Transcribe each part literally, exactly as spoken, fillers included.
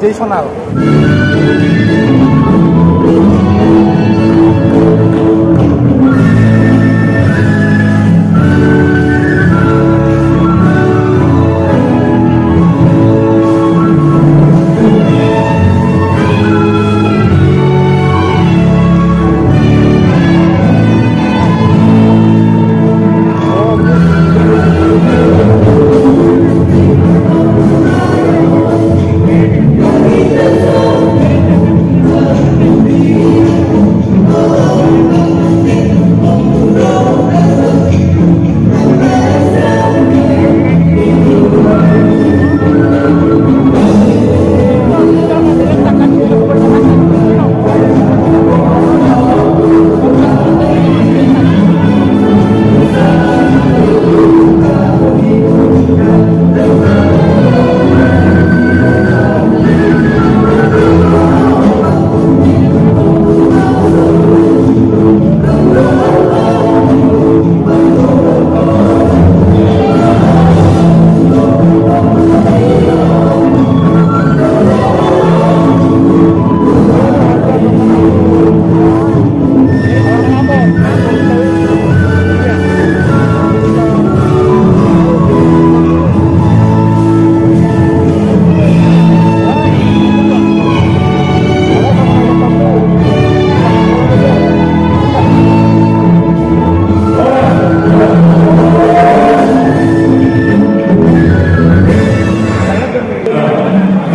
Jason Al.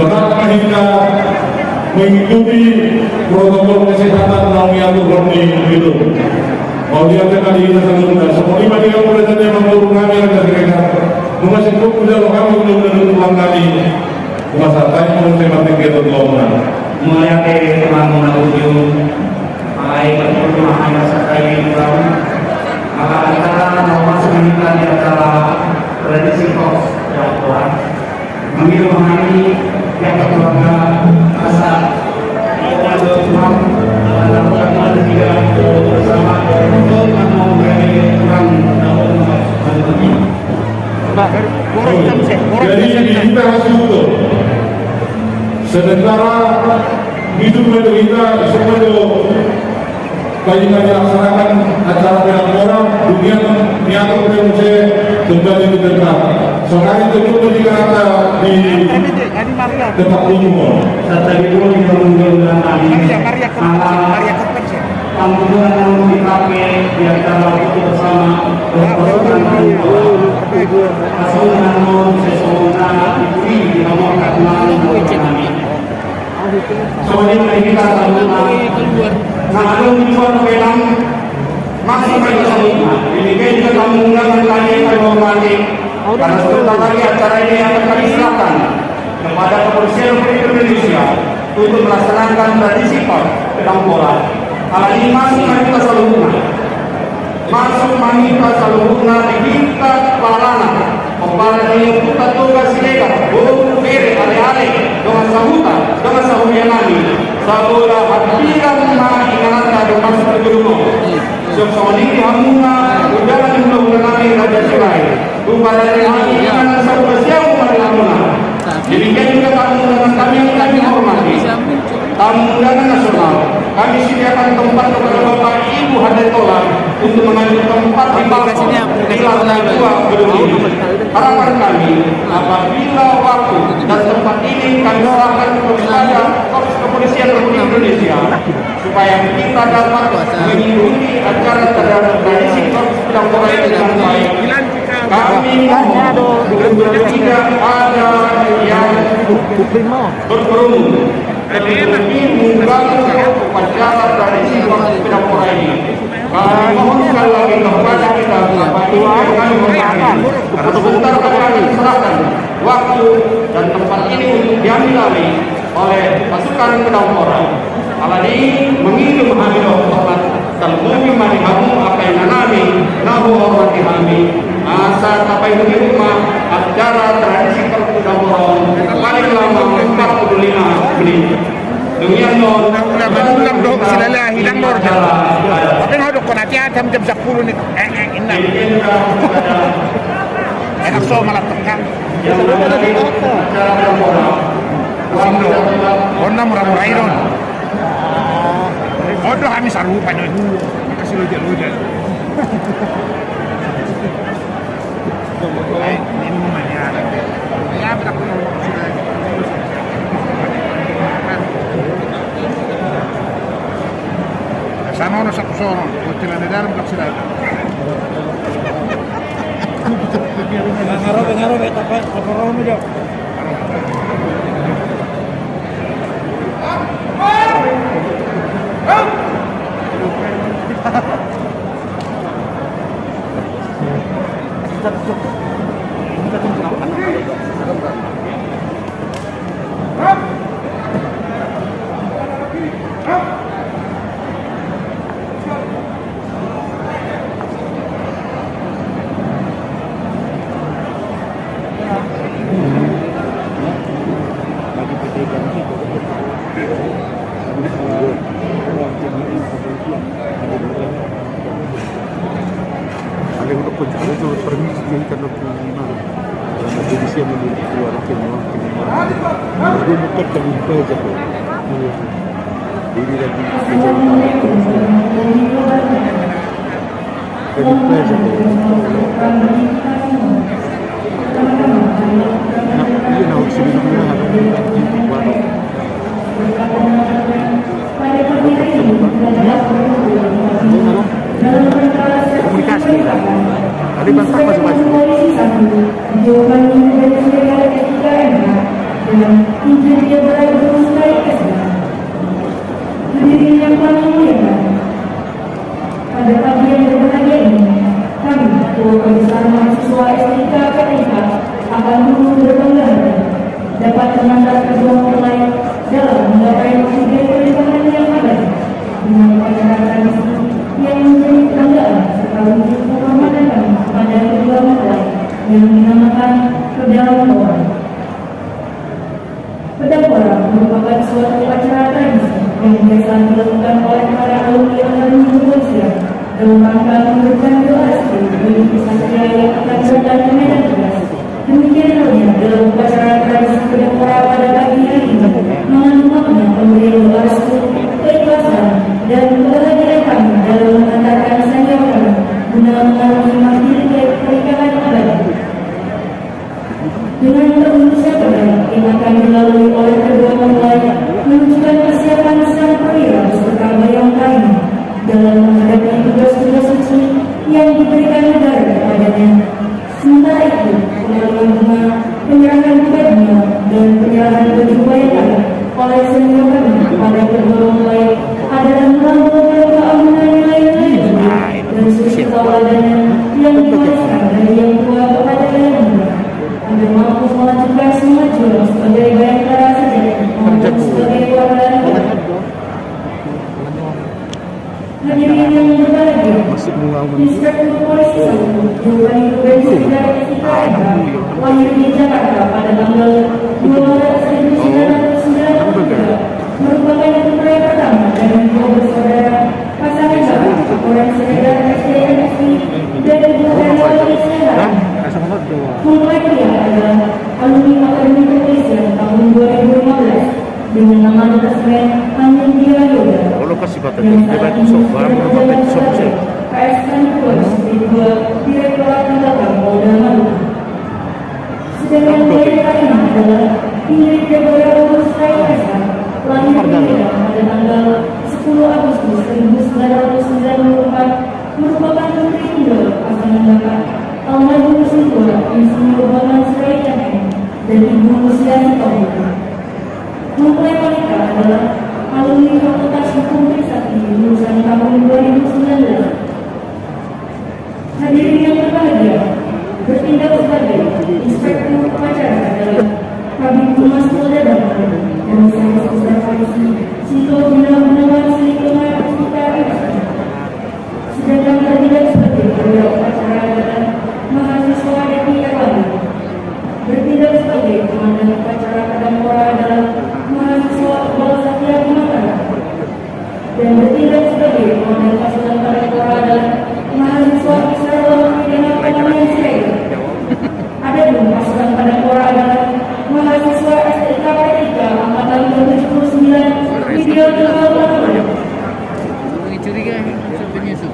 Tetap ma hita mengikuti protokol kesehatan na diatur di gedung. Mauliate ma di hita saluhutna. Songon i ma di hami, mauliate ma di hami, mauliate ma di hami. Nunga singkop hujalo hami, undang-undang Tuhan hami. Nunga santai, nunga santai, mauliate ma di hami. Mauliate ma di hami. Alai, betul ma hami santai, Tuhan. Maka acara na masuk di acara tradisi kos, ya, Tuhan. Mangido ma hami, ya, keluarga, asa, ya, Tuhan, bersama, Tuhan, Tuhan, Tuhan. Jadi, di hita harus betul. Sementara hidup itu kita, semua itu Baik, kita laksanakan acara Menpora, dunia nian, dunia muse kembali ke tempat. Saonari tentu ketika kita di tempat umum. Saat tadi pun kita mengundang kami, Maria, Maria, Maria, panggungan yang dipakai di acara buka bersama, berpasukan, pasukan, sesungguhnya, di, di nomor kami. Soalnya ini kan sama. Nah, kalau di luar memang masih banyak sama. Ini kan juga tamu undangan tadi kami hormati. Karena sebentar lagi acara ini akan kami serahkan kepada Kepolisian Republik Indonesia untuk melaksanakan tradisi Menpora. Alani i masuk ma hita saluhutna. Masuk ma hita saluhutna di hita parana. Pomparan ni ompunta Toga Siregar, boru, bere, ale-ale, dongan sahuta, dongan sahuria nami. Sabola hatiran ma ingananta do masuk tu gedung on. Siap songon i di hamuna, undangan ni hulahula nami Raja Sirait. Tupa dari hami inganan sahuta siamu ma di hamuna. Demikian juga tamu undangan kami yang kami hormati. Tamu undangan nasional, kami sediakan tempat kepada Bapak Ibu Hadirin untuk mengambil tempat di balkon di lantai dua gedung ini. Harapan kami, apabila waktu dan tempat ini kami serahkan kepada Korps Kepolisian Republik Indonesia, supaya kita dapat mengikuti acara tradisi Korps Pedampora ini dengan baik. Kami mohon untuk tidak ada yang berkerumun, tetapi mengganggu upacara tradisi Korps Pedampora ini. Kami mohon sekali lagi kepada kita, Bapak Ibu yang kami hormati, sebentar kami akan serahkan waktu dan tempat ini untuk diambil alih oleh pasukan Pedampora. Alani i mangihut hami do hormat, tarlumobi ma di hamu angka inanami na huhormati hami. Asa tapaihut-ihut ma acara tradisi Korps Pedampora on paling lama empat puluh lima menit. Demikian do. Ulam, ulam dohot silala hilang do. Tapi nga dohot kona tiap jam, jam sepuluh ni. Eh, eh, inna. Enak so malam tengah. Sindo. Hona mura-mura i do. Ondo hami sarupa do. Kasih loja-loja. Sana ono satu sono, hotel ane dalam tak sila. Ngarobe, ngarobe, tapa, tapa rono jo. Ada untuk kunci, ada untuk permisi, jadi kan untuk mana? Kalau mau jadi siapa mau keluar, oke, mau keluar. Jadi mau kan kami baca tuh. Jadi lagi. Jadi baca tuh. Nah, iya, nah, harus di rumah, harus di warung. Komunikasi lah. Tadi bantang masuk-masuk. Hadirin yang kami muliakan, pada pagi yang berbahagia ini, kami, keluarga besar mahasiswa S I K P N K, akan turut berbangga hati dapat mengantar perjuangan terbaik dalam menggapai tujuan pernikahan yang abadi dengan upacara tradisi yang menjadi kebanggaan sekaligus penghormatan kami kepada kedua mempelai yang dinamakan Pedampora. Pedampora merupakan suatu Hadirin yang berbahagia, Inspektur Polisi satu, Giovanni Ruben Siregar, S I K, lahir di Jakarta pada tanggal dua Maret seribu sembilan ratus sembilan puluh tiga, merupakan putra pertama dari dua bersaudara, pasangan bapak Aporan Siregar, S D, M Si, dan Ibu Heriawati Siregar. Mempelai pria adalah alumni Akademi Kepolisian tahun dua ribu lima belas dengan nama detasemen Anindya Yoga. Yang saat ini bertugas sebagai K S K dua, Direktorat Tindakan Polda Maluku. Sedangkan yang lain adalah Ingrid Deborah Rose Rainasa, lahir di Medan pada tanggal sepuluh Agustus seribu sembilan ratus sembilan puluh empat, merupakan putri tunggal pasangan bapak almarhum Sintua Insinyur Bambang Sirait M M dan Ibu Lucia Sitohang. Mempelai wanita adalah alumni Fakultas Hukum Trisakti lulusan tahun dua ribu sembilan belas. Hadirin yang berbahagia, bertindak sebagai Inspektur Upacara adalah Kabid Humas Polda Banten, Komisaris Besar Polisi Sito Gina Gunawan Silitonga, S I K, M Si. Sedangkan bertindak sebagai perwira upacara adalah mahasiswa Devi Erwani. Bertindak sebagai komandan upacara Kadang Kora adalah mahasiswa Iqbal Satya Bimatara. Dan bertindak sebagai komandan pasukan Kadang Kora adalah mahasiswa Isra Wahid dengan Pembangunan Siregar. Adapun pasukan Kadang Kora adalah mahasiswa S T I K P tiga angkatan ke tujuh puluh sembilan, Widya Tunggal Pangkal. Mencurigai, siapa nyusup?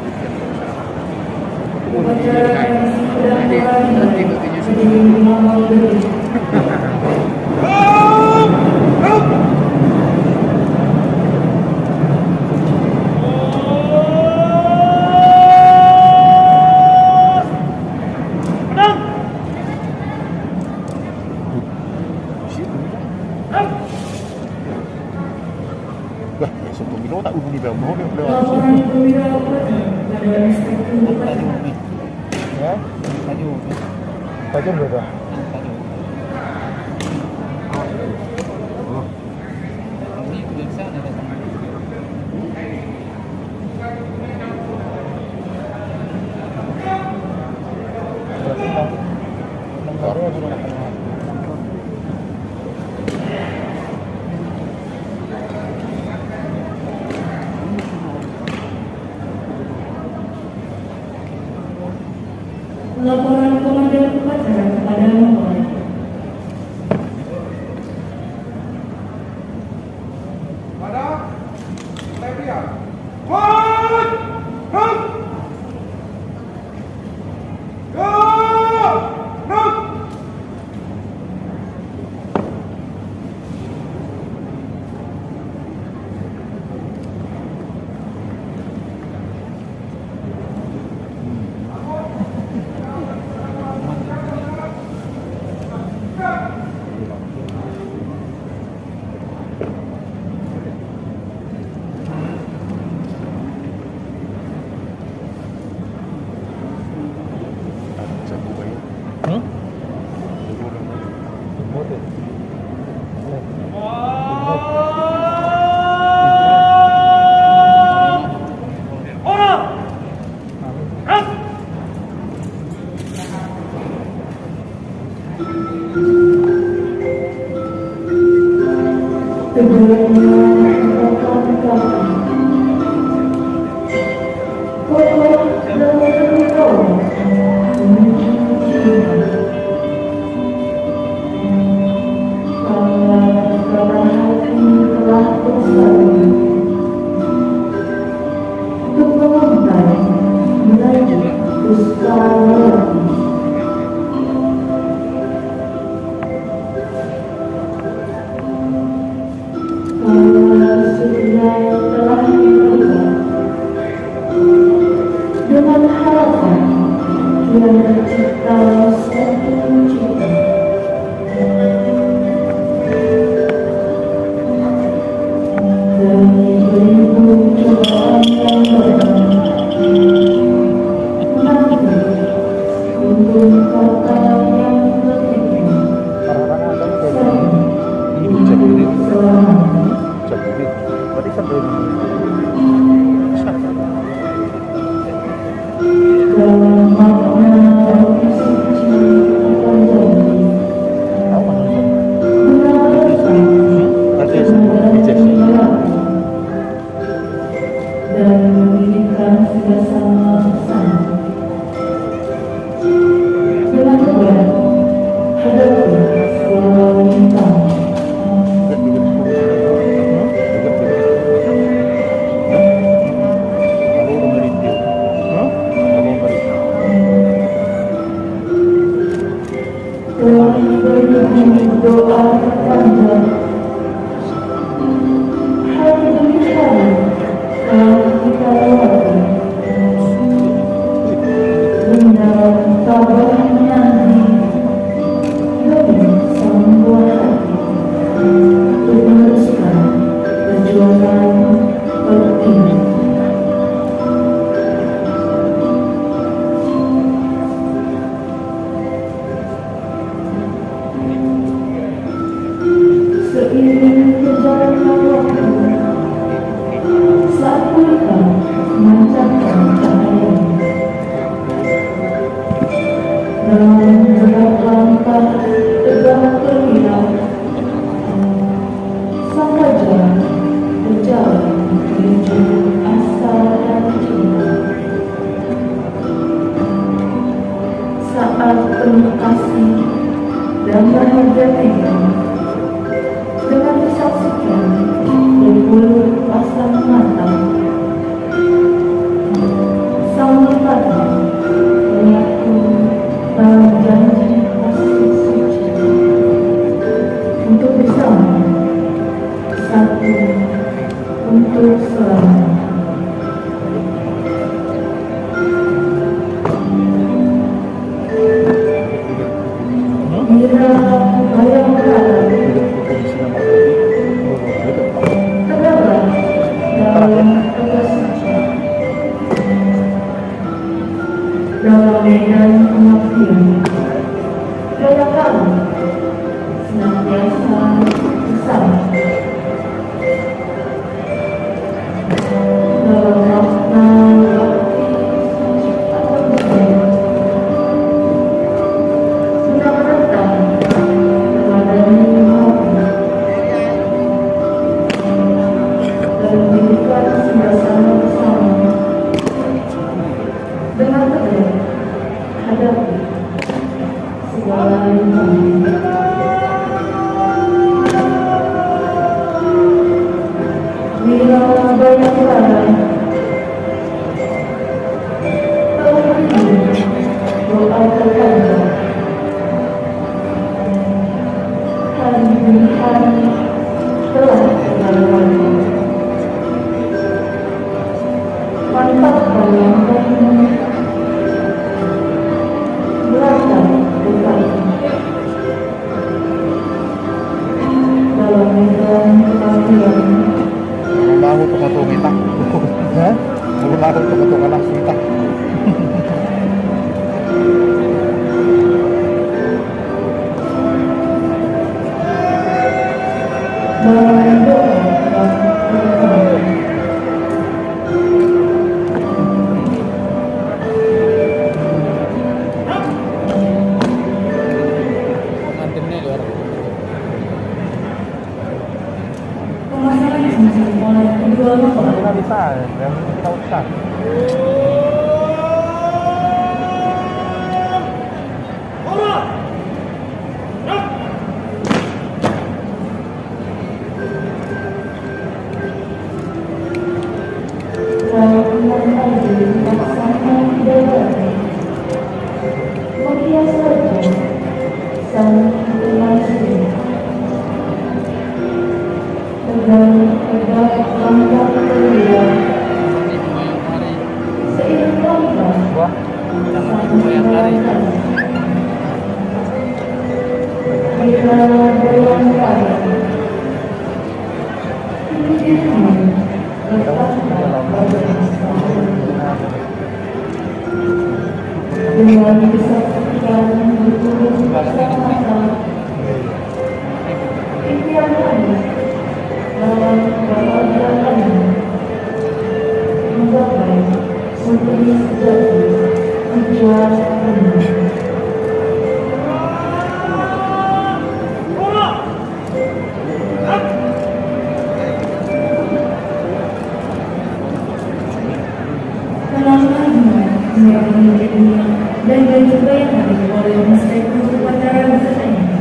Bah, ya, satu kilo tak hubungi bang, mau dia lewat. Laporan perwira upacara pada Inspektur Upacara. Ya, tadi hubungi. Tajam berapa? Tajam. Ini udah sana datang. Laporan Komandan Upacara kepada mempelai. Pada, mulai pria. Hut! Hut! Untuk menguntai, melanjut, Puspa Melati. Karena sudah telah meninggal, dengan harapan kian tercipta satu cita. Terima kasih dan bahagia tiga dengan disaksikan di puluh pasang mata. Sama tadi mengaku dalam janji kasih suci untuk bersama, satu untuk selamanya. Mira Bayangkara. Terdakwa dalam tugas dalam medan pengabdian. Bayangkara senantiasa bersama. Dengan tegar hadapi segala rintangan. Mira Bayangkara. Tahun ini doa terpanjang. Hari demi hari telah berlalu. Mantap, Bang. Belakang depan. Dalam medan kematian. Mau lagu tengah-tengah kita. Hah? Mau lagu tengah-tengah langsung kita. Dalam doa. Pemasangan cincin oleh kedua mempelai. Menghias wajah sang pengantin. Tegar, tegak langkah kemuliaan. Seiring langkah sang pengantin. Mira Bayangkara. Dengan disaksikan bertubuh bersama-sama, impian kami dalam kebahagiaan kami menggapai santri sejati, ujar Andi. Dalam lagu menyerahkan milik dunia dan juga yang hadir oleh Inspektur Upacara beserta Ibu.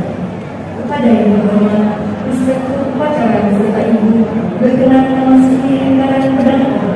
Kepada yang terhormat Inspektur Upacara beserta Ibu berkenan memasuki lingkaran pedang orang.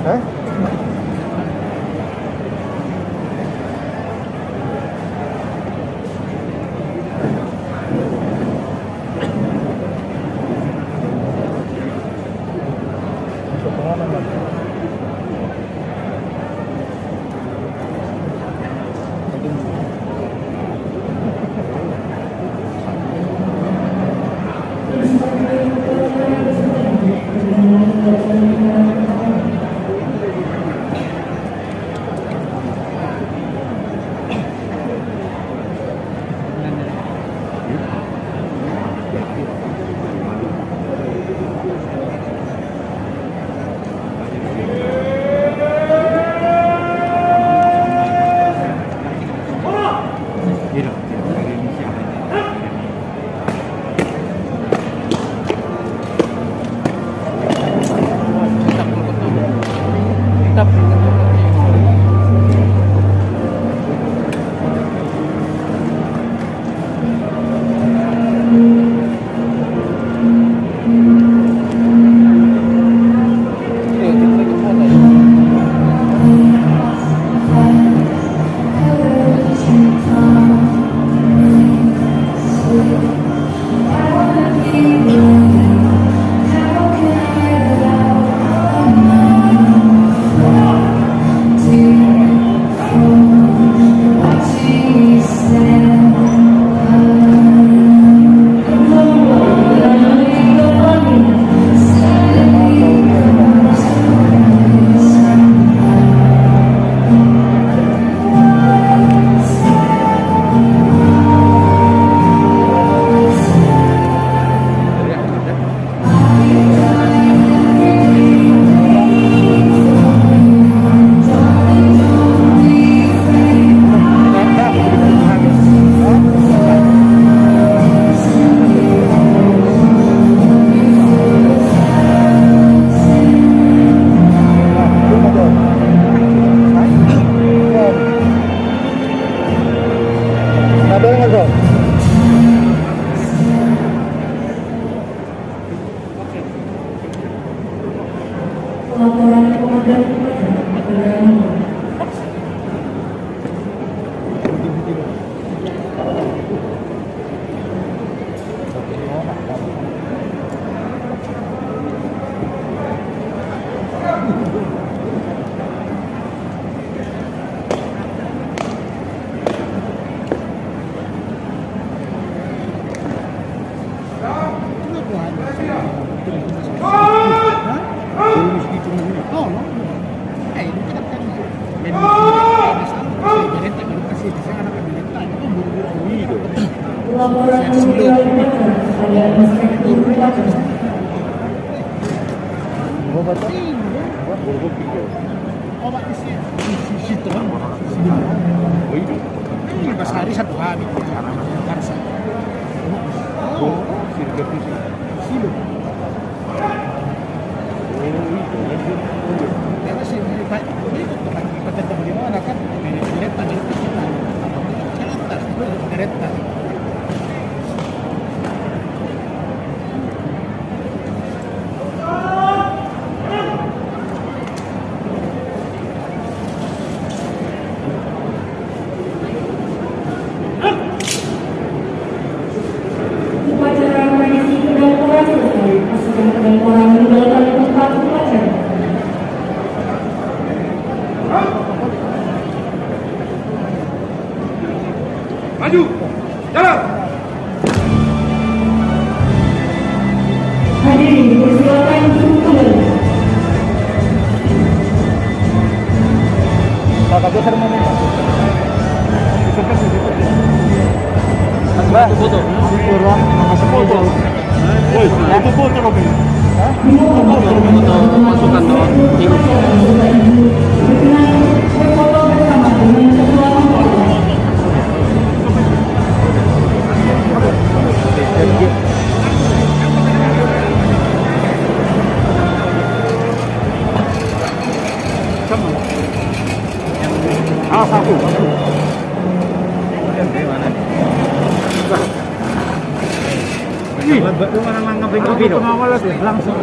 Hah? Obat isi, isi, isi tong. Ini pas hari satu hari. Karsa. Oh, sirga fisik. Silo. Karena si, ini, Pak, ini kok tempat, tempat tempat di mana kan? Ini kereta, ini kereta. Kereta. Kereta. Upacara tradisi pedang pora selesai. Pasukan pedang pora meninggalkan tempat upacara. Maju! Jalan! Hadirin, persilakan duduk kembali. Bah, foto. Foto. Woi, itu foto, Robi. Foto pasukan doang. Berkenan berfoto bersama dengan ketua. Ah, satu. Ih, langsung.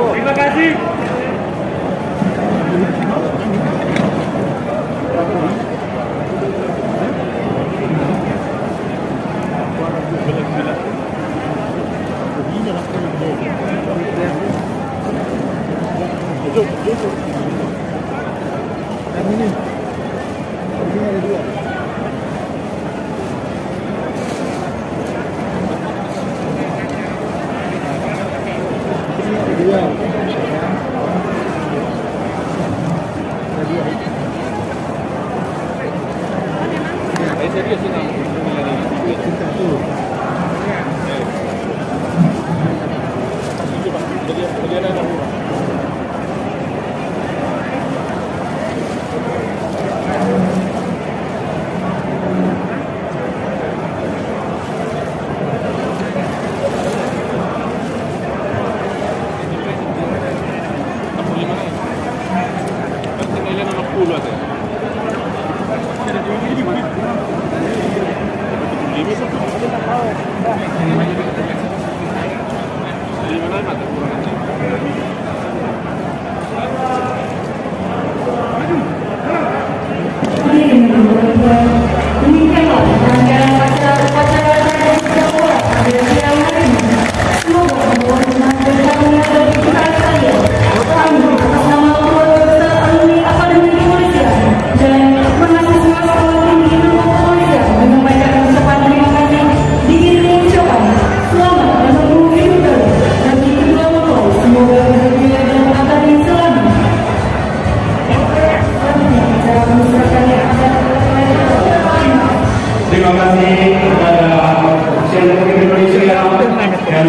Terima kasih. Dan mahasiswa Sekolah Tinggi Ilmu Kepolisian menyampaikan ucapan terima kasih diiringi ucapan selamat menunggu hidup baru bagi kedua mempelai. Semoga bahagia dan abadi selamanya. Selanjutnya, acara penyerahan yang akan dilaksanakan. Terima kasih kepada Presiden Republik Indonesia yang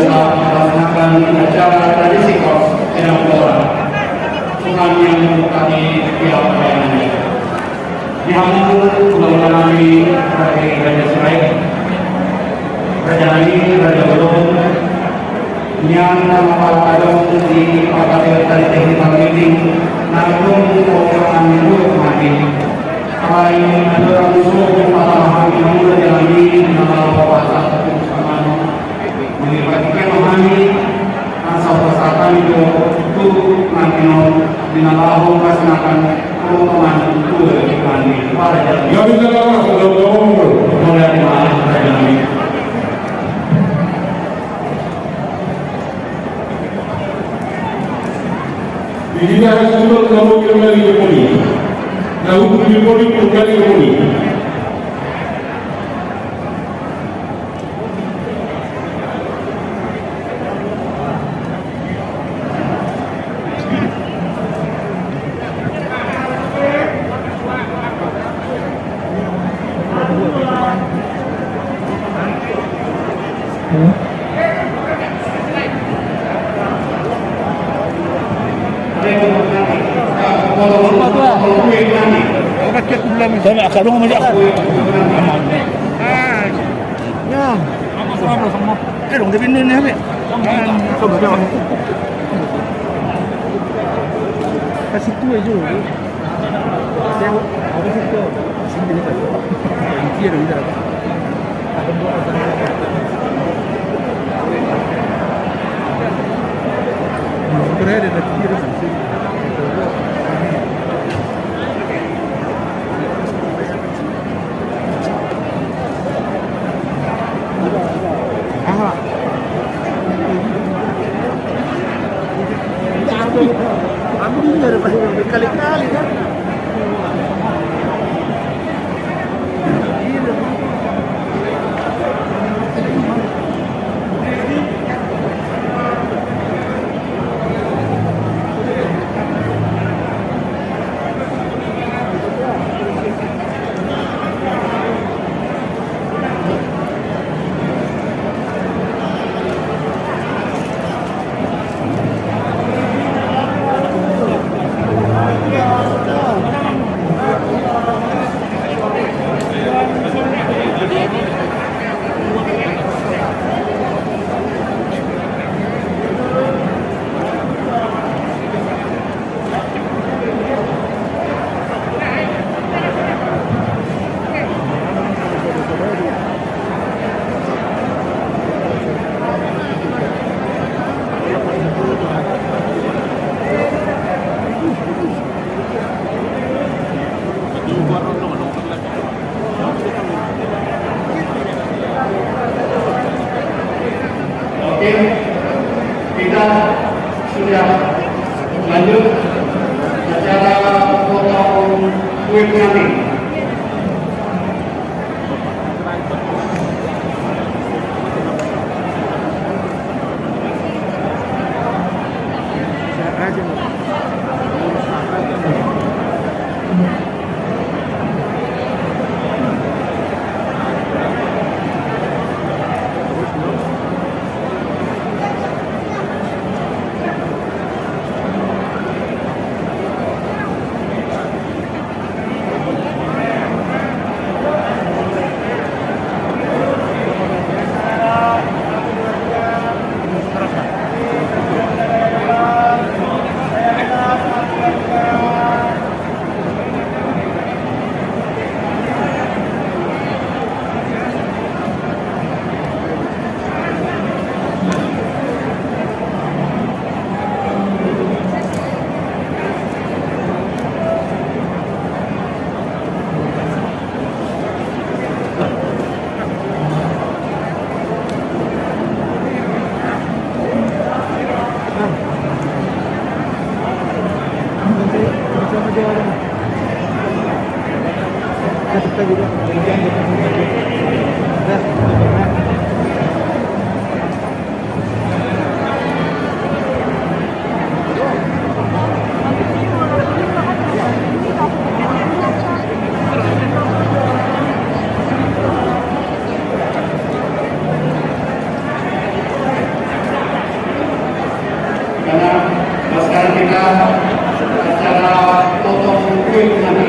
telah melaksanakan acara tradisi kos Tuhan yang memberkati tiap pelayanannya. Di hamu, keluarga nami, Raja Sirait, Raja nami, Raja Bolon, nian na manghatai adong di partai tadi teknik marketing, na adong di pokok kami dulu kemarin. Alai, ada orang musuh, patah hati, namun Raja nami, nama apa, melipat kita memahami asal persatuan itu, itu nanti mau dinalaho pas makan rombongan itu dari kami. Pada jalan. Ya, bisa lah, Mas, udah ngomong, bro. Mulai di mana, pada jalan. Di sini ada sepuluh kamu kembali ke bumi. Nah, untuk di bumi, kembali ke bumi. Sana, kalau mau aja. Ah, ya. Eh, dong, tapi ini, ini, ini. Coba, coba. Kasih tua juga. Berkali-kali kan. Oke, kita sudah lanjut acara potong kue nanti. Karena sekarang kita acara potong kue nanti.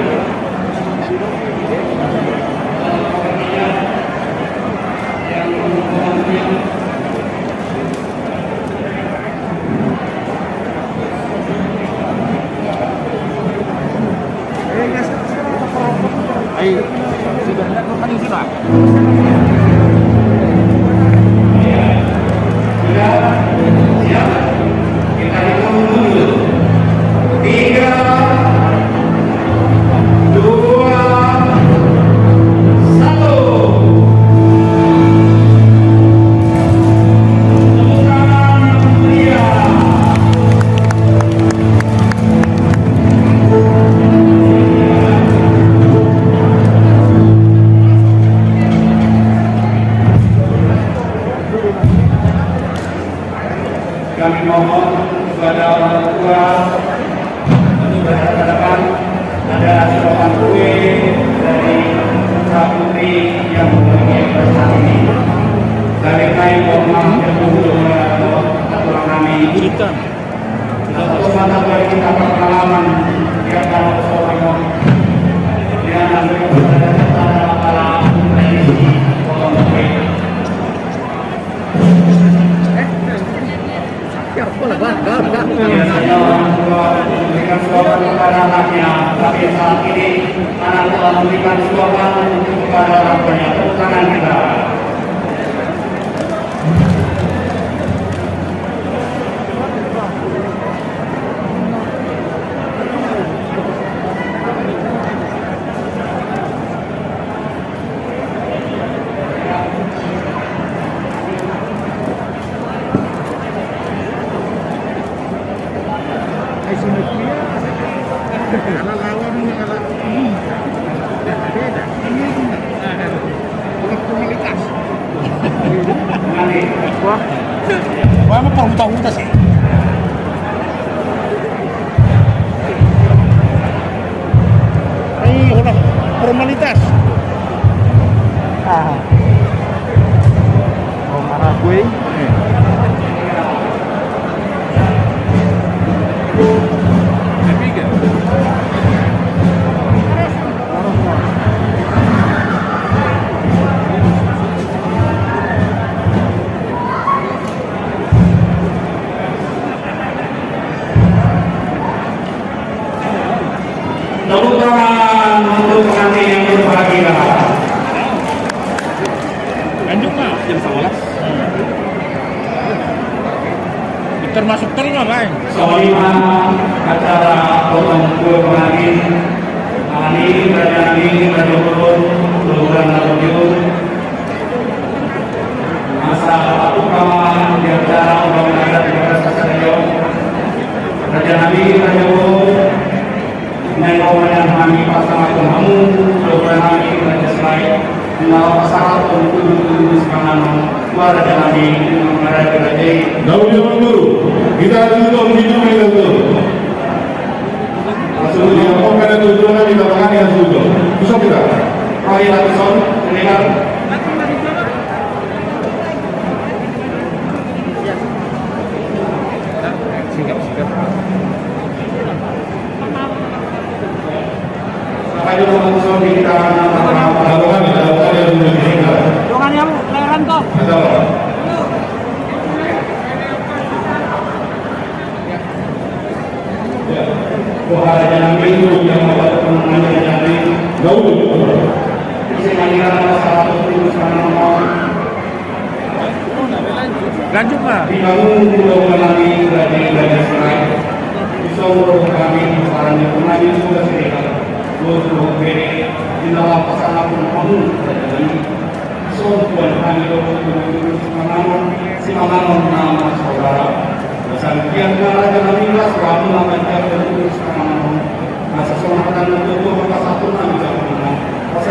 Tiga, dua, satu. Kami mohon kepada orang tua, kami berharap ke depan ada sirapan kue dari putra putri yang berbahagia pada saat ini. Dari kami mohon maaf yang dulu kepada orang kami. Atas mata dari kita pengalaman yang dalam seorang yang ada pada kepala tradisi orang kue. Biasanya orang tua memberikan suapan kepada anaknya, tapi saat ini anak telah memberikan suapan kepada orang tuanya. Tepuk tangan kita. Wah. Wah, emang perhuta-huta sih. Ai, holan formalitas. Ah. Oh, marah gue. Tepuk tangan untuk pengantin yang berbahagia. Lanjut, Pak. Jam sebelas. Termasuk terus, Pak. Songon i ma acara potong kue pengantin. Nami, raja nami, raja ulun, ulun, ulun. Asa patuk ma di acara upacara di Bagas Kasarion. Raja nami, raja ulun. Naeng ro ma nian hami pasahathon hamu, dohonon nami Raja Sirait. Nunga pasahathon tudutudu sipanganon tu raja nami, nunga marade raja i. Daun yang guru, kita tutup hidup kita tutup. Langsung dia, oh, kada tutup, kita makan yang tutup. Susah kita. Kali lagi, son, ini kan. Lanjut, Pak. Di bangun pulau kami berada di Raja Sirait. Di songro kami para nyawa kami sudah cerita. Lo sudah beri di dalam pasangan pun kamu berada di songkuan kami lo sudah simanganon, simanganon nama saudara. Sangkian raja kami ras kamu nama jaga simanganon. Masa sonatan untuk pasangan kami jaga. Masa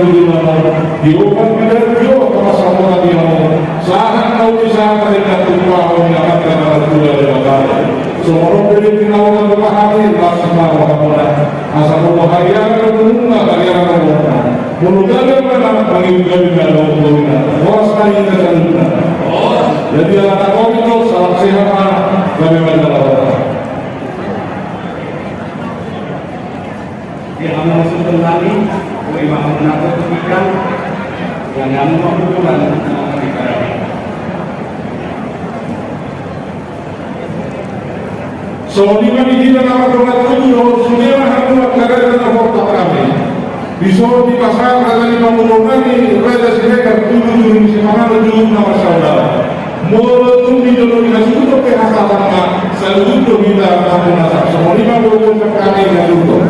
tu jolma on. Diopat pe da, diopat ma sahona di hamu. Sahat ma uli sahat ma denggan tu hamu, di angka na martua di Debata. Songon on pe di naung na roha ni, las ma rohamuna. Asa molo hariaran do nunga hariaran do nunga. Molo gabe ma na mangido gabe ma na nunga. Horas ma hita saluhutna. Jadi ala na covid do, salam sehat ma, gabe ma jala horas. Di hamu na sungkun nami, boi ma hamu na tu pikiran, yang hamu ma hukuman na mangkali. Songon i ma di hita na mardongan tubu dohot sude ma hamu angka raja na hormat hami. Dison dipasahat raja ni pamoruon nami, Raja Siregar, tubu juru ni sipanganon, juru na marsaudara. Molo tung di jolo ni hasuhuton pe hasahaton ma, saluhut do hita na marnasa. Songon i ma boi do hami hasuhuton.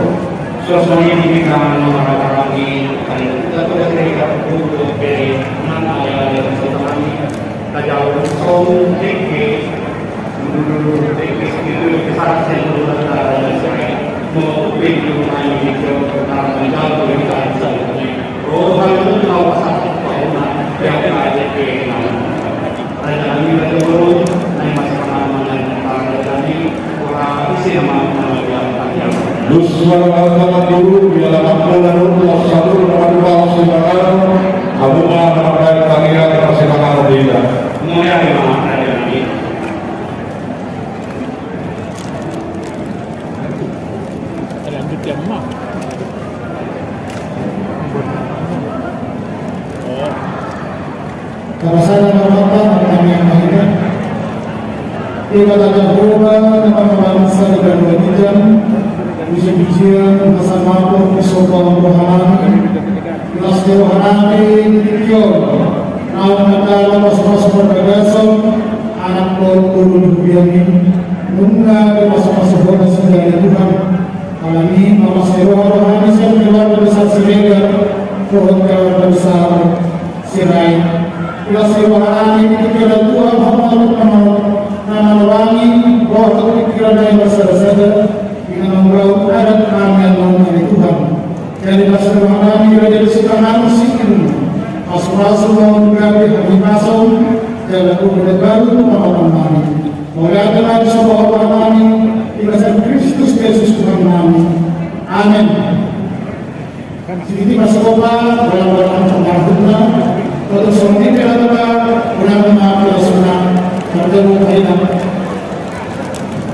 Songon i di hita na marhahamaranggi, kan hita tu Raja Siregar, tubu dohot bere, nang ale-ale na so hami. Tajaur solu dengke, dulu dengke segitu, kesana saya dulu tentara dan saya mau pintu main video tentang menjauh dari tentara saya. Oh, hal itu tahu pasal apa, nah, yang ada dengke, nah. Raja kami, raja guru, naik masih pengalaman dan para raja kami. Dos ma roha ni amangboru, di alaman muna do, dos saluhut na mandok sipanganon, hamu ma na mambahen tangiang sipanganon di hita. Mauliate ma raja nami. Lanjut ya, Mak. Oh. Tapasada ma rohanta, martangiang ma hita. Debata Jahowa, na mamaransa di banua ginjang, puji-pujian, hasangapon, disomba rohanami. Las ni rohanami di tingki on, naung mandala pasupasu parbagason anak dohot boru di huria i, nunga dipasu-pasu Ho nasida ale Tuhan. Alani i, mamasumasu roha rohanami sian keluarga besar Siregar dohot keluarga besar Sirait. Las ni rohanami di tingki on, Tuhan, Ho ma na manorangi roha dohot pikiran nami marsada-sada di na mamboan adat nami on, ale Tuhan. Jadi las ni rohanami Raja di Sipanganon, singkir pasu-pasu ma on gabe hahipason jala gogo na baru tu pamaton nami. Mauliate ma di son rohanami di bagasan Kristus Jesus Tuhan nami. Amen. Sititi ma songon i, bola-bola na marhutna, tutu songon i pe na tutu, bola na marhutna, na tutu.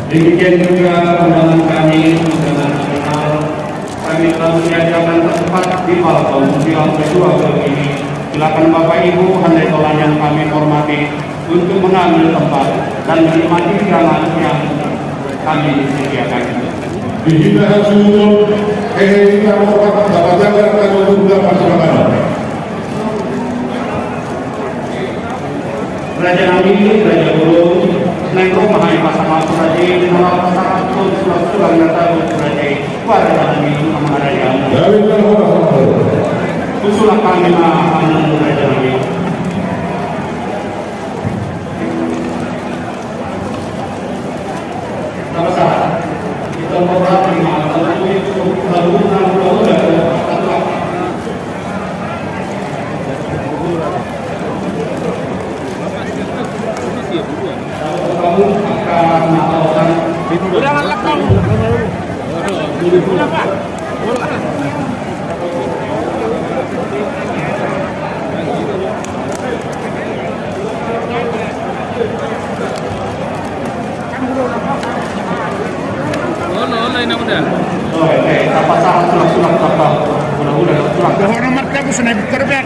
Demikian juga undangan kami, undangan nasional, kami telah menyediakan tempat di balkon di lantai dua gedung ini. Silakan Bapak Ibu, handai tolan yang kami hormati, untuk mengambil tempat dan menikmati hidangan yang kami sediakan. Di hita hasuhuton, hehe, hita hormat, tapajaga, tajaga, tajaga, tajaga. Raja nami, raja guru, naeng ro ma hami pasangap raja i, na laho pasahathon sulang-sulang na tabo tu raja i. Wah, raja nami, amang raja. Gabe jala horas. Husulak hami ma hamu, raja nami. Udah ngelak kamu. Udah, Pak. Ono, ono, ina udah. Oh, eh, apa salah, sulak, sulak, apa? Udah, udah, sulak. Dohonon ma arta, Gus, na i, Bukar, biar.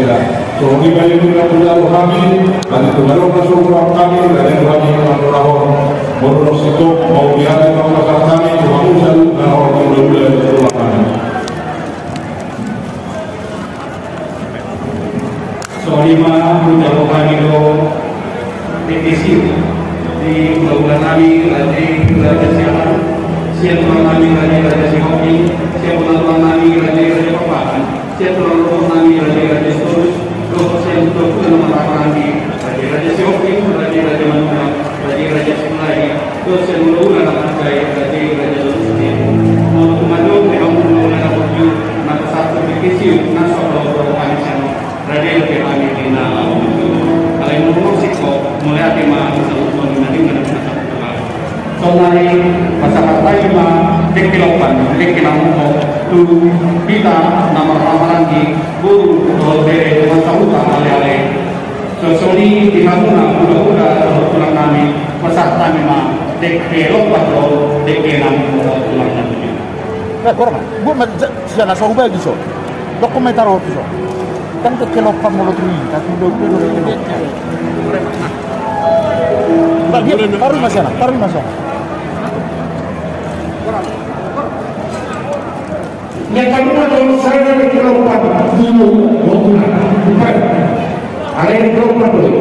Sela. Songon i ma i na mangulahon hami, ate tu hami na so hurang hami, ate tu hami na mangulahon. Molo na sitop, mauliate ma pasahat hami tu hamu saluhutna, na hurang mangulahon hami. Songon i ma hujalo hami do petisi di hulahula nami Raja i Raja Siahaan, sian tulang nami Raja i Raja Sihombing, sian hulahula nami Raja i Raja Pakpahan, sian tulang nami Raja i Raja Sitorus, dohot sian hulahula na marhahamaranggi Raja i Raja Sihombing, Raja i Raja Manurang, Raja i Raja Silahi, dohot sian hulahula na manjai Raja i Raja Donusti. Molo tung adong di hamu hulahula na burju na pasahat petisi na so hujalo hami sian on, rade dope hami di na laho burju. Alai molo singkop, mauliate ma saluhutna di na denggan na pinasahat Tuhan. Sonari pasahat hami ma dengke lompan, dengke na muruk tu hita na marhahamaranggi, boru dohot bere, na sahuta aleale. Songon i di hamuna hulahula dohot tulang nami, pasahat hami ma dengke lompan dohot dengke na muruk tu tulang nami. Eh, kurang. Buat ma sian na so hubagi so. Dok ma i taruh tu so. Kan dengke lompan molo tu i, tapi udah, udah, udah, udah. Taruh ma sian na, taruh ma sian na. Yang kedua adalah saya dari Kelompan dulu, waktu bukan. Ada yang Kelompan dulu.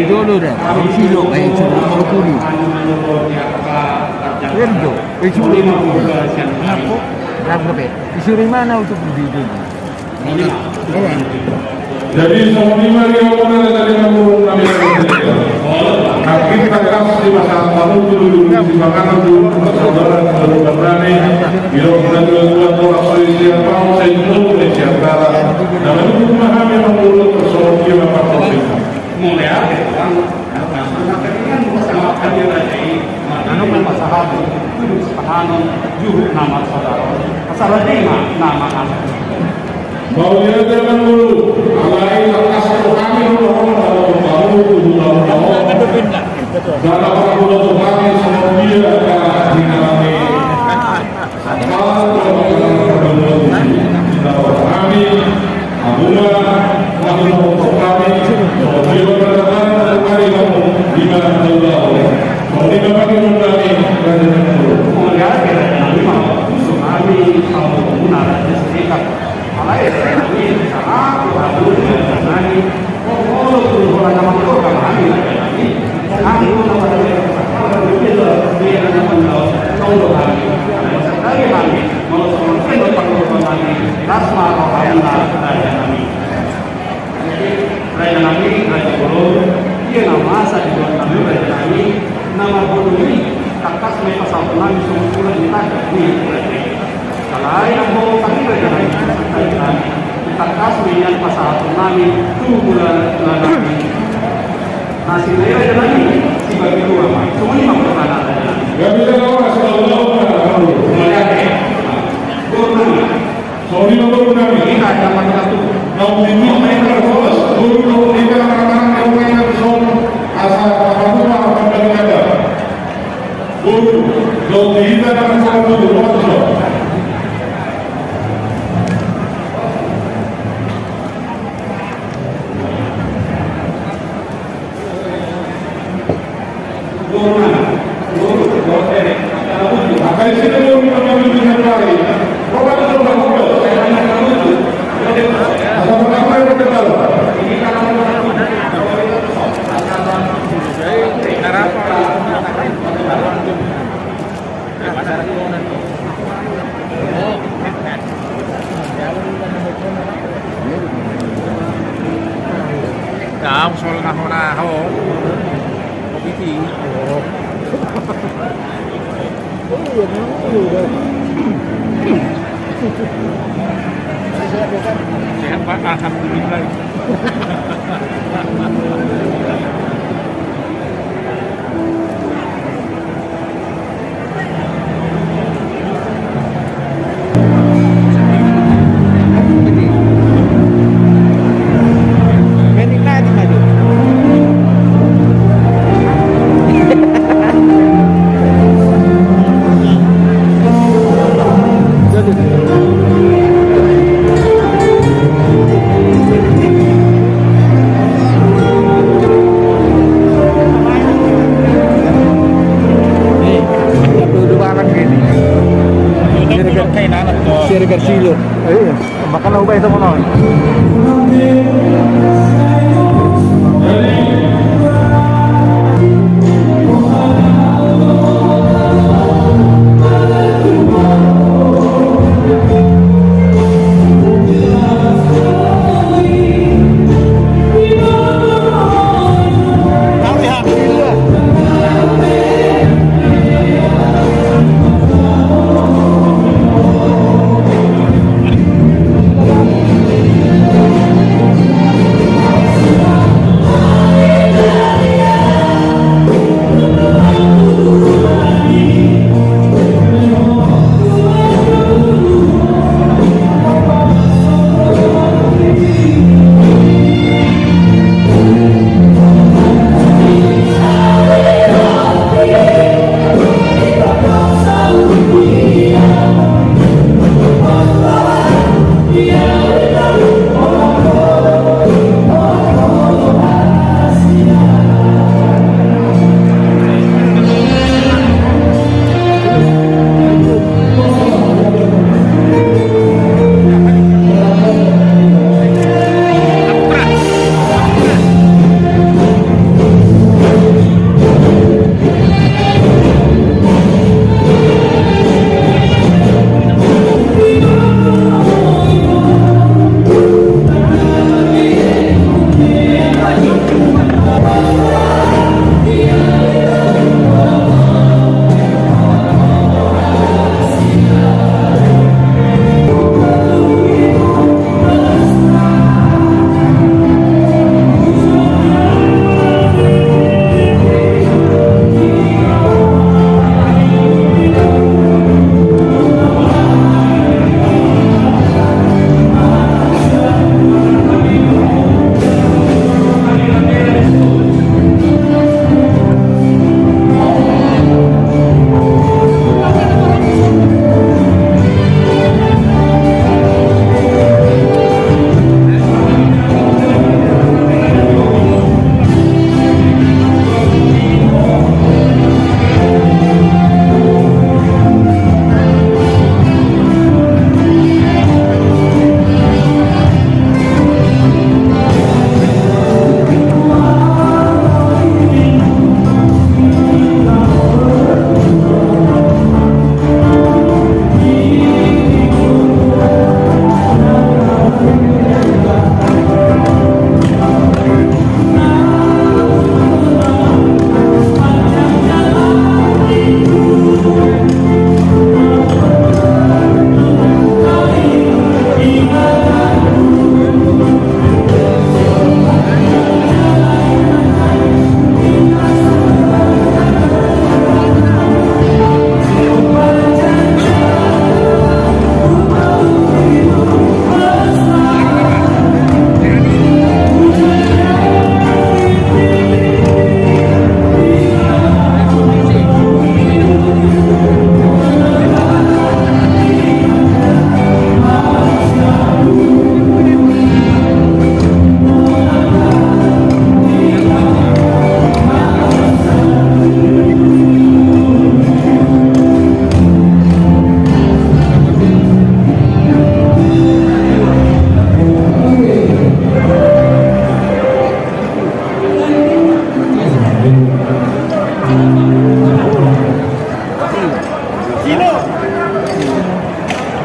Dulu dah, di sini, eh, cuma dua puluh. Itu, eh, cuma lima puluh. Berapa, Pe? Disuruh mana untuk beli dulu? Jadi, songon i ma di ahu na tadi na murung nami. Nangkin tangkas di masa tanu tu dulu di panganan tu persaudaraan keluarga nami. Di dalam peraturan Tuhan, tolak soi siapa, saya itu, saya siapa. Dalam itu memahami menurut persoalan dia apa. Mulai apa? Anu ma pasahat, tu duk sipanganon, juhut na marsaudara, asa raja i ma na mangan. Mauliate ma di ahu, alai tangkas tu hami do na ro na ro tu hamu tu hula-hula on. Jala parhula tu hami songon dia angka hinalami. Raja nami, raja bolon, ia na masa di luat nami, raja nami, na marboru i, tangkas ma i pasahaton nami songon bulan ni tanda ni raja i. Alai anggo hami raja nami, tangkas ma i nian pasahaton nami tu hula-hula nami. Nasida i raja nami, sibagi dua ma. Songon i ma hata ni raja nami. Songon i ma boru nami. Hita, hita, hita. Naung di dua ma hita, boru, naung di dua ma hita, asa, apa, apa, apa, apa, apa, boru, naung di hita, apa, apa, apa, apa, apa. Daong sol na hona ho. Kopiti. Sehat, Pak. Alhamdulillah. Sirgar Silo. Iya. Makan au bae sama non.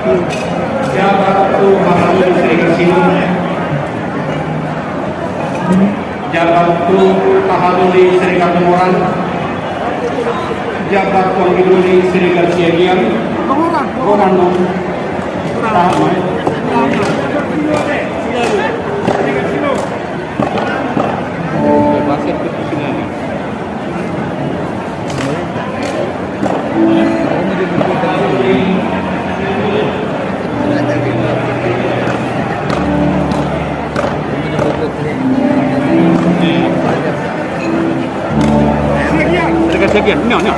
Jabat tu Pahaluli Siregar Sinuh. Jabat tu Pahaluli Siregar Moran. Jabat tu Anggidoli Siregar Siagian. Moran, Moran. Tahan, Mai. Siregar Siagian, nyo, nyo.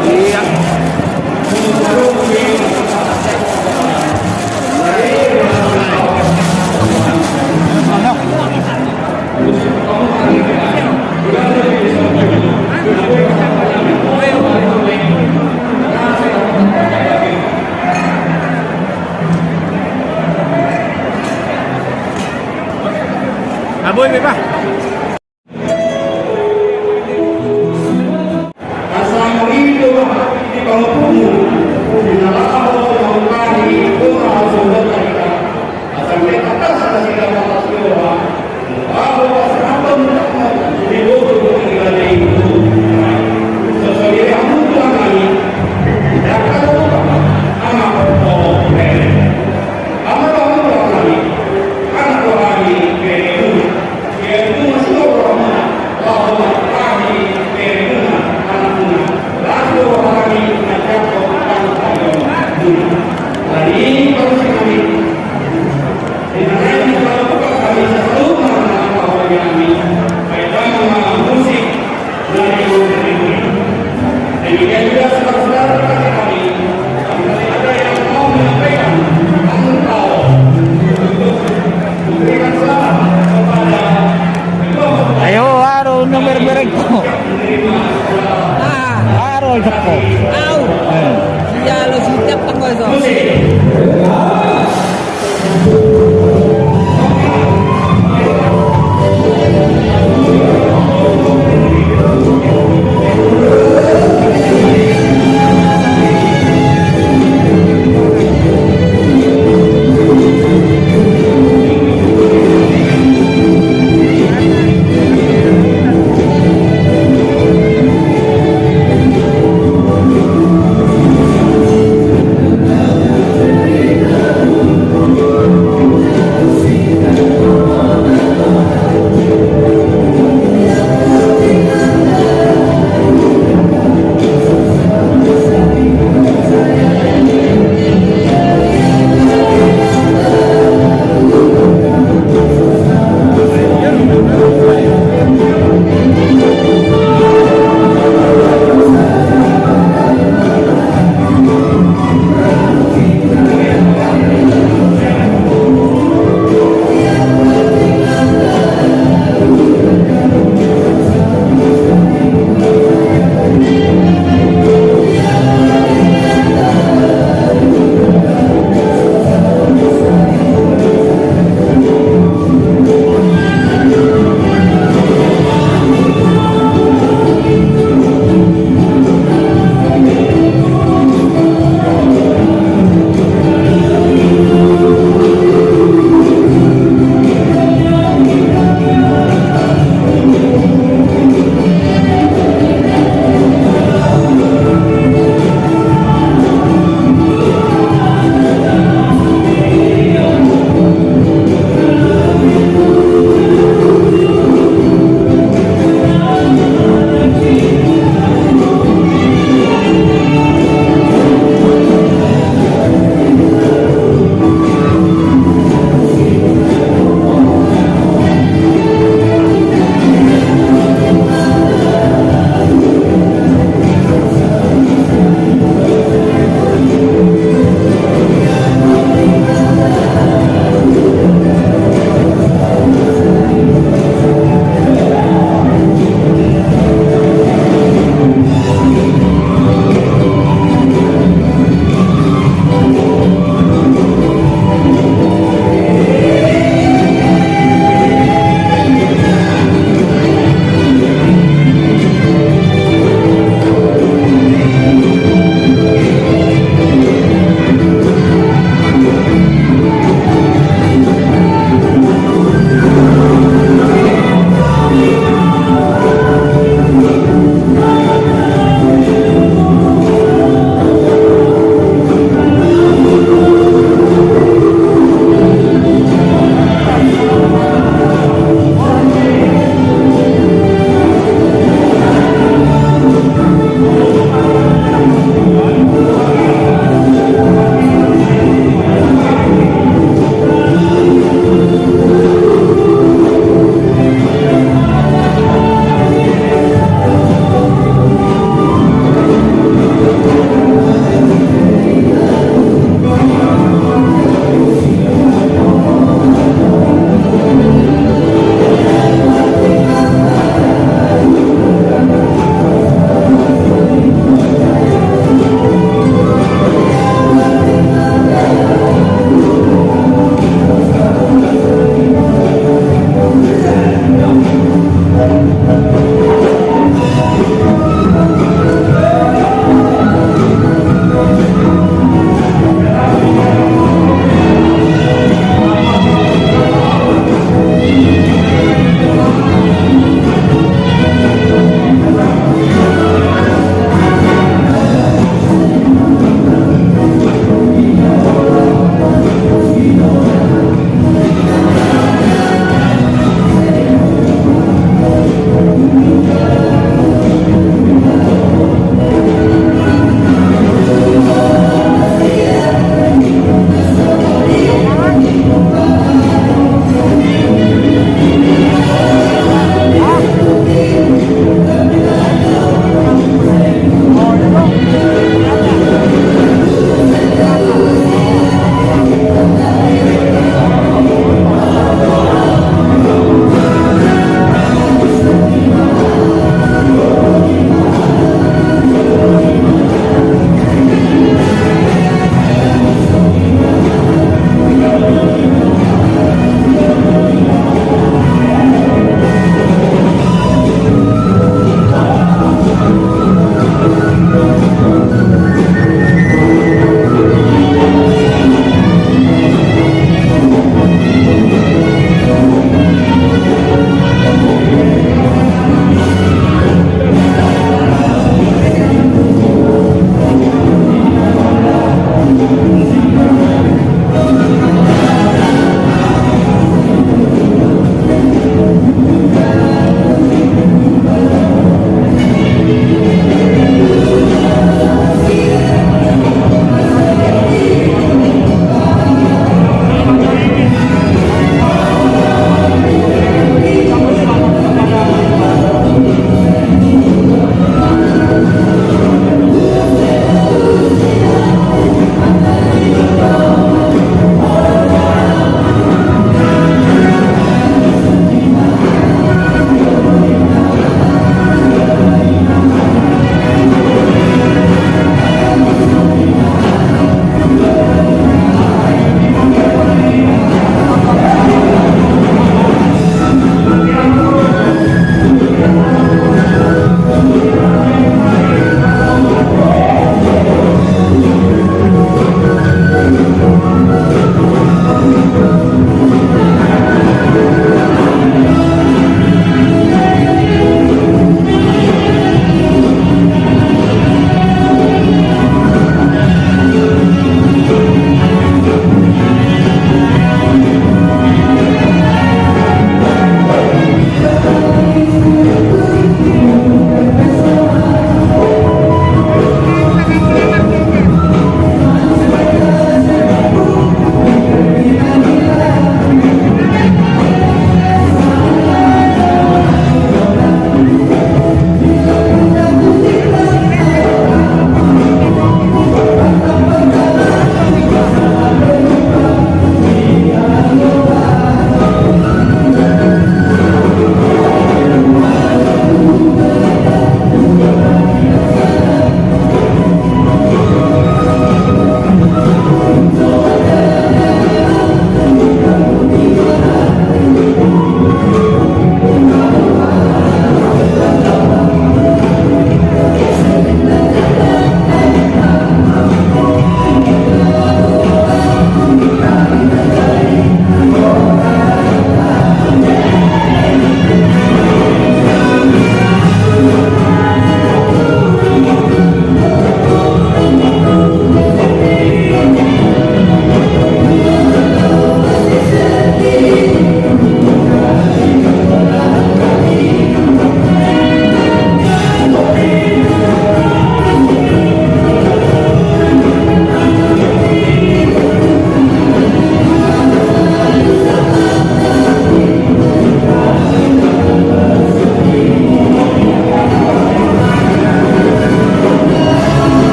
Iya. Aboy, beba. Asa mangihut do di pangopukmu, di na laho mangupari bona hasohotan i, asa mangkatas nasida mangkasihon, laho pasahathon mundakmu di boru ni gale i. Sosolirehanmu Tuhan nami, dangka do Tuhan, anak do bere. Anak do Tuhan nami, anak do hami beremuna. Ia tu masuk rohana, laho mangkahi beremuna, anakmuna. Laho rohana manjangkon pangkataion muna. Tadi baru si kami. Di mana ini kalau bukan kami satu, mana apa kami? Baik, kami musik. Ayo, aro, nomor berengko. Aro, teko. Au. Eh. Iya, lo siap, teko, so.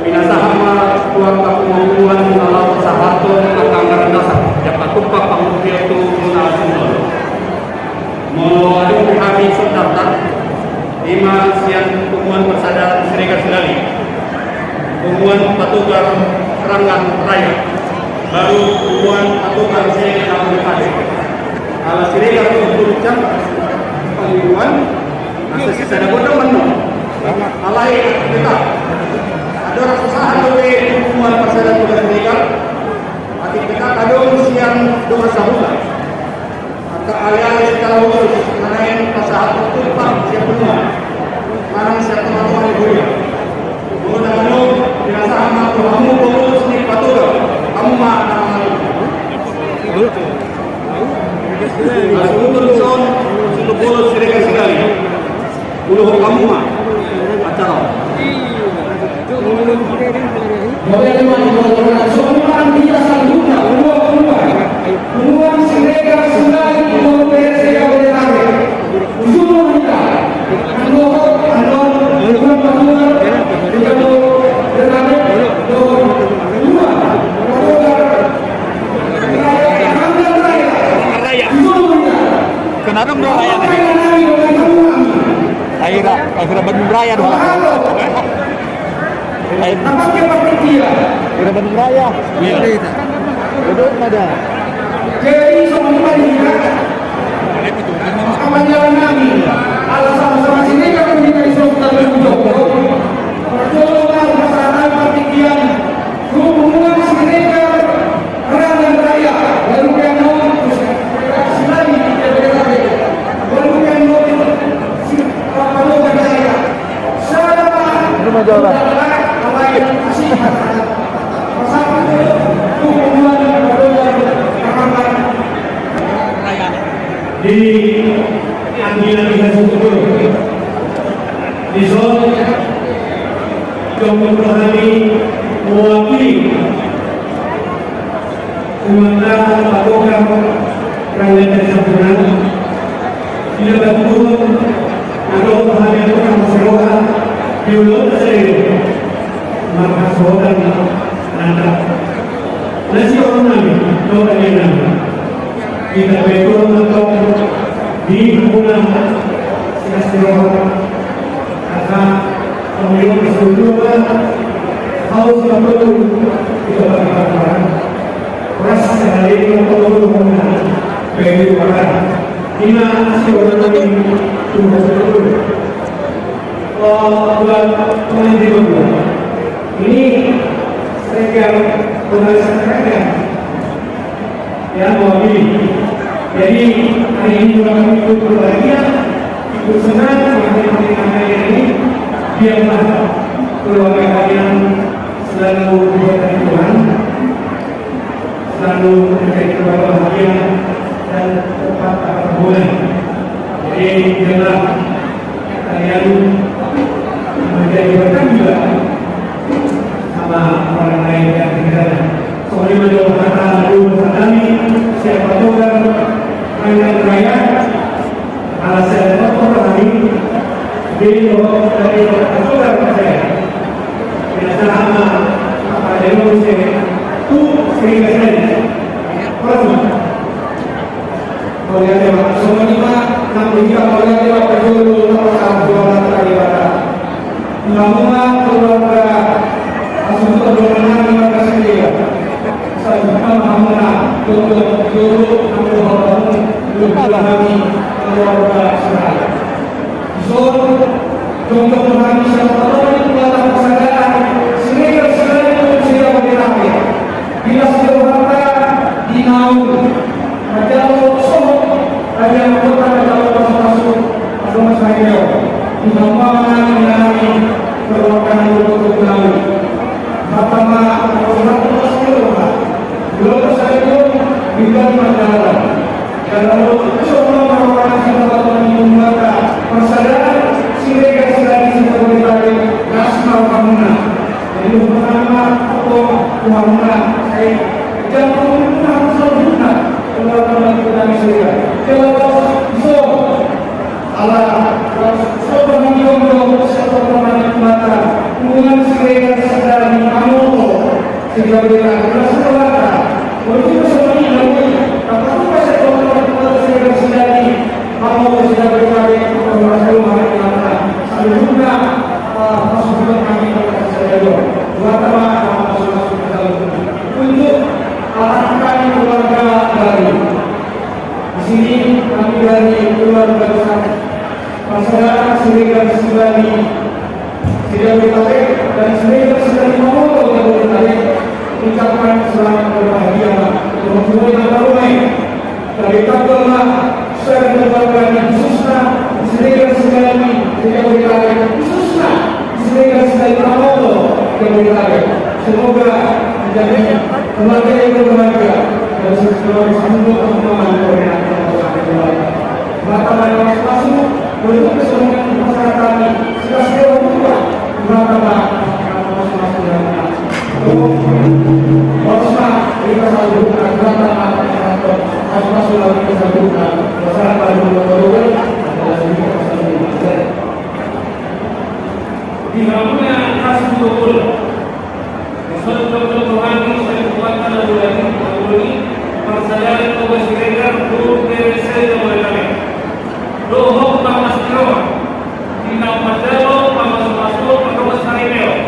Pinasahat ma tu angka punguan-punguan na laho pasahathon angka anggaran dasar jala patumpak pangurupion tu na sumber. Molo adong di hami songon na tardaftar, ima sian punguan Parsada Siregar Sihali, punguan Patogar Ranggan Raya, baru punguan Patogar Siregar Ranggan Raya. Ala Siregar tu Puncak, punguan, asa sisada godang manang. Alai tetap adong rasa sahat dope punguan Parsada Siregar, atik tetap adong sian dongan sahuta. Angka ale-ale secara khusus na naeng pasahat tumpak sian punguan manang sian tonga-tonga ni huria. Molo na adong, pinasahat ma tu hamu pengurus ni Patogar, hamu ma na mangalului. Asuhuton dison, suhut bolos Siregar Sihali. Uluhon hamu ma acara on. Mauliate ma di hamu, songon i ma di hita saluhutna, punguan-punguan, punguan Siregar Sihali, punguan P S C K B T Tabe. Ujungna hita, andorang, andorang, punguan Patogar, di Kabupaten Tabe, dohot punguan Patogar, Raya, Raya. Ujungna hita. Kan adong do raya na i. Akhira, akhira Bandung Raya do. Akhira Bandung Raya. Iya. Dodok ma da. Jadi songon i ma di hita. Maka manjalanani ala sama-sama Siregar, hita dison, hita dison. Parjolo ma pasahaton partingkian tu punguan Siregar Ranggan Raya, walu pe annon, Sihali, walu pe annon, si, Patogar Raya. Sada ma. Itu mah jauh lah. Alai, asik. Pasahaton tu punguan Patogar Ranggan Raya. Di anggilan di hasukutur. Dison, jong hami mewakili Na sihohot nami, dohot anggi nami, hita boi tong mantong di hamuna silas ni roha. Asa pamilon keseluruhan hau sipatutu kita bagi-bagi. Ras yang ada di kota Solo, bagi-bagi. Ina sihohot nami, tunggu sebentar. Oh, buat pengantin berdua. Ini seragam, pengalisan seragam. Ya, mau pilih. Jadi, hari ini juga kami ikut berbahagia, ikut senang, menghadiri pernikahan hari ini. Biarlah keluarga kalian selalu diberkati Tuhan, selalu menjadi keluarga bahagia dan tempat berhubungan. Jadi, biarlah kalian menjadi berkat juga sama orang lain yang di sana. Soalnya menjawab kata dulu kami, siapa tahu kan, kalian raya, alasan apa kami, jadi lo dari apa saya, biasa sama apa dia lo sih, tuh sering sekali. Terus, Mauliate ma, songon i ma, nang di hita mauliate ma, parjolo, tapa sahat jolo, tapa sahat jolo. Di hamuna keluarga, asuhuton dongan keluarga Siregar. Saluhutna ma hamuna, jolo, jolo, nang di hamuna, jolo, nang di keluarga Siregar. Dison, jongjong do hami sian Debata, Debata parsadaan, Siregar sadari on, Siregar sadari. Di las ni rohanta, di naung manjalo sohot, raja na hita manjalo pasupasu, pasupasu ni Debata. Di hamuna ma nang di nami, keluarga ni Debata. Hata ma, hata ma, las ni roha. Di las ni roha, di las ni roha. Jala ro, songon na marorang sian Debata ni Debata, parsadaan Siregar sadari, Siregar sadari, las ma rohamuna. Jadi, hupatama, hupatama, hupatama, sai, jala hupatama, hupatama, hupatama, hupatama, Siregar. Jala ro, so, ala, ro, so, hupatama, hupatama, hupatama, hubungan Siregar sadari, Mamoto. Sehingga mereka berhasil berkata, untuk bersama ini, apakah saya kalau kita sudah jadi, mau sudah berkata, orang saya mau berkata, selanjutnya, eh, masuk juga kami akan saya juga. Buat apa, masuk, masuk ke dalam. Untuk, eh, anak kami keluarga baru. Di sini kami dari keluarga besar Parsadaan Siregar sadari Jabodetabek dan Siregar sadari Mamoto Jabodetabek mengucapkan selamat berbahagia. Dohot jumolo na parumaen, gabe tangkas ma sada keluarga ni khususna Siregar sadari Jabodetabek, khususna Siregar sadari Mamoto Jabodetabek. Semoga menjadi keluarga yang berbahagia dan semoga selalu bermanfaat. Mata mata masuk, berikut kesemuanya masyarakat kami, sudah sewa rumah, mata mata masuk, masuk, masuk. Harus, Pak, kita satu, mata mata masuk, masuk, masuk, kita satu, masyarakat baru, baru, baru, ada lagi kita satu. Di mana masuk betul? Songon na nidok ni Tuhan i, songon na nidok ni Tuhan i, parsadaan Toga Siregar dohot bere sadari Jabodetabek. Dohot pangkas ni roha. Di na manjalo pamasumasuon, pangkas saripeon.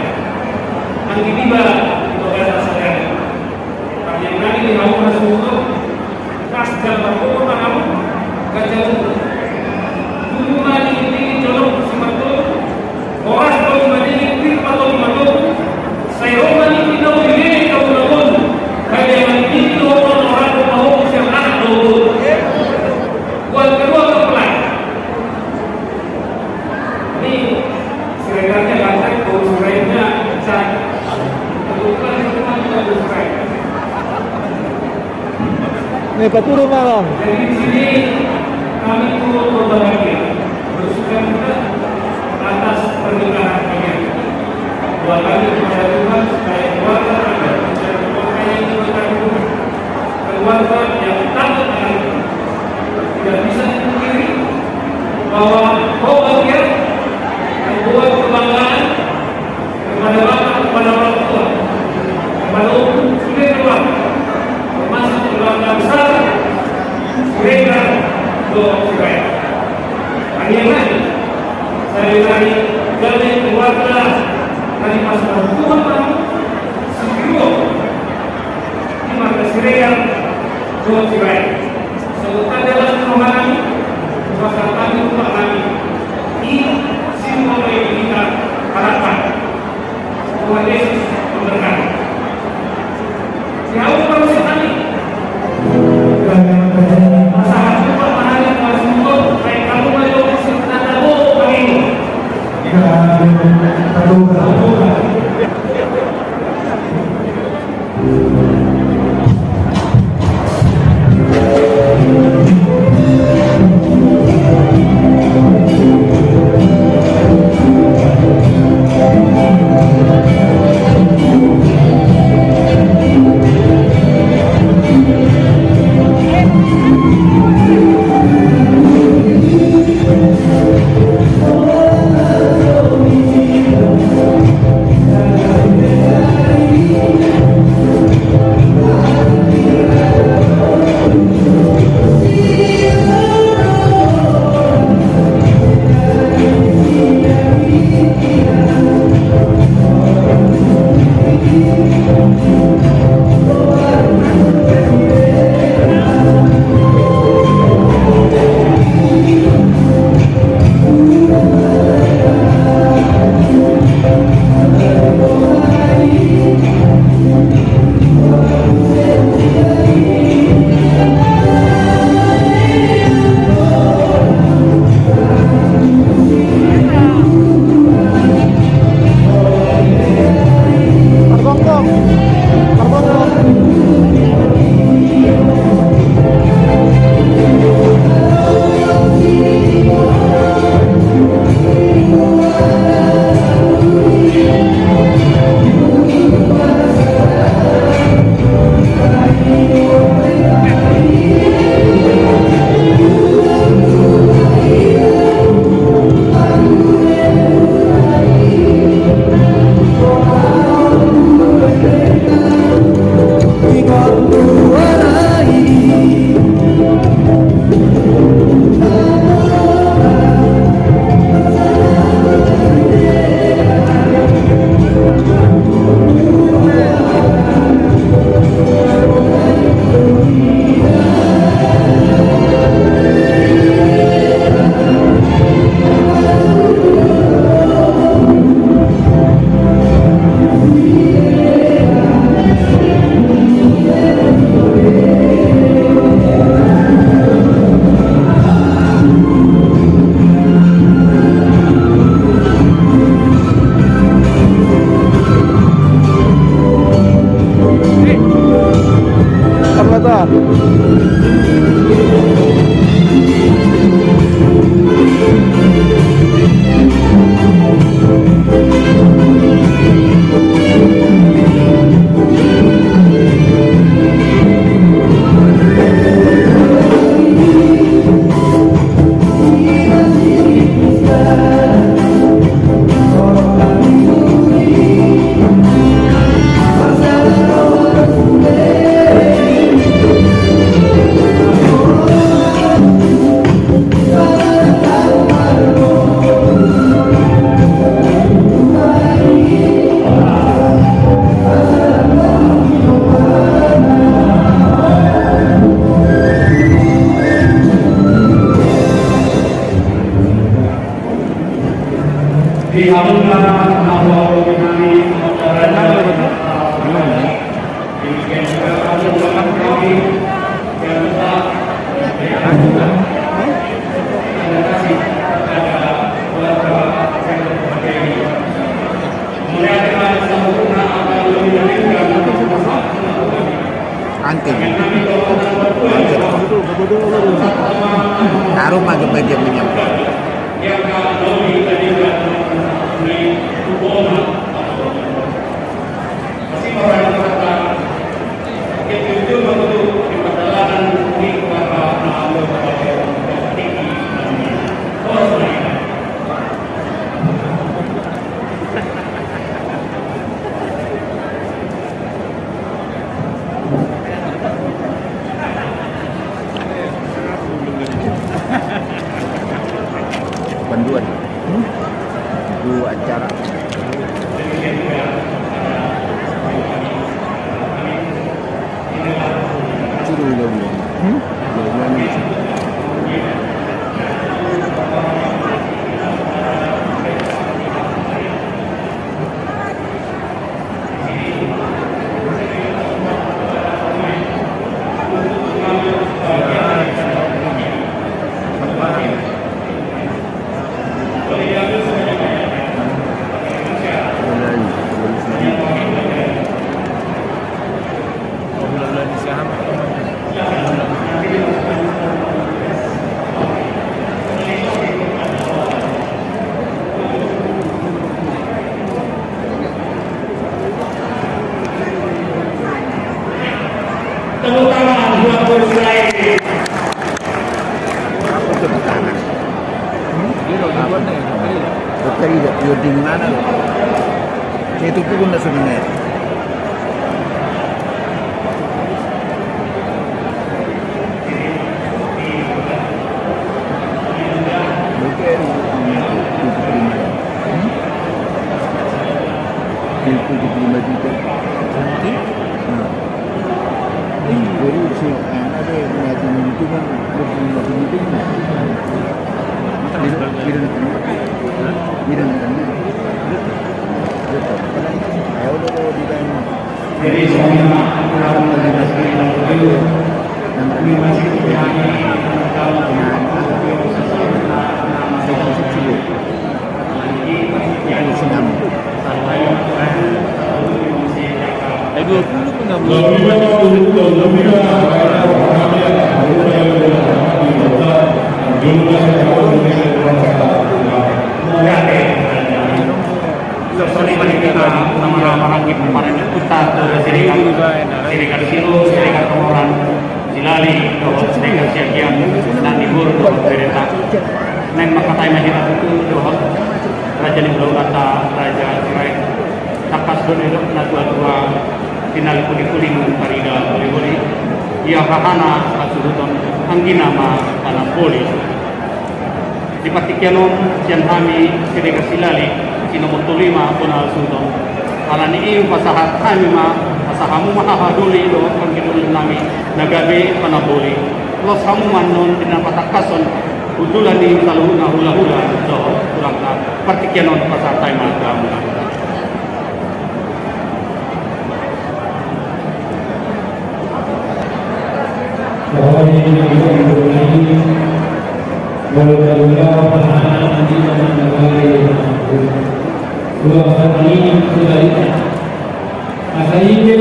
Anggiat ma di bagasan sadari. Parjolo nami di hamu na suhut. Pas jam parpulu tangamu, gajamu. Dulu ma dingin-dingin jolok tu simatolu, horas tolu ma dingin, pir ma tolu ma tolu, sai ro ma dingin tolu dingin tolu ma tolu, gabe ma dingin tolu ma tolu, horas tolu ma tolu, siap anak tolu. Buat kedua mempelai. Ini Siregarnya ganteng, kalau Sirainya cantik. Kebetulan itu kan juga Sirai. Nih, Pak, turun, Bang. Jadi di sini kami turut berbahagia, bersuka cita atas pernikahan kalian. Doa kami kepada Tuhan supaya keluarga Anda menjadi keluarga yang berkah, keluarga yang taat akan Tuhan. Tidak bisa dipungkiri bahwa kau bagian membuat kebanggaan kepada bapak, kepada orang tua, kepada Yang dua tirai. Sebutkan dalam rohanami, pasal kami rumah kami. Ini simbol yang kita harapkan. Tuhan Yesus memberkati. Siapa harus kami? Pasangan rumah kami, Tuhan Yesus memberkati. Baik kamu, Tuhan Yesus, kita tahu kami ini. Kita tahu. Anting. Anting. Taruh pakai baju minyak. Di mana lo? Itu pun dah sudah nih. Tujuh puluh lima. Hmm? Tujuh puluh lima juta. Nah. Jadi, si, ah, ada yang ngaji itu kan, dua puluh lima juta. Beda, beda dengan ini. Hah? Beda dengan ini. Betul. Betul. Karena itu, ya udah, kalau di dalam. Jadi, semua orang masih Siregar Silo, Siregar Komoran, Silali, dohot Siregar Siagian, Nandibur, dohot Bereta. Naeng mangkatai ma hita tutu dohot raja ni hulahulanta, Raja Sirait. Tangkas do didok natuatua, tinallik ulikuling, tarida holiholi. Ia hahana hasuhuton, anggina ma panamboli. Di partingkian on, sian hami Siregar Silali, sinomor tolu i ma bona hasuhuton. Alani i hupasahat hami ma, asa hamu ma haha doli dohot anggi doli nami na gabe panamboli. Los hamu ma annon di na patangkashon hundulan ni saluhutna hulahula dohot turangna. Partingkian on hupasahat hami ma tu hamu. Asa i pe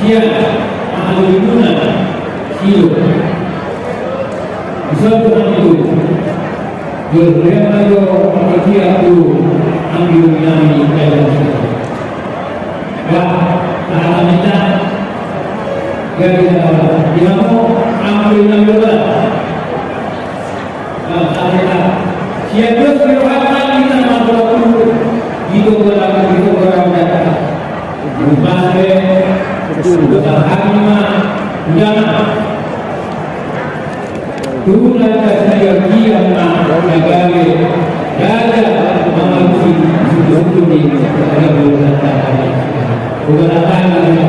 sian alualuhon Silo. Bisa tu hami tu. Jolo, jolo, jolo, jolo, jolo, jolo, jolo. Bah, tangan kita. Gak bisa, gak bisa. Gimana? Ambil, ambil, ambil. Bah, tangan kita. Siap, terus, kita akan, kita mampu waktu. Gitu, gua, gitu, gua, gua. Rumah saya, rumah hami, mah. Udah, mah. Tulang na siagian ma na gabe raja mangalusi susutu ni raja. Bukan apa yang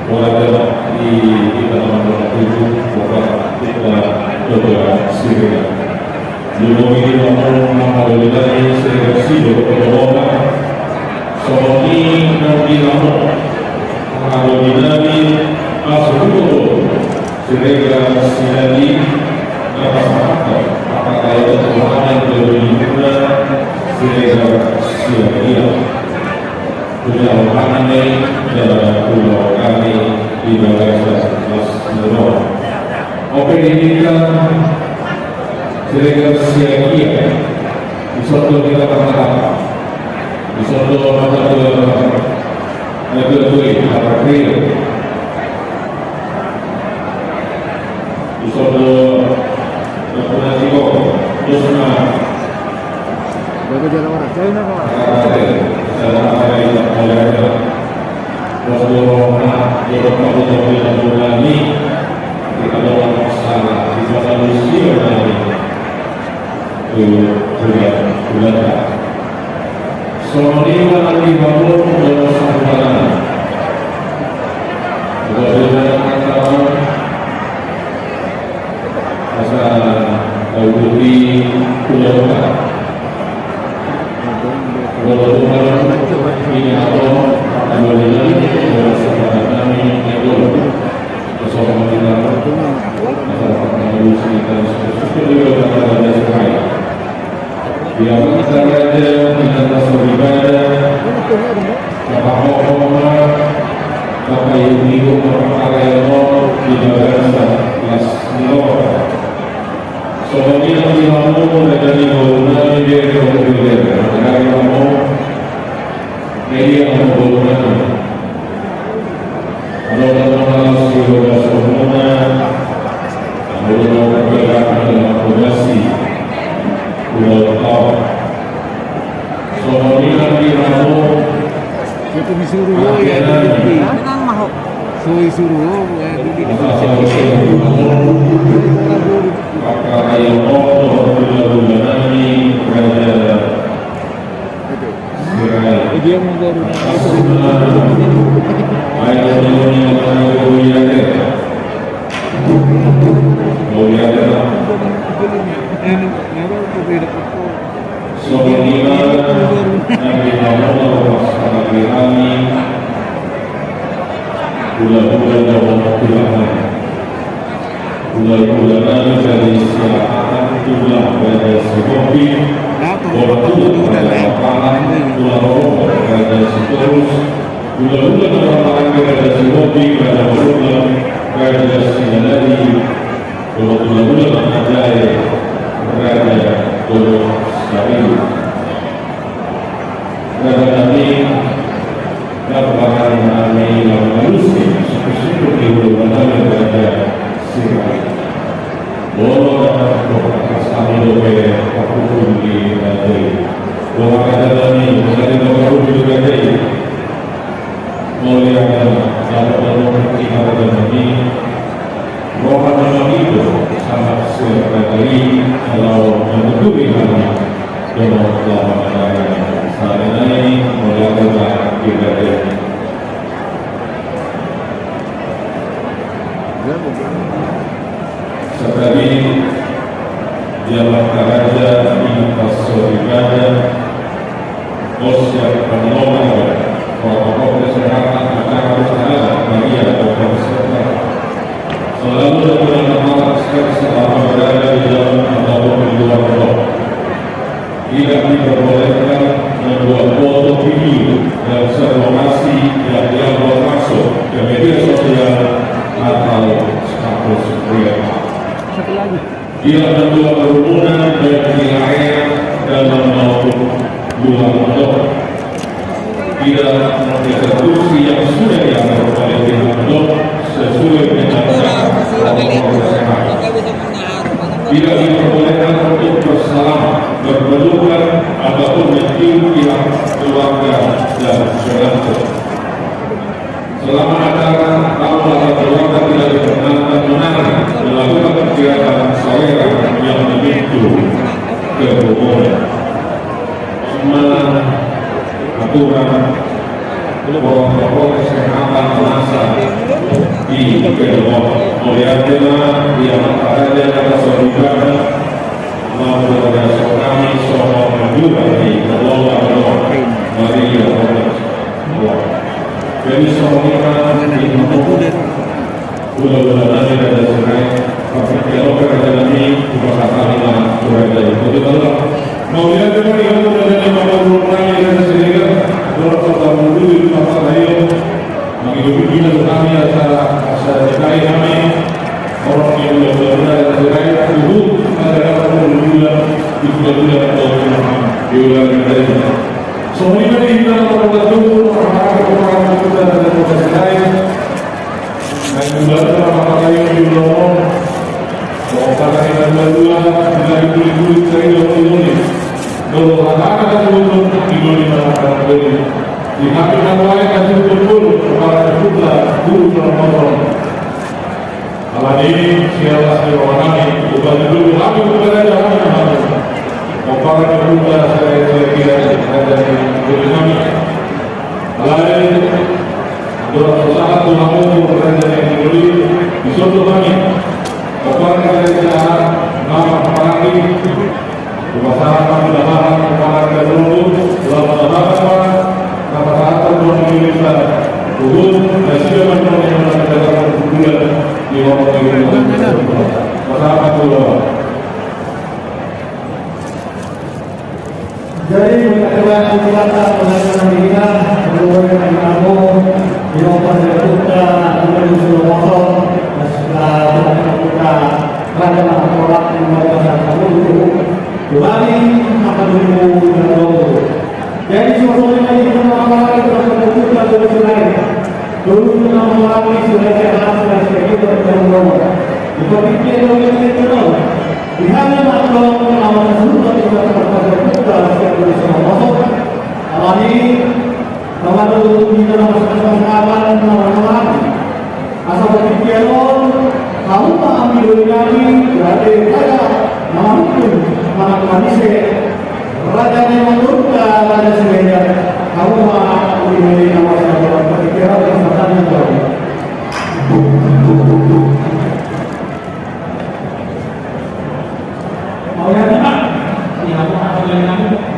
Ora di kita nomor tujuh, Bapak kita Coba Siregar. Di mobil nomor nama Lolilani Siregar Sido Kotolona. Soni nanti nomor nama Lolilani Asruto. Siregar Silali, na pasahathon angka tahi tu Tuhan, tu Tuhan, Siregar Siagian. Tujuan hami, jala tujuan hami di bagasan las nurona. Oke, di kita Siregar Siagian. Di soto kita berharap. Di soto mata dua. Itu, itu, itu, apa, itu. Isodo, Isodo, Isodo. Jaga jalan orang. Jalan orang. Jalan orang. Jalan orang. Isodo, Isodo, Isodo, Isodo. Kita doa masalah di kota Lucio nanti. Tu, tu, tu. Songon i ma nanti bangun dohot sahutanna. Dohot sahutanna. Asa tauduti tu dohot. Dohot sahutanna. Ini apa? Dohot sahutanna. Ini apa? Ia ma kita raja, inanta soripada, bapak hohom, bapak ibu, bapak karyawan, di bagasan las nurona. Songon i ma Itu disuruh, oh, ya, itu. Tenang, Mahok. So disuruh, oh, ya, itu. Itu. Eh, dia mau baru. Anu, apa, beda. Songon i ma na pinamona pasangan hami, hulahula na mangulahon. Hulahula nami Raja Siahaan, tulang Raja Sihombing, boru tulang Raja Siahaan, tulang rorobot Raja Sitorus, hulahula na marhaha Raja Sihombing, Raja Marulang, Raja Sinalali, dohot hulahula na manjae Raja Dolok Sariu. Raja nami, na bahen hami na mangalusi sungkunsungkun ni hulahula nami Raja Sihombing. Molo na tangkas hami dope parhundul di raja i. Boha raja nami, boha raja nami, parhundul di raja i. Mauliate ma, dapot dope di raja nami. Roha na mangido, sahat sian raja i, laho manuturi hami. Dohot laho mandarai. Sahat nai, mauliate ma di raja i. Sadari dia mangkaraja di paso ibadah, os yang pengelola protokol kesehatan acara usaha Maria Dokter Serta selalu dengan alat selama berada di dalam ataupun di luar gedung. Tidak diperbolehkan membuat foto video dan satu lokasi yang diupload langsung ke media sosial atau status W A. Satu lagi. Tidak membuat kerumunan baik di area dalam maupun luar gedung. Tidak mengeksekusi yang sudah diatur oleh pihak gedung sesuai dengan protokol kesehatan. Tidak diperbolehkan untuk bersalam, berpelukan, ataupun mencium pihak keluarga dan pengantin. Selama acara, tamu atau keluarga tidak diperkenankan menari, melakukan kegiatan saweran yang memicu kerumunan. Mana aturan protokol kesehatan masa di gedung. Mauliate ma, dia mangkaraja di paso ibadah, mauliate ma, songon i songon anjuran ni pengelola gedung Maria Dokter Serta. Jadi songon i ma di Hulahula nami Raja Sirait, partingkian on pe raja nami, hupasahat hami ma tu raja i. Mauliate ma di hamu raja nami, parhundul nami Raja Sirait, dohot parhundul di partingkian on. Mangido pinggan tu hami asa, asa ditahi hami horong ni hulahula Raja Sirait, huhut acara parhundul di hulahula na tolu na hami di hulahula Raja Sirait. Songon i ma di hita na parhundul, parhundul Raja Sirait. Naeng mulakan ma partingkian on di ulaon on. Songon hata ni na dua, di na dipuli-puli sai di ulaon on. Molo hata na dua on di doli na hata na dua. Di hami na lain na dua on, para putra, guru na motor. Alani sialas ni roha nami, ubat dulu hami, ubat aja hami, hami. Kompara ni putra, saya, saya kira, ada di doli nami. Alai, dohot sahat tu hamu raja ni doli, dison do hami. Opat raja na manghatai, hupasahat hami tu hamu, opat raja doli, laho pasahat ma, na pasahathon tu hamu ni doli, huhut nasida ma na manghatai, na manghatai bulan di waktu itu. Pasahat ma tu hamu. Jadi, mengatakan kita tak mengenal diri, keluar dari kampung, di rumah dari kita, kemudian di rumah, dan setelah kita, kita, raja nak tolak, di rumah, pasal kamu itu, Jadi, maka dulu, dulu. Jadi, suasana ini kita makan, kita makan, kita makan, kita makan. Dulu kita makan, sudah sehat, sudah sehat, kita makan. Kita pikir dulu, kita pikir dulu. Di hari maklum, lawan seluruh kita makan, kita makan, kita makan. Awali, lawan dulu kita makan, kita makan, kita makan. Asa partingkian on, hamu ma anggi doli nami, raja i, raja na marhundul manang manise, raja ni manurunta, raja Siregar. Hamu ma anggi doli nami, asa partingkian on, asa tanya jawab. Mau ya, Pak? Iya, mau apa lagi, Pak?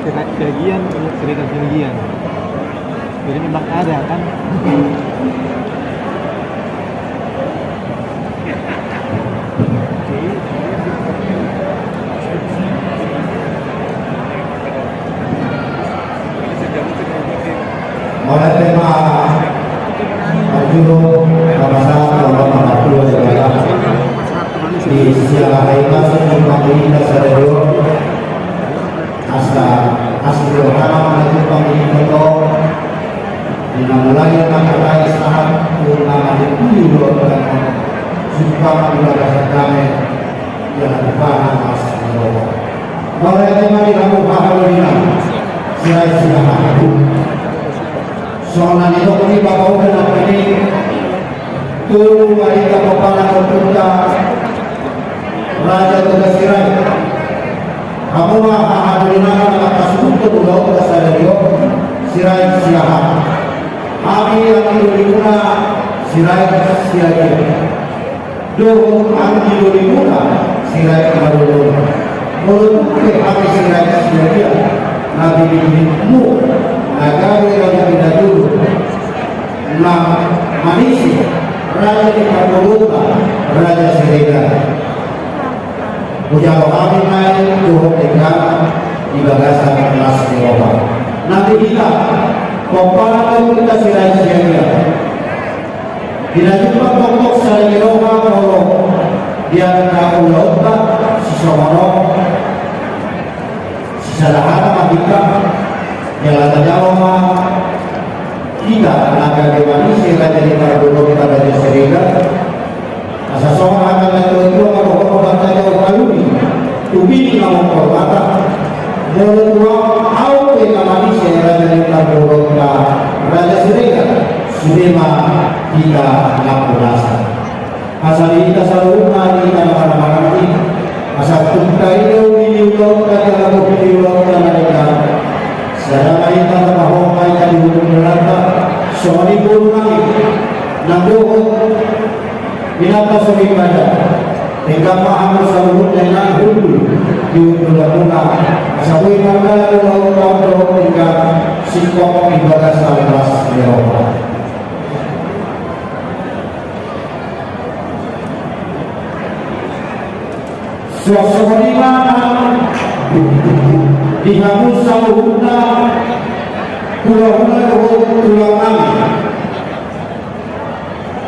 Kira-, ketinggian, kira-, ketinggian. Jadi memang ada, kan? Mauliate ma parjolo, pasahat ma roha ni natua-tua di Siahaan, di Siahaan, di Siahaan. Asa, asa di rohana ma na jumpang di hita on, di na mulai mangkatai sahat tu na mangihuthon, jumpang di bagasan dame, di na tumpahon las ni roha. Mauliate ma di hamu haha doli nami, Sirait Siahaan. Songon na nidok ni bapamu na tadi, tu ma hita pomparan ni ompunta Raja Toga Sirait. Hamu ma haha doli nami na mangkasuhuthon ulaonta sadari on, Sirait Siahaan. Hami anggi dolimuna Sirait Siagian. Dohot anggi dolimuna Sirait Mardodohon. Molo tung pe hami Sirait Siagian na binibinitmu, na gabe raja ni na jolo, na manise, raja ni parboruonta, raja Siregar. Hujalo hami ma i dohot denggan di bagasan las ni roha. Nang di hita pomparan ni ompunta Sirait Siagian, di na jumpang tongtong sada ni roha molo di angka ulaonta sisongon on, sisada hata ma hita, jala tajalo ma hita na gabe manise, raja ni parboruonta, raja Siregar. Asa songon hata ni natua-tua ma dohonon, banta jauh halumi tu pini na mangkormata. Molo tung ahu pe na manise, raja ni parboruonta, raja Siregar, sude ma hita na pomparan. Asa di hita saluhutna, di hita na marhahamaranggi, asa tung taida uli ni ulaonta jala bohi ni ulaonta na denggan, sada ma hita, tapahompa hita di hundul ni dolanta, songon i boru nami nang dohot inanta soripada. Denggan ma hamu saluhutna inang hundul di hundulanmuna, asa boi mardalan ulaonta on dohot denggan, singkop di bagasan las ni roha. Suang songon i ma nang di hamu saluhutna hulahula dohot tulang nami.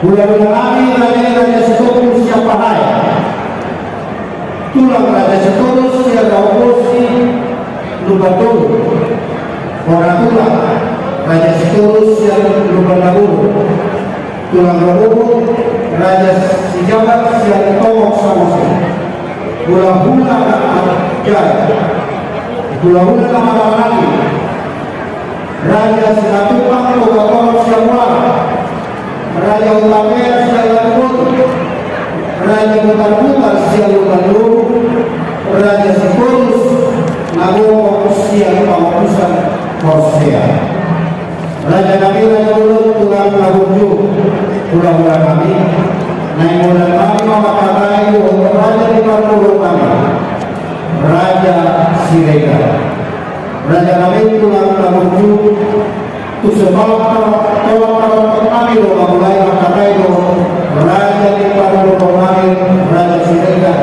Hulahula nami, raja, raja Sitorus sian Pahae. Tulang, raja Sitorus sian Raja Bosi Lumban Tolu. Bona tulang, raja Sitorus sian Lumban Naboru. Tulang Robobo, raja Sijabat sian Tongok Samosir. Hulahula na marhaha, Hulahula na manghatai, Raja Simatupang Toga Torop sian Muara, Raja Hutapea sian Labuan, Raja Butarbutar sian Lumban Luwu, Raja Sitorus na gogok sian Pamokusan Porsea. Raja nami, raja bolon, tulang na burju, hulahula nami, naeng mauliate nami ma manghatai dohot raja ni parboruon nami, Raja Siregar. Raja nami, tulang na burju, tu so tolap, tolap, tolap, tolap nami do mamulai manghatai dohot raja ni parboruon nami, Raja Siregar.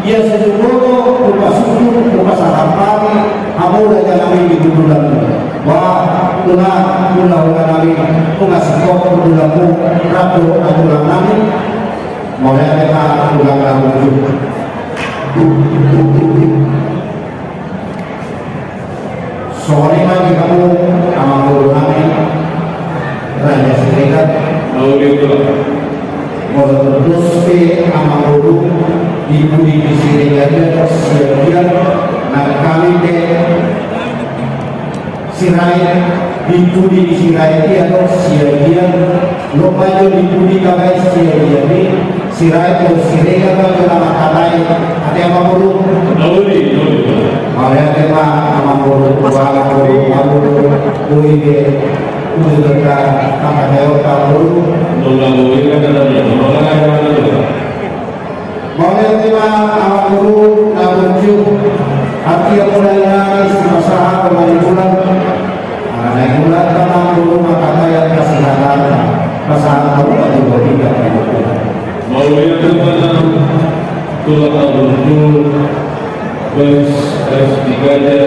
Ia so jumolo hupasundut, hupasahat hami hamu raja nami di hundulanmu. Ba, tulang, hulahula nami, nunga singkop hundulanmu rap dohot na tulang nami. Mauliate ma, tulang na burju. Songon i ma di hamu amangboru nami, Raja Siregar. Molo dos pe amangboru, di pudi ni Siregar i do sian dia, nang hami pe Sirait, di pudi ni Sirait i do sian dia, lomo jo di pudi tabaen sian dia i. Sirait dohot Siregar ma jo na manghatai. Ate amangboru. Nauli, nauli. Mauliate ma amangboru, amangboru, amangboru. Boi be, boi be, amangboru. Mauliate ma amangboru na burju. Artia mulai nai sipasahat tu Nainggolan. Nainggolan ma amangboru manghatai angka sihata. Pasahat ma tu amangboru. Mauliate ma tulang na burju, Bais Rais di Gaja,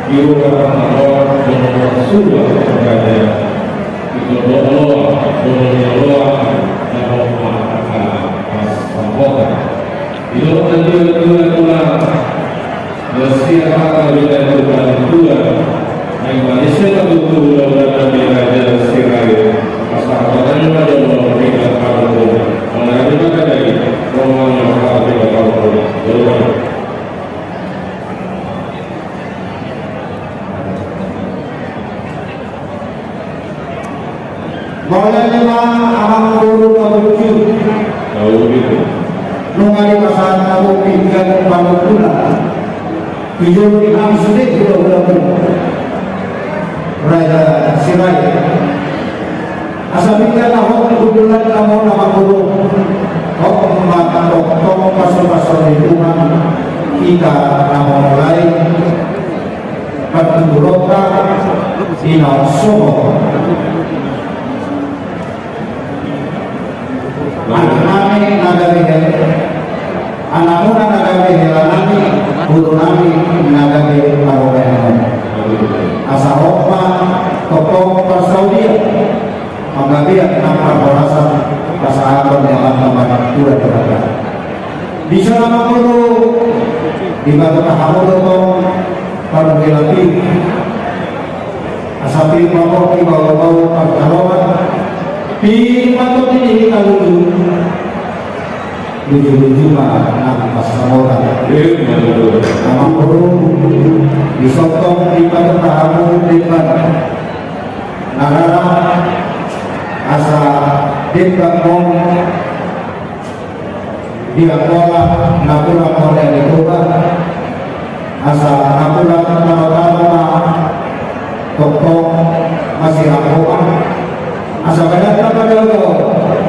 Ibu Kata Mawar, Bono Sua Gaja, Ibu Bono, Bono Jawa, Bono Mata, Mas Mahkota. Ibu Kata Dua, Dua, Dua, Mas Tia Kata Bina Tuhan Dua, Yang Malaysia Kata Dua, Dua, Dua, Raja Sirait. Mauliate ma amangboru na burju. Nunga dipasahat hamu pinggan panungkunan. Dijou di hami sude hulahulamu, Raja Sirait. Asa pinggan na hot di hundulan hamu na mangolu. Hot ma tongtong pasupasu ni Tuhan, hita na mamulai partuburonta di na songon. Anaknami na gabe hel, anakmuna na gabe helanami, botonami na gabe parhorasanmu. Asa hot ma tongtong parsaulian manggabean nang parhorasan pasahaton ni Amanta Martua Debata. Dison ma mangolu, dipasahat hamu do tong parhelapi. Asa pir ma tondi baoa-baoa parjaloan, pir ma tondi di hita luju, luju-luju ma nang pansamotan. Amangboru, dison tong dipasahat hamu demban na rara, asa demban on di angka na hurang mauliate di Tuhan, asa na hurang na tano-tano ma tongtong masirangkap, asa badan na padao,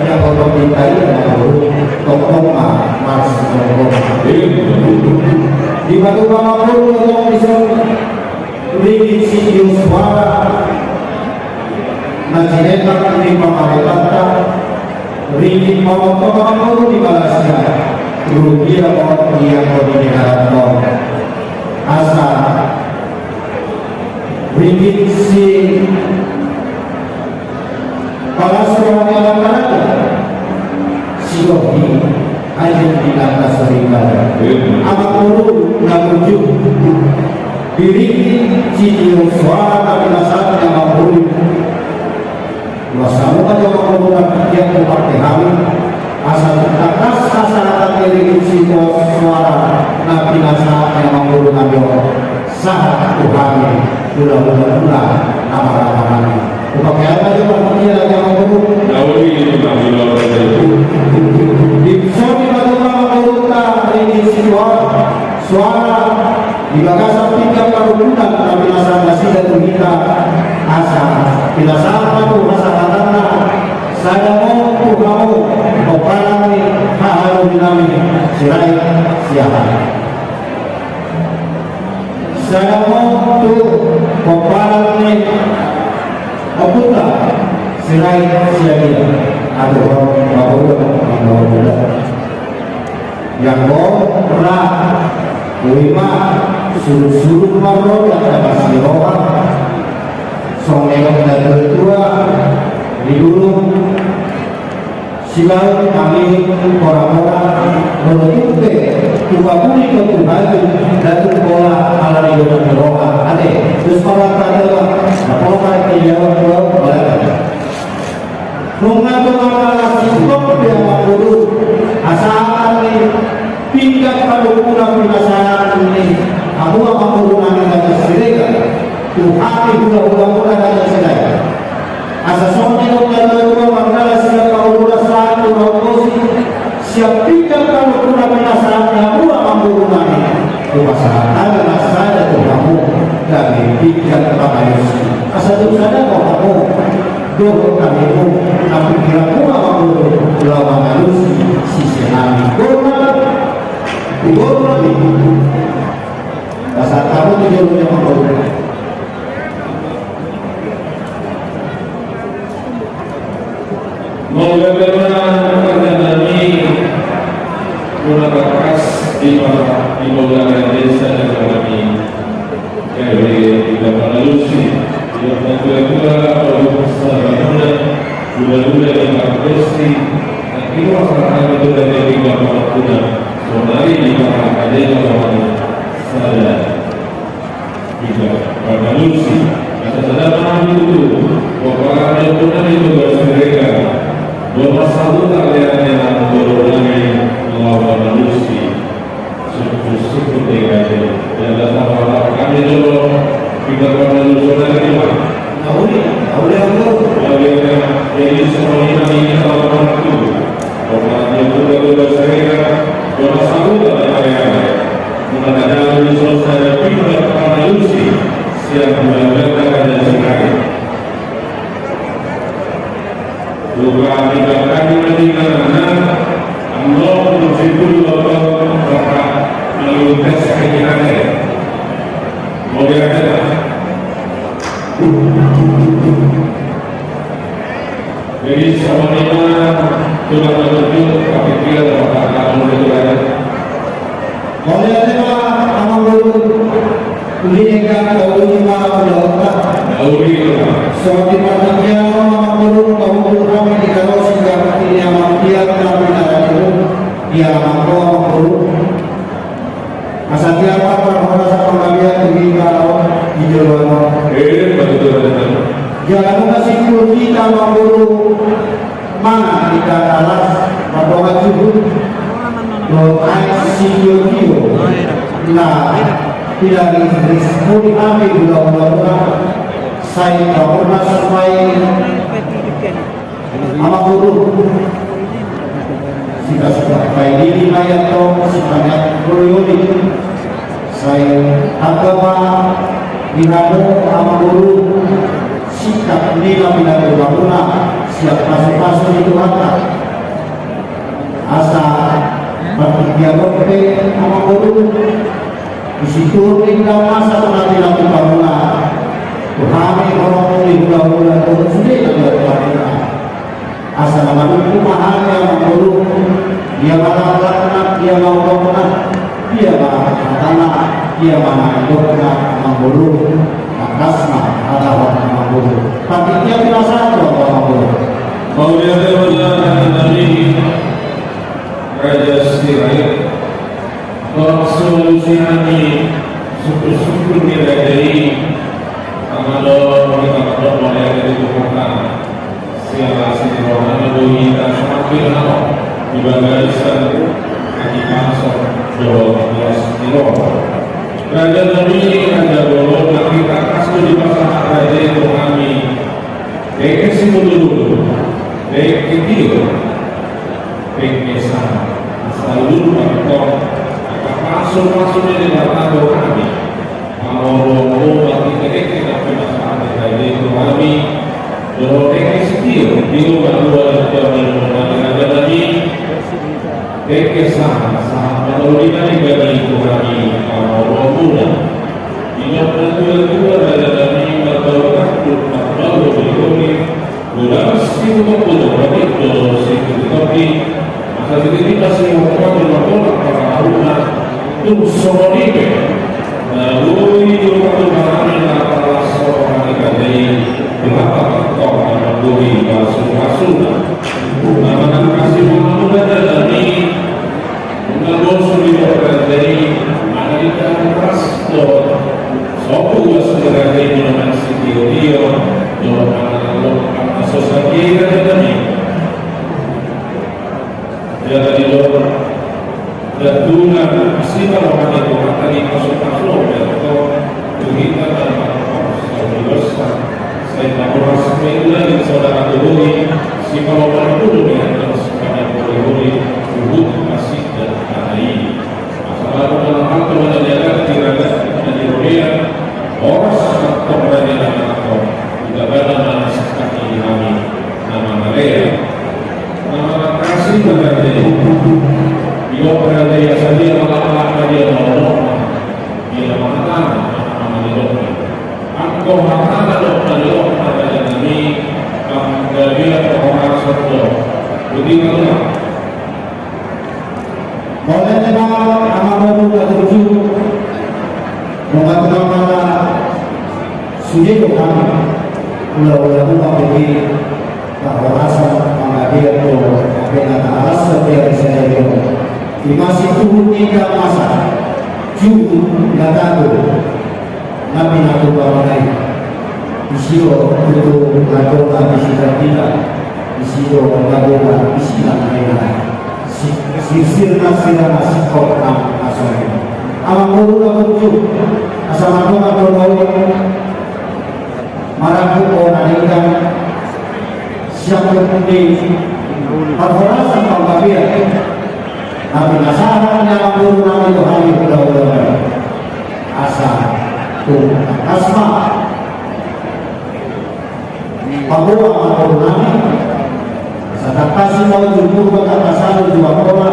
ia tongtong di tai na tongtong ma marsirangkap. Dipatupa ma mangolu tong dison ringgit sitio suara na jinetak ni pamarentanta, ringgit ma on tong mangolu di Malaysia, rupiah ma on di angka di negara tong. Asa ringgit si Palas roha ni anak-anak. Sidohi aja di nata seribada. Amangboru na burju. Di ringgit sitio suara na pinasahat ni amangboru. Masa muka jo amangboru na tiap tu partai hami. Asa tangkas hasahatan ni ringgit sitio suara na pinasahat ni amangboru na biasa. Sahat tu hami hulahula muna, amang-amang nami. Hupakean ma jo panitia, amang boru. Nauli di panggilan. Dipsoni ma jo amang boru ta di situa. Suara di bagasan pinggan parungkunan na pinasahat nasida tu hita, asa pinasahat ma tu hasahatanna. Sada ma tu hamu pomparan ni haha dohot nami Sirait Siahaan. Sada ma tu pomparan ni ompunta Sirait Siagian. Aduh, bapak udah, bapak udah. Yang bor ra, ui ma, surut-surut ma ro, yang dapat siroha. Songon na tua-tua di dulu. Sibaon hami pora-pora, molo tung pe tu pabuli pe tu hami, datu pola ala ni dona ni roha, ate, terus pora tanda, na pola tanda jawab, pola tanda. Nunga tonga mala singkop pe amang boru, asa hami pinggan parungkunan pinasahat ni hamu amang boru nami Raja Siregar, tu hami hulahula muna Raja Siregar. Asa songon na nidok ni natua-tua, mangkala sian pauluran sahat tu raut bosi, sian pinggan parungkunan pinasahat ni hamu amang boru nami, hupasahat hami ma sada tu hamu, gabe pinggan pangalusi. Asa tu sada ma hamu dohot hami, na pinggan hamu amang boru, laho mangalusi sise nami. Boru nami, boru nami. Pasahat hamu tu jolo ni amang boru. Mauliate ma raja nami, muna tangkas di pa-, di paulanan desa nami. Gabe pinggan pangalusi, di natua-tua, pauluran sahat muna, hulahula di parpesi, nangkin pasahat hami tu gabe pinggan pangalusi, sonari di pasahat hami sada. Pinggan pangalusi, asa sada ma hami tutu, pomparan ni ompunta di Toga Siregar, Bona Sahuta, lean ni amang boru nami, laho mangalusi sungkun-sungkun ni raja i. Jala sahat hami jolo pinggan pangalusi nami, ma. Nauli, nauli amang boru. Nauli, jadi songon i ma di hita laho mangalusi. Pomparan ni ompunta di Toga Siregar, Bona Sahuta, lean ni amang. Muna tanda ni so sada pinggan pangalusi sian hulahula Raja Siregar. Buka di belakang ma di kanan, amno, muna sipul, bapak, bapak, lalu tes kaki kanan. Mau diangkat, Pak? Jadi, sama-sama, coba tunjuk, pakai dia, dapat angkat, mau itu aja. Mauliate ma, amang boru. Uli ega, uli ma, uli ma. Uli ma. Songon i ma, amang boru, mauliate ma, amang boru, kami di Kalosi, kami di amang dia, kami di amang boru. Asa tiap apa, orang sama kami, kami di Kalosi, di Jawa. Eh, betul, betul. Jangan lupa singkop hita, amang boru. Mangan hita alas, mardongan juhut, dohot aek sitio-tio, na pinariris-riris muna di hami hulahula muna, sai pamurnas ma i, amang boru. Sipasipaididi ma i antong, sipaneang holiholi. Sai tamba ma di hamu, amang boru, singkop ni na pinaboa hamuna sian pasupasu ni Tuhanta. Asa partingkian on pe, amang boru, di situtu ni na masa tu na pinaboa hamuna tu hami, horong ni hulahula, dohot sude na pinaboa hamuna. Asa na manungkun ma hami, amang boru, dia ma laklakna, dia ma udokna, dia ma hatana, dia ma nidokna, amang boru. Tangkas ma hatahon, amang boru. Partingkian pinasahat, amang boru. Mauliate ma, raja nami, Raja Sirait. Dohot solusi nami, sungkun-sungkun ni raja i, amang boru, mauliate ma di Tuhanta. Siala sini rohana boi hita semakin lama di bagasan hakipason dohot las ni roha. Raja nami, raja bolon, na hita kasih di masa raja itu kami. Dengke si bulu-bulu, dengke tio, dengke sa, saluhut bangkon, angka pasu-pasu ni Debata do kami. Pangolomu bagi dengke na pinasahat ni raja itu kami. Dohot dengke si tio, tio madua dan tio madua, raja nami. Dengke sahat, sahat mangolu di nami bani tu hami pangolomuna. Ingot na tuatua raja nami marbau tanduk marbau holi-holi. Godang situtu-tutu, hami do situtu-tutu. Asa situtu-tutu masihol hami mangolap pangarahutna. Tung songon i pe. Na boi do hami na parlas songon hami kadei. Di hata tong na mamboi pasu-pasuna. Na manang kasih mangolomuna raja nami. Nunga bosur di raja i, manang di dalam ras do. Sopu gas di raja i, manang si tio-tio do, manang lo, manang so sadia i raja nami. Ia tadi do, dan Tuhan, asi palohan itu, maka di pasu-pasu, dan to, tu hita dan pasu-pasu, sai na horas, meula di saudara tu boi, si palohan itu, dan si pada boi-boi, huhut asi dan tanah ini. Asa baru dalam hal kepada dia lagi, tidak ada, tidak di dunia, horas, atau berada dalam atau, tidak ada mana sakit di hami, nama Maria. Nama kasih berarti. Io berarti ya sadia, malah dia mau. Io mengatakan, nama di dunia. Anggo hatana do na nidok raja nami, panggabean parhorasan do. Boti ma tulang. Mauliate ma amang boru na burju. Nunga tung pala sude do hami. Ula-ula nunga boti parhorasan panggabean do. Ape na talas setiap saya do. Ima situhut ni masa. Juhut na tatu. Na pinatupa nai. Disi do tutu na dong na bisilan hita. Disi do na dong na bisilan hita. Si, sirsir na sira na singkop na asal. Amang boru na burju. Asa mandok na dong na uli. Marangkup hona denggan. Siap berkundi. Parhorasan panggabean. Na pinasahat ni amang boru nami tu hami hula-hula nami. Asa tung tangkas ma. Paboa amang boru nami. Asa tangkas ma ujung purba, tangkas ma ujung purba.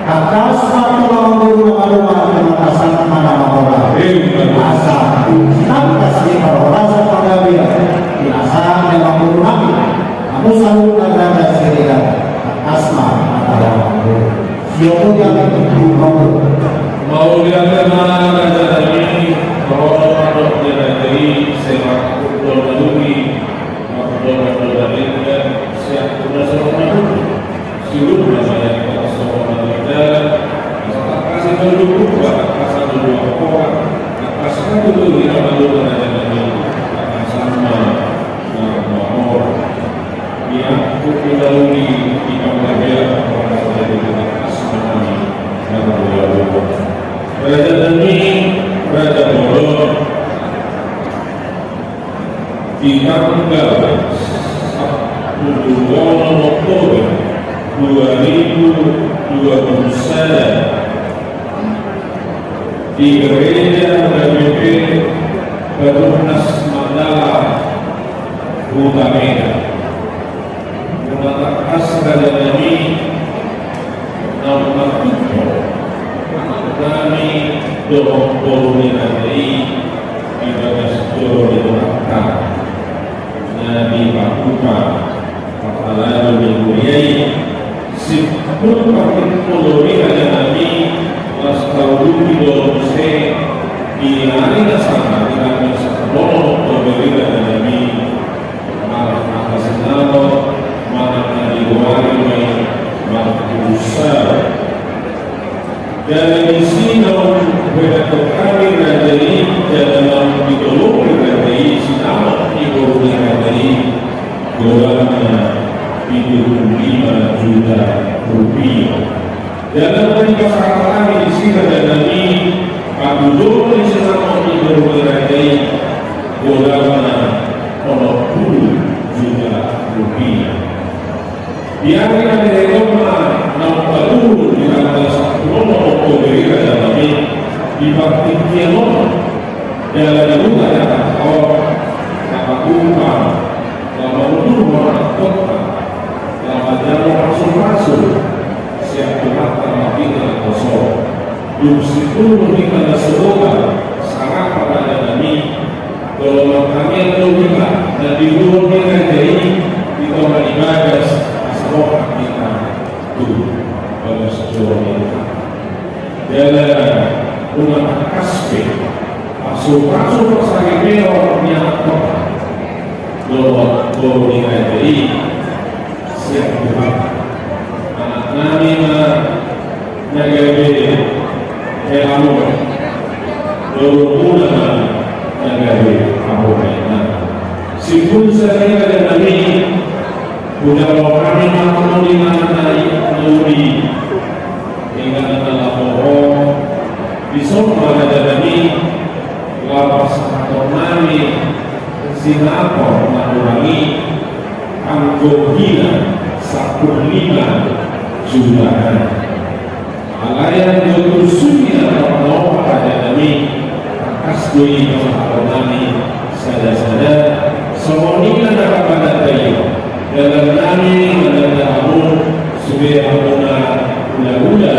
Tangkas ma tu amang boru na malo ma, tangkas ma na malo. Asa tung tangkas ni parhorasan panggabean. Pinasahat ni amang boru nami. Amu saluhutna raja sirina, asma mata. Siapa yang mampu? Mauliate ma raja nami, rohana mandok di raja i, semak kudon na dugi, makudon na denggan, siap kuda songon na dugi. Siulun na banyak kota songon na dugi, asa tangkas i tolu purba, tangkas i tolu purba, tangkas i tolu purba, raja nami, tangkas i tolu purba. Ia, kuku lalu di, di panggabean, orang saja di atas, namanya, namanya. Raja nami, raja bolon, di tanggal sapuluh onom Oktober dua ribu dua puluh sada, di Gereja H K B P Perumnas Mandala, Huta Medan. Huta Medan, raja nami, naung martumpol nami dohot boru ni raja i di bagas joro ni Tuhanta na dipatupa. Parhalado ni huria i, siput partingkol ni raja nami, las taulupi do muse, di ari na sama, di ari na sama, dohot do beri raja nami, marhata sinamot, manang na digoari ma i, marhata. Jala disi naung huhinathon hami raja i, jala naung ditolopi raja i sinamot ni boru ni raja i, goarna pitu pulu lima juta rupiah. Jala naung dipasahat hami disi raja nami, Patujolo ni sinamot ni boru ni raja i godangna onom pulu juta rupiah. Di ari na dihehon ma naung paduhul di tanggal sampulu onom Oktober i, raja nami, di partingkian on jala di huta Jakarta on, na patumpak laho manguduhon anakkonta laho manjalo pasupasu sian Tuhanta marhite na poso. Dung situtu hita na so boi sarapan, raja nami, jolo martangiang do hita na diuhon ni raja i di tonga ni bagas, asa roha hita tu bagas joro ni Tuhan. Jala nunga tangkas pe pasupasu parsaripeon ni anakkonta dohot boru ni raja i sian Tuhan. Anak nami ma na gabe hela muna, boru muna ma na gabe hapomean nami. Simpul sian i, raja nami, hujalo hami ma hamu di inganan na uli, inganan na laho ro. Dison ma, raja nami, laho pasahaton nami sinamot na godang i, anggo hira sampulu lima juta. Alai anggo tu suhi na parnaopa, raja nami, tangkas do i pasahaton nami sada-sada. Songon i ma na manghatai dalan nami mandok tu hamu, sude hamuna hula-hula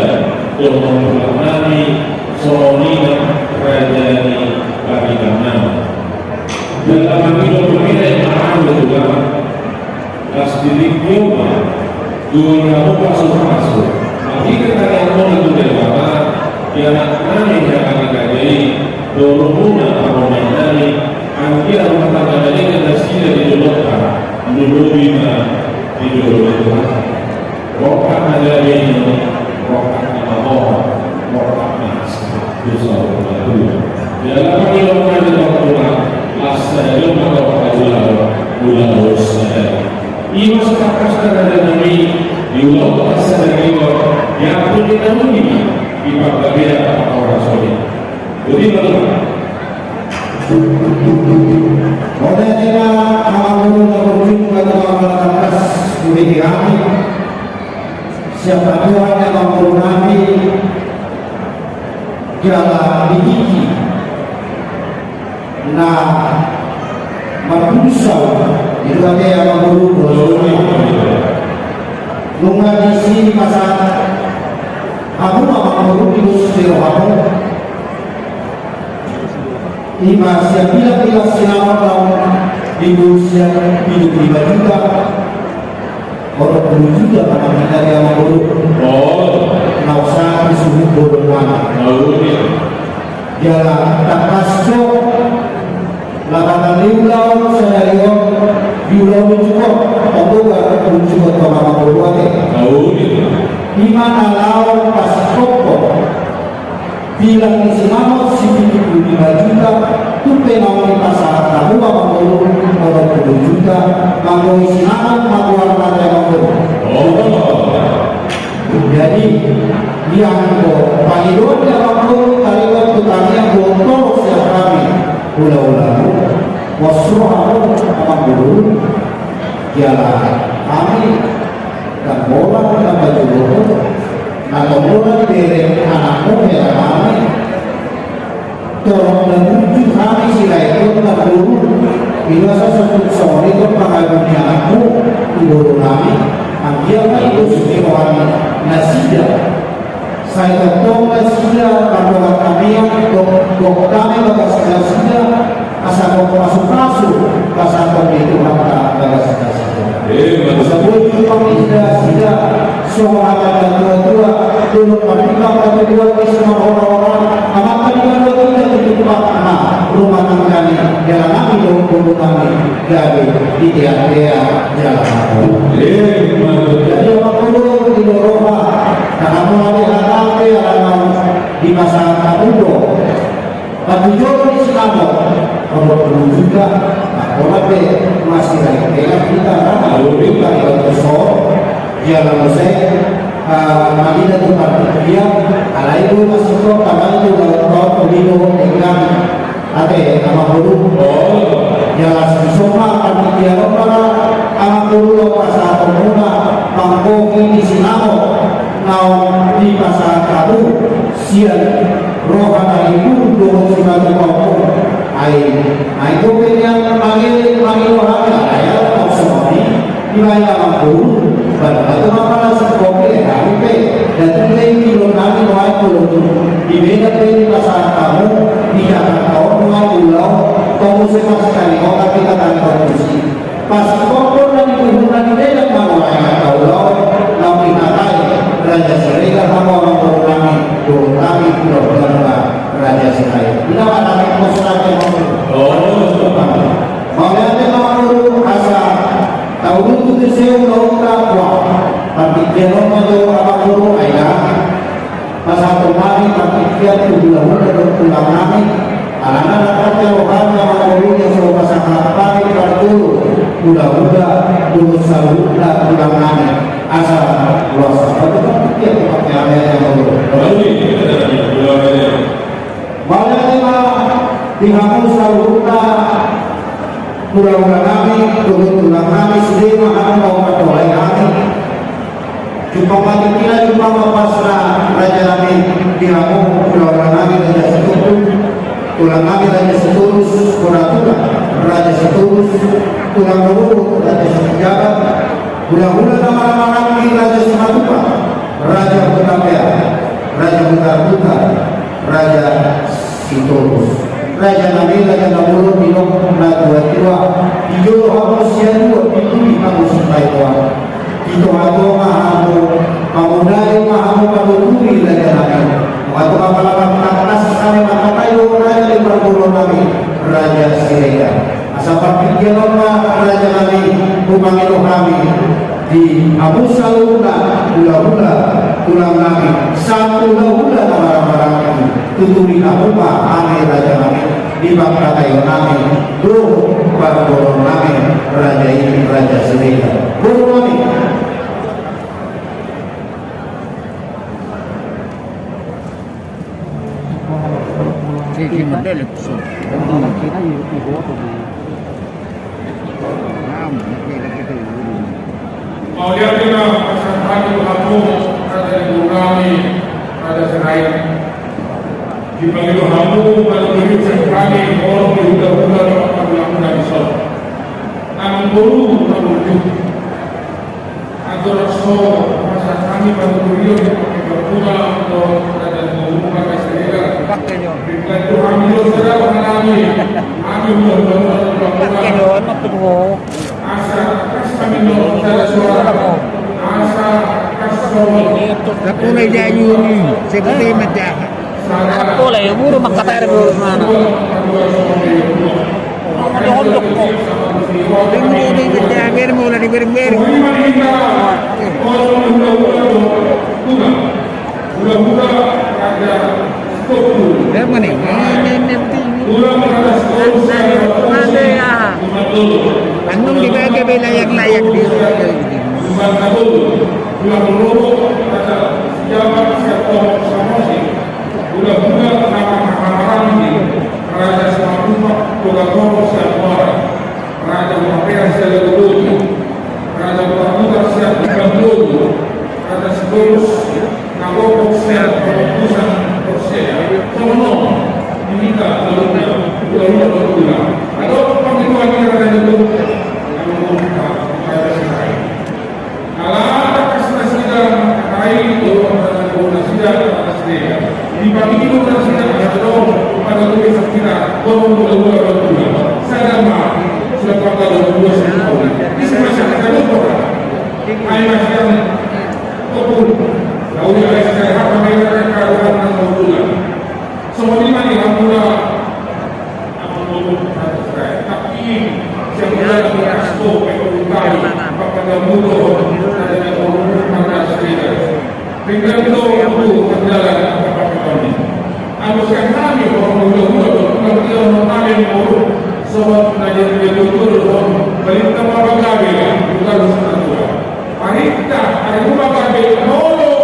dohot tulang nami, songon i ma raja ni partingkian nami. Jala mangido pamina i ma hami, tulang, las di tingki on ma dua ribu pasu-pasu. Marhite tangiangmuna tu Debata, di anak nami hela ni raja i, boru muna hapomean nami, anggiat rumah tangga na denggan nasida di jolonta, lolobi ma di jolo ni Tuhan. Rongkap na gabe, rongkap na mamora, rongkap na asa tu saur matua. Jala pangidoan nami tu Tuhan, las sada jolma dohot hula-hula, hula-hula sada. I ma so tangkas, raja nami, di ulaonta sadari on, diampuni na uli ma di panggabean parhorason i. Boti ma, tulang. Oda ni ma, amang boru, na berjumpa tu amang na tangkas, boti hami. Siapa Tuhan, amang boru nami, jala di tingki na marpusau, itu ate, amang boru, boru nami. Nunga disi pasahat hamu, amang boru, di dos ni rohamu. I ma sian bilang-bilang sinamot naung diboan, sian pitu pulu lima juta, onom pulu juta ma na hita di, amang boru. Oh. Na usaha di suhut boru nami. Jala tangkas do lapatan ni ulaon sadari on, di ulaon unjuk on, tong do ga unjuk on, amang boru, ate. I ma na laho pasingkophon bilang ni sinamot sipitu pulu lima juta, tung pe naung dipasahat hamu, amang boru, onom pulu juta, manggohi sinamot ma goarna, amang boru. Jadi, ianggo pangidoan ni amang boru, taringot tu tangiang dohot toros sian hami hula-hulamu, pos rohamu, amang boru, jala hami ndang holan na pajurohon, na tong holan dibereng anakmu hela nami. Torop na burju hami Sirait on, amang boru. I do asa sahat tu songon i tong pangabun ni anakmu tu boru nami, anggiat ma i dos ni roha ni nasida. Sai tongtong nasida mardongan tangiang, gok, gok damei bagas nasida, asa gok pasupasu pasahaton ni Tuhanta bagas nasida. Asa boi tumpang nasida songon hata ni natua-tua, dolok marnimbang, hatubuan ni simarhora-hora, amanta di banua, ginjang di tumpakna, rumah tangga ni hela nami dohot boru nami gabe ditea-tea jala hatop. Jadi, amang boru, di roha, na hamu ale hata pe ala naung dipasahat hamu do patujolo ni sinamot onom pulu juta, na holan pe masirang hela hita, na holan pe hita di banua on. Jala muse Ah, marida tu partingkian, alai do masuk taman tu laut laut, uli do denggan. Ate, amangboru. Oh. Jala dison ma partingkian on ma, amangboru, laho pasahatonmuna manggohi di sinamot naung dipasahat hamu sian roha na ibu dohot si matu pau. Ai, ai gope nian mangele mangido hami, alai ala tong songon i. Dibaen amangboru, baru batu mapala sikopi, eh, hami pe. Datu pe ingkilon nami nuaeng tu lotu. Di Medan pe dipasahat hamu, di Jakarta on nuaeng ulaon, tong muse masakali on hami tatangkon tusi. Pas ingkon na di tuhuna di Medan ma nuaeng angka ulaon, naung dihatai Raja Siregar hamu amangboru nami, dohot nami, dohot Raja Siregar. Ina ma hami pos raja amangboru. Oh. Mauliate ma amangboru, asa tauluti tu ise ulaonta. Partingkian on ma jo amangboru, ai na pasahaton nami partingkian tu hulahula dohot tulang nami. Alana ndang tangkas rohana amangboru, ia so pasahat hami parjolo hulahula dohot saluhutna tulang nami. Asa luas apa tu partingkian tu partingkian amangboru. Mauliate ma di hamu saluhutna hulahula nami dohot tulang nami, sude ma hamu naung mandongani hami. Jumpang ma tingkina, jumpang ma pasna raja nami di hamu hulahula nami Raja Sitompul, tulang nami Raja Sitorus, bona tulang Raja Sitorus, tulang na boru Raja Sitinjaba, hulahula na marhahamaranggi Raja Simatupang, Raja Hutapea, Raja Hutahuta, Raja Sitorus. Raja nami, raja na bolon, nidok natuatua, di jolo hamu siaduon, di tuli hamu sipaetuan, di tongatonga hamu pamodai, ma hamu patuturi raja nami. Tongatonga pala martangkas hami mangkatai do raja ni parboruon nami Raja Siregar. Asa partingkian on ma raja nami, hupangido hami di hamu saluhutna hulahula tulang nami, sahat tu hulahula na marhahamaranggi, tuturi hamu ma hami raja nami di pangkataion nami dohot parboruon nami raja i, Raja Siregar. Boru nami. Mauliate ma pasahat hami tu hamu, raja ni boru nami, Raja Sirait. Dipangido hamu, mauliate ma pasahat hami, horong di hulahula dohot parboruon nami dison. Amangboru, amangboru. Andorang so pasahat hami panuturion di pangkataion dohot raja ni boru nami Raja Siregar. Pake jo. Pinggan tu hami do sada roha nami. Hami do, do, do, do, do. Pake jo, napa tu ho? Asa kas hami do sada suara. Asa kas hami. Tapi mulai jayu ni, seperti macam. Apo la, ya, buru mangkatai do mana. Ada hondok ko. Beri, beri, beri, beri, beri, beri. Apa nih? Ini, ini, ini, ini. Ada, ya. Antum dibagi be layak-layak di. Hulahula na marhahamaranggi, Raja Simatupang, Toga Toru sian Muara, Raja Hutapea sian Lagoboti, Raja Hutahuta sian Bambulu, Raja Sitorus na gogok sian Pamutusan Porsea. Songon on, di hita saluhutna, hulahula dohot tulang. Adong pangidoan ni raja i, Raja Sirait. Alana tangkas nasida mangkatai dohot raja ni boru nasida, raja nasida. Dipangido nasida asa adong pada tulis nasida, horong hulahula dohot tulang. Sada ma, sudah pada dua sudah. Di sana ada dua. Ai nasida topur. Lalu ai nasida hata mereka karuan nang tulang. Songon i ma di hamuna. Tapi sian bulan Agustus, Februari, Papadamudo, ada di Papadamudo, ada di Papadamudo. Tinggal itu waktu berjalan Papadamudo. Anu sian hami, orang muda-muda, orang dia orang kami yang urus, sobat ngajar dia tutur, orang balita apa gabe, bukan sesuatu. Parintah, ari rumah gabe, molo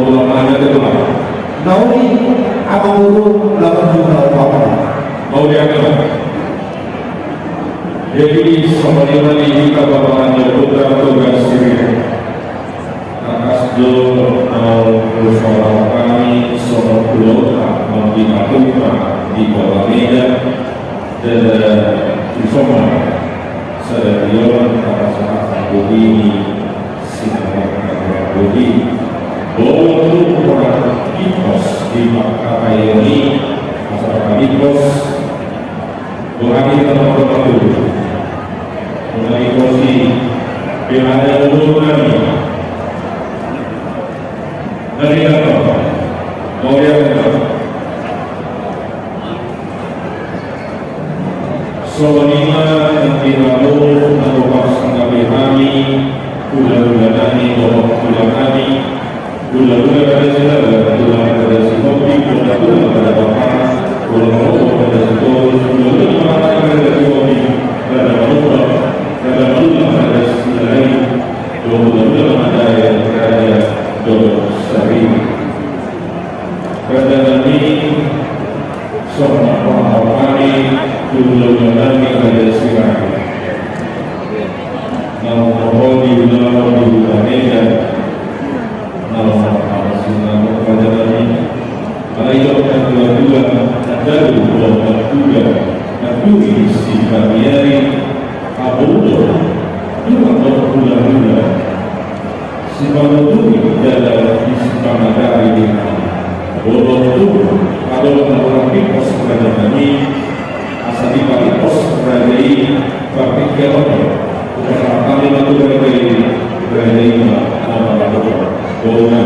Tulang, tulang, tulang. Nauli, amang boru, lapan juta lapan. Mauliate ma. Jadi, songon i ma di hita, Bapak Raja Putra, tugas siri. Tangkas do naung hupasahat hami songon ulaonta manggibatung ma di Kota Medan, ndada ison ma sada ulaon pasahathon bohi ni sinamot na marhaha bohi. Boha tu hona ginos di pangkataion i, asa hona ginos. Dohot hita na marhaha bohi. Hona ginos i, pe hata ni boru nami. Nari napa? Mauliate ma. Songon i ma nang di hamu na hupasahat hami, hulahula nami dohot tulang nami, hulahula Raja Sinaga, hulahula Raja Sihombing, hulahula Raja Bapa, hulahula Raja Sitorus, hulahula Raja Sihombing, Raja Manumbang, Raja Manumbang, Raja Silahi, dohot hulahula Raja Dohot Sari. Raja nami, songon na hupasahat hami tu hulahula nami Raja Silahi. Naung ro di ulaon di Medan, naung ro di Medan, raja nami. Alai didok natuatua, na dabu dohot natuga, na duri sipangiari, hamu do Sipanuturi jala sipangadari di nami. Molo tung adong na hurang pipos raja nami, asa dipapipos raja i partingkian on. Upasahat hami ma tu raja i, raja i ma na mangalaho. Boha.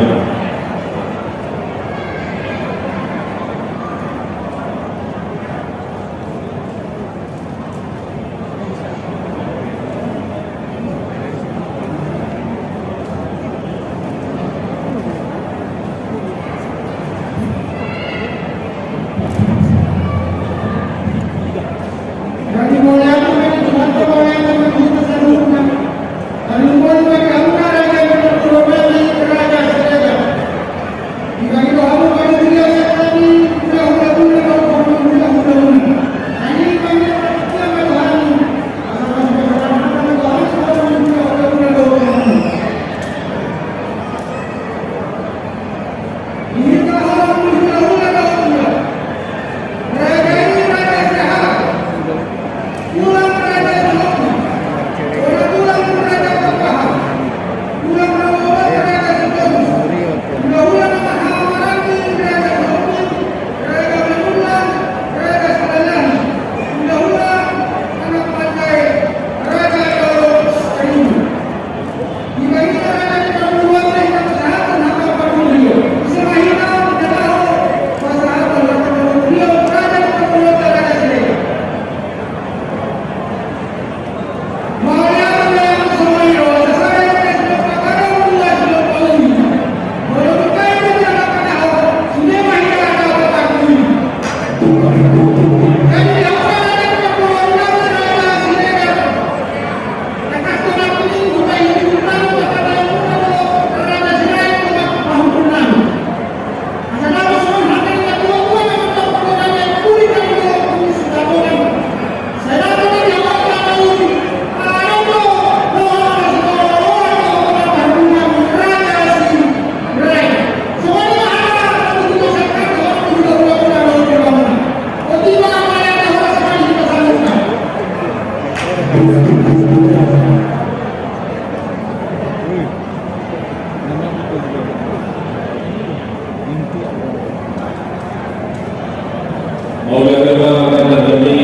Mauliate ma raja nami,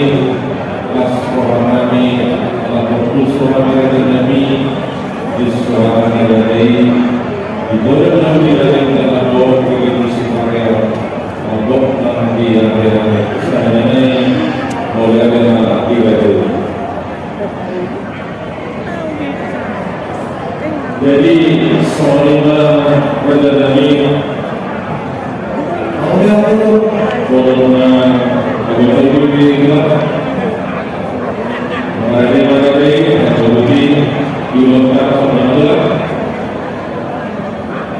las roha nami, ala porlu roha ni raja nami, di suara ni raja i, di bodan nami raja i, di dalam bawah di raja i, si Maria, mabok nang di raja nami, sahat nami, mauliate ma di raja i. Jadi, songon i ma raja nami. Oke, oke, oke. Pokokna, agak baik dulu di kita. Mengenai materi, agak lebih diulangkan sama juga.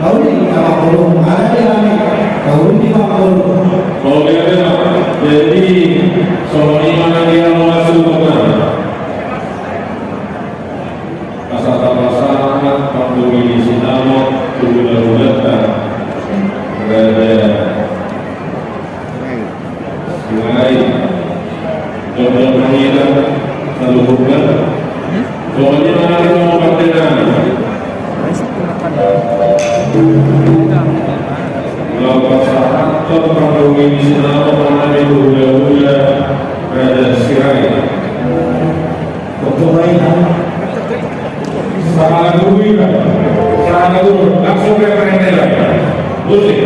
Tahu ni, apa belum? Ada di kami. Tahu ni, apa belum? Oke, oke, Pak. Jadi, songon i ma na dia mau masuk, Pak. Asa tapasahat panggohi ni sinamot tu hulahulanta. Raja Sirait. Jomjom ma hita saluhutna. Songon i ma na hita mau partengan. Laho pasahathon panggohi ni sinamot ma hami tu hulahula Raja Sirait. Sahala guru i, sahala guru, langsung ke pengendela. Musik.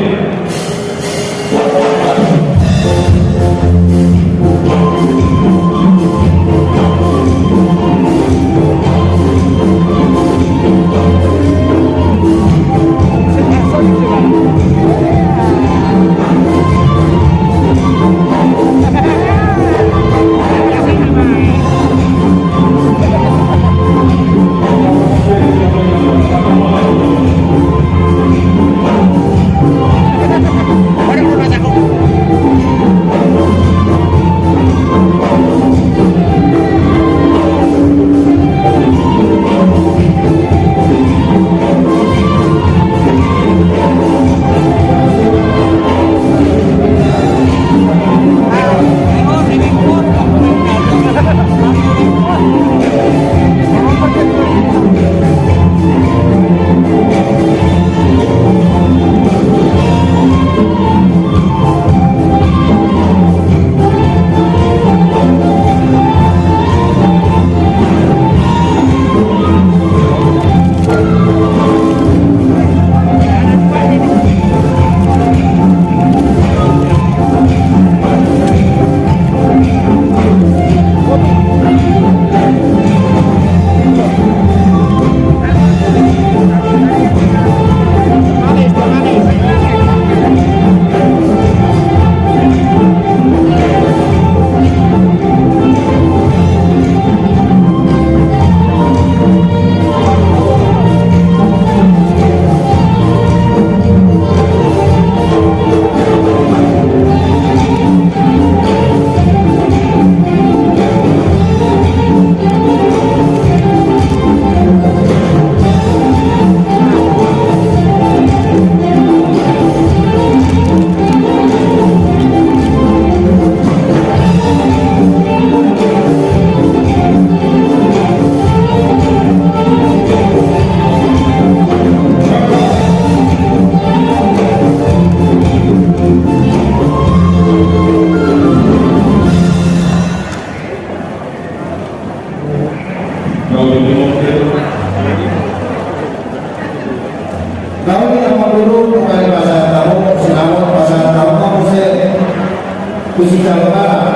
Sitaruhara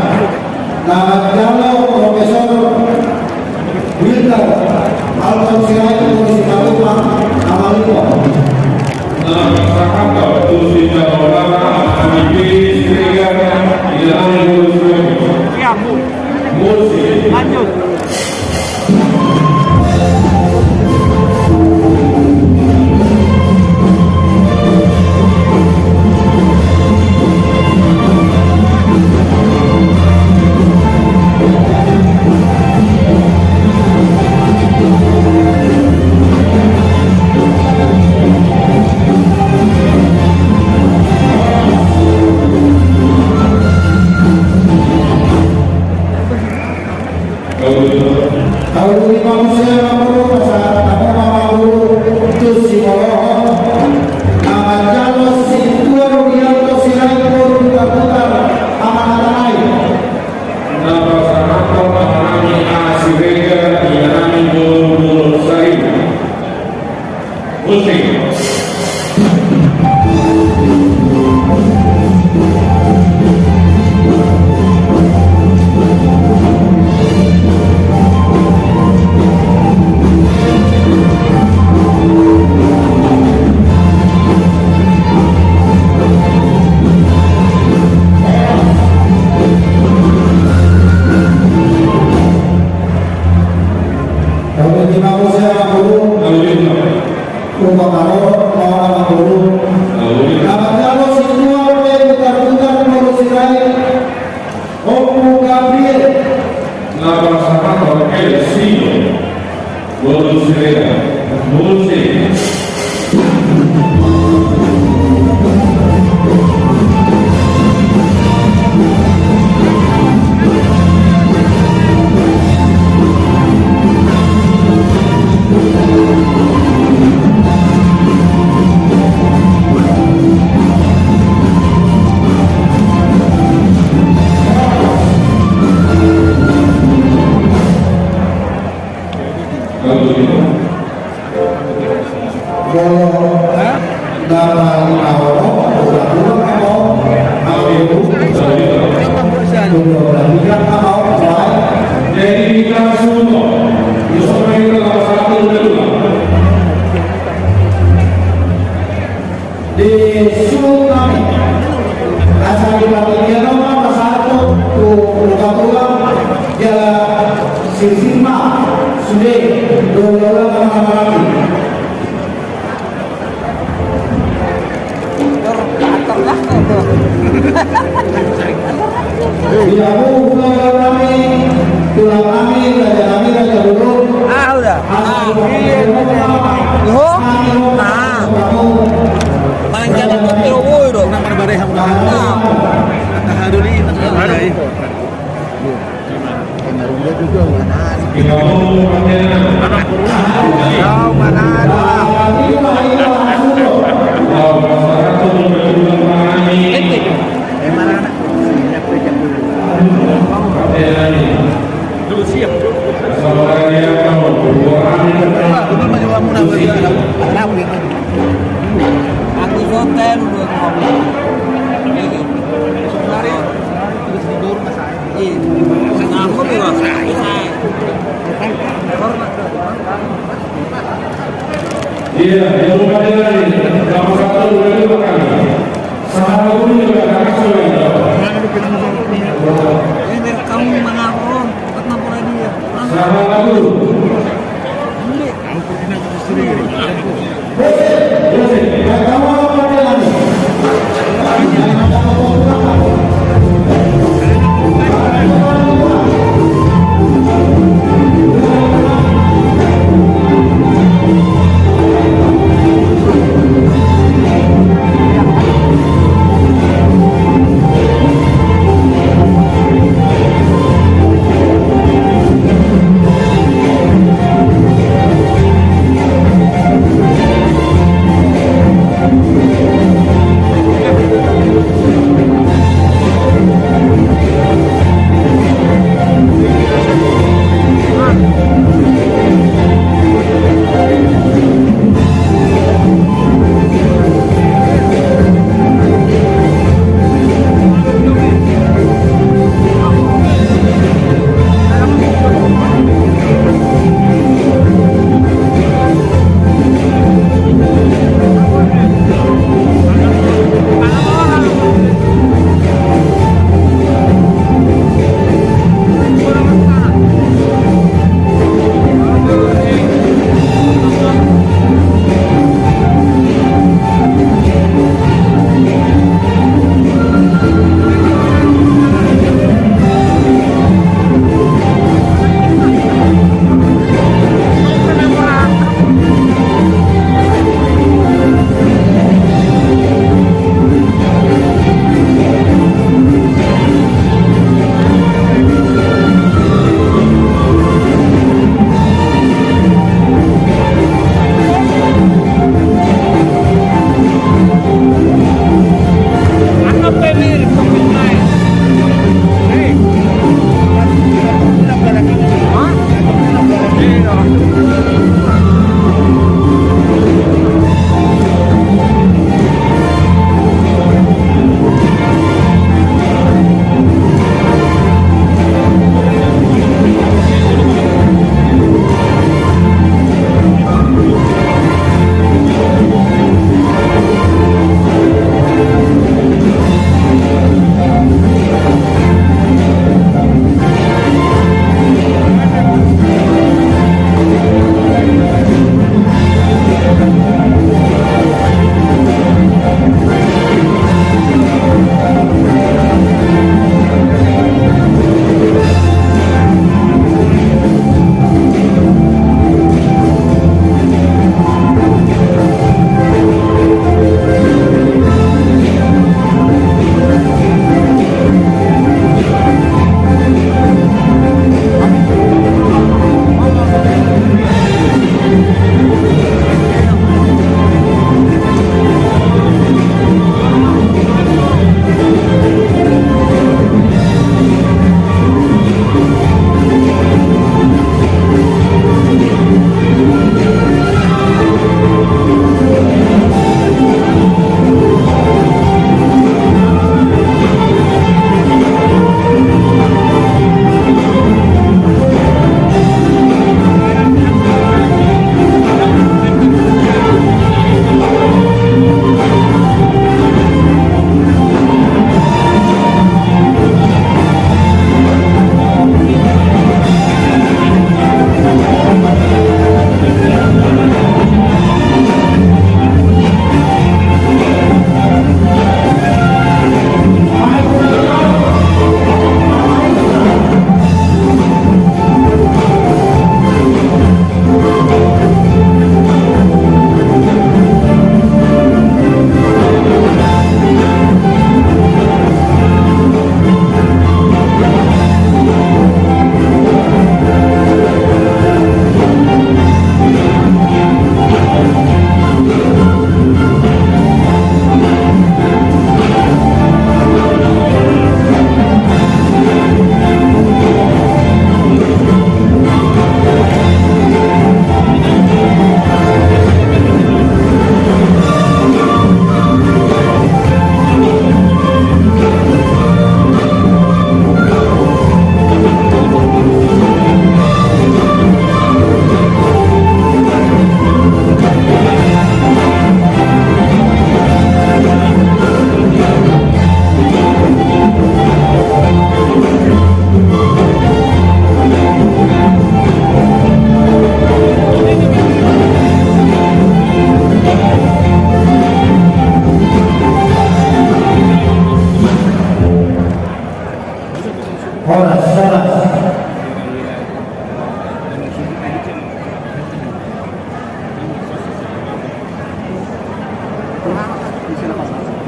na manjalo Profesor Wildan Alfons Sirait, Polisi Kabupaten Samarinda. Na pasahat tu sitaruhara, Amang Nami P Siregar, Inarani Boru Sirait. Iya, Bu. Musik. Lanjut. Taulungi ma muse, Amang Boru, pasahat hamu ma, Amang Boru, tu simolohon na manjalo Sintua Rudianto Sirait, Boru Butarbutar, Amang Atanai. Na pasahathon Amang Nami A Siregar, Inarani Boru Saribu. Musik. Taulungi ma muse, Amang Boru. Taulungi ma. Upa ma ro, Amang Boru. Taulungi ma. Na manjalo Sintua Boru Butarbutar, Boru Sirait, Ompu Gabriel. Na pasahathon L C Boru Siregar. Musik. Molo na palimahon, ulang-ulang ma, Amang Boru. Jadi kita semua, di sana kita sama-sama dulu. Di suhut nami, asa di partingkian on ma pasahathon tu upa tulang, jala sirsir ma sude, dua ulang-ulang ma, Amang nami. Di hamu ulang-ulang nami, tulang nami, raja nami, raja bolon. Ah, udah. Ah, iya, iya, iya. Loh? Nah. Paling jalan tuh, Tiro Boy, dong. Nah. Nah. Iya, yang rumah dia tadi, nomor satu, udah dua kali. Salah satu juga, karena sudah. Ini kamu mengapa? Empat enam puluh dia. Salah satu. Ini.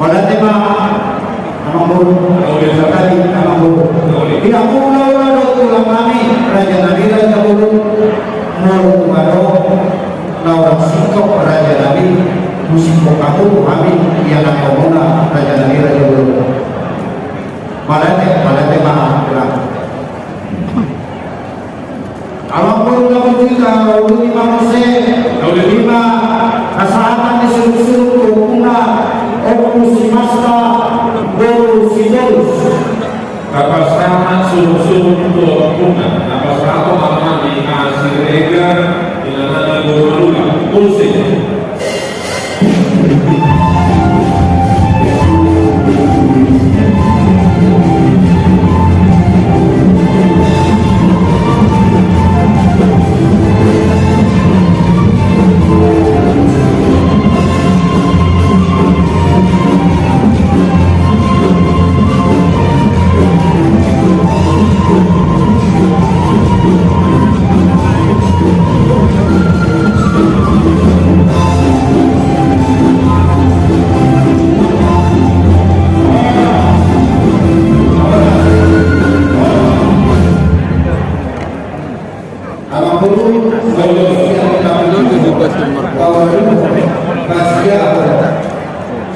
Mauliate ma, amangboru. Mauliate. Sakali, amangboru. Mauliate. Di hamu na ula do tulang nami, raja nami, raja boru. Molo tung adong na hurang singkop, raja nami, musingkop hamu tu hami, ianakhonmuna, raja nami, raja boru. Mauliate, mauliate ma, tulang. Amangboru na hujui, taulungi ma muse. Taulungi. Ima hasahatan ni sungkun-sungkun tu ompungna, Ompu Simasta boru Sitorus. Tapasahat sungkun-sungkun tu ompungna, tapasahat tu amang nami Siregar, inanami boru Madula. Muse.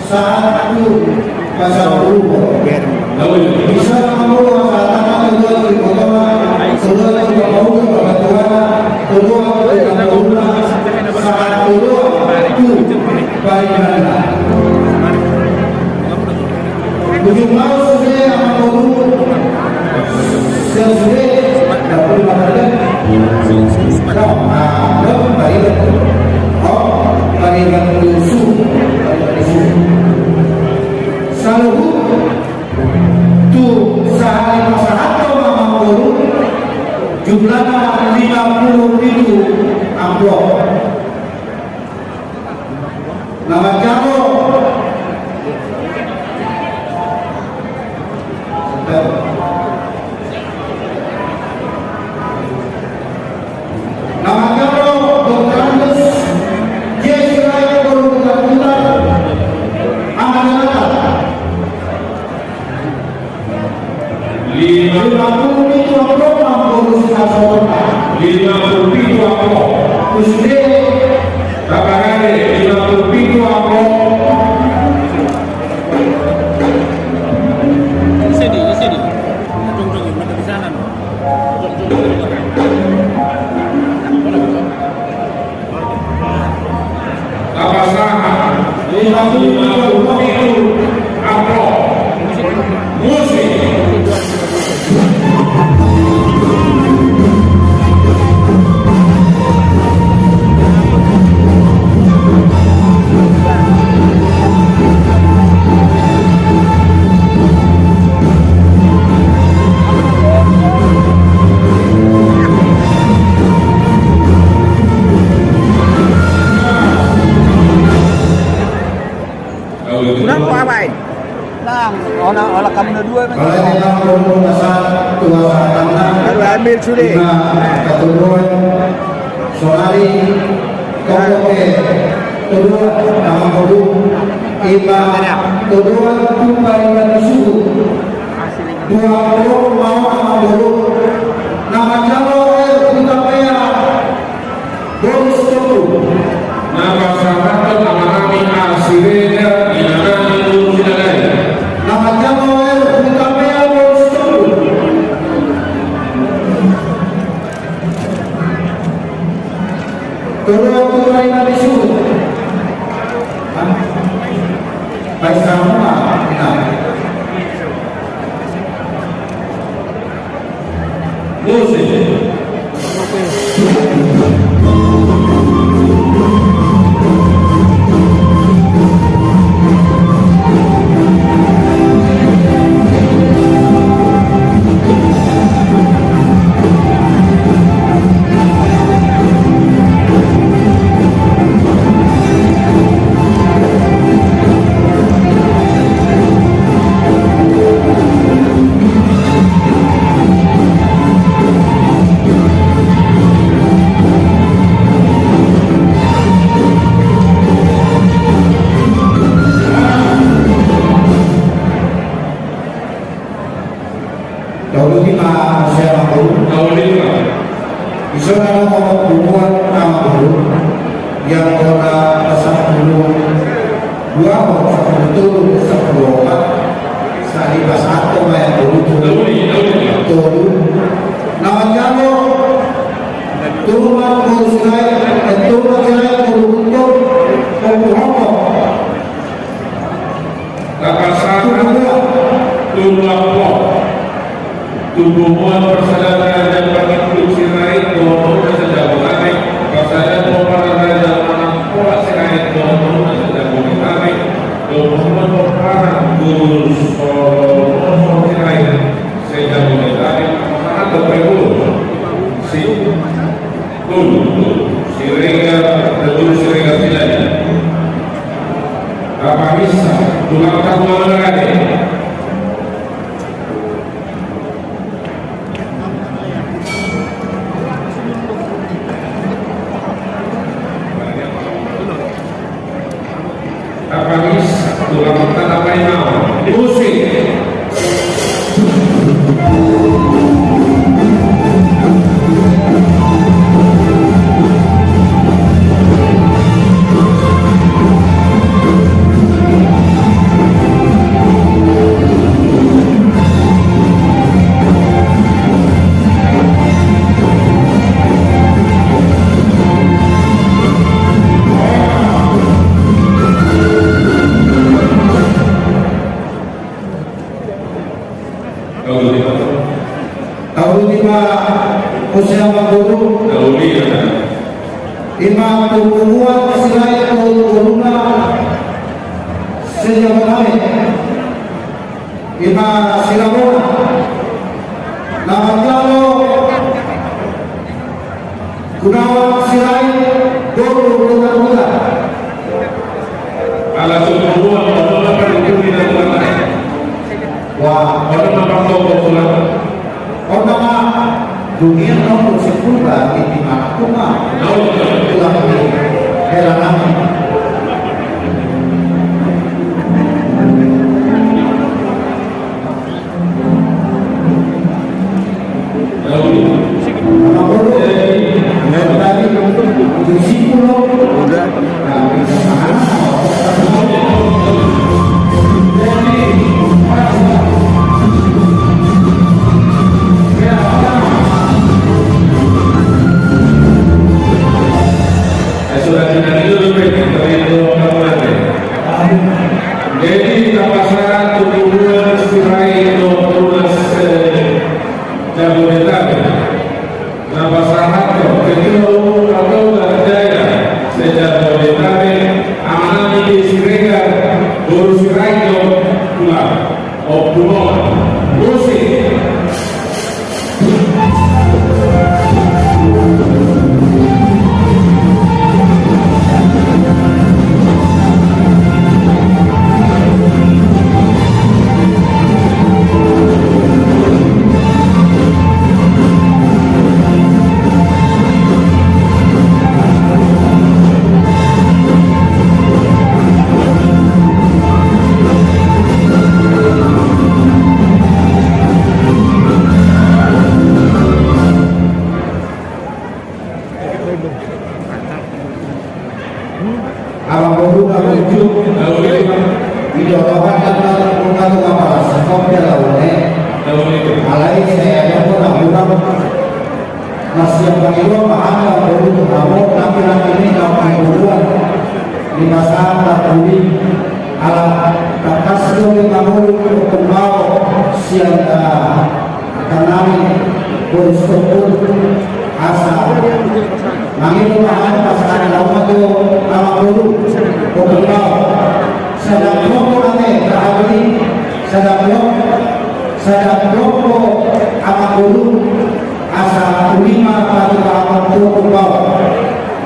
Sahat tu pasahat tu, bisa ma molo hasahatan, tolu tu ibotona, tolu tu bapauta, babatuana, tolu tu ibotona, sahat tolu tu paribanna. Ujung mau sude amangboru. Sude, dapur makan. Dong, ah, dong, pariban. Oh, pariban tu suhut. Pariban tu suhut. Saluhut tu sahali pasahathon amangboru, jumlahna lima puluh pitu amplop. Na manjalo. Na manjalo Doktor Andes Jessica boru Hutahuta, Anak Janata. Lima puluh pitu amplop, amangboru, sian saonari. Lima puluh pitu amplop. Sude. Taparade, lima puluh pitu amplop. Isi di, isi di. Jongjong, mata di sana, no. Jongjong. Tapasahat lima puluh pitu amplop. Musik. Unang, apa, eh? Nang, ola, ola hamu na dua, Mas. Kalau kita ngomong pasal tua sahatanna, baru ambil sude. Ima, keturunan, saonari, kau oke, kedua, nama boru, ima, kedua, tumpah, ima, disuruh. Dua puluh mau amangboru. Na manjalo air huta pea boru Sitompul. Na pasahathon amang nami Siregar, inang nami boru Sidadari. Na manjalo air huta pea boru Sitompul. Tolu tu pariban ni suhut. Hah? Baik, sama, inang. Musik. Yang kota sampulu dua, sampulu tolu, sampulu opat, sari pasato ma yang tolu, tolu, tolu. Nawan jalo, tolu ma boru Sirait, eh, tolu ma Sirait, tolu untuk, tolu untuk. Tapasahat tu punguan parsadaan Raja Pangintut Sirait dohot Boruna se-Jabodetabek, parsadaan pomparan Raja Manang Pola Sirait dohot Boruna se-Jabodetabek, dohot punguan pomparan Guru Solomoso Sirait se-Jabodetabek, tapasahat tu punguan Sirait. Guru Siregar, Guru Siregar Sirait. Apa bisa tulang kamu lagi? Apa bisa tulang tanah main mau? Musik. Tauluti ma, ose amang boru. Tauluti ma. Ima tu punguan Sirait tu boruna se-Jabodetabek. Ima si Ramona. Na manjalo Gunawan Sirait boru Tuan Raja. Ala tu punguan, ala tu punguan. Wah, ala tu punguan. Ona ma, dunia nomor sepuluh berarti di mana tu ma. Tulang ni, hela nami. Jadi, tapasahat tu punguan Sirait dohot Boruna se-Jabodetabek. Na pasahat do, ketua umum Pargaulan Raja se-Jabodetabek, Amang Nami Siregar, boru Sirait dohot tulang. Ompung on. Musik. Amang boru, amang boru. Ido, bapak, dan bukan tu apa, sebab dia lawan, eh. Alai saya ada pun amang. Masih yang paling dua, paham, amang boru, tu kamu, tapi nanti ini, amang boru, di masa, tak boleh. Ala, tak kasih, amang boru, untuk mau, siang, ah, Angka nami, boru Sitompul, asa mangido ma hami pasahat na ro ma tu amang boru, ompung on. Sada block ma hami, sada block, sada block ma amang boru, asa uli ma patupaon tu ompung on.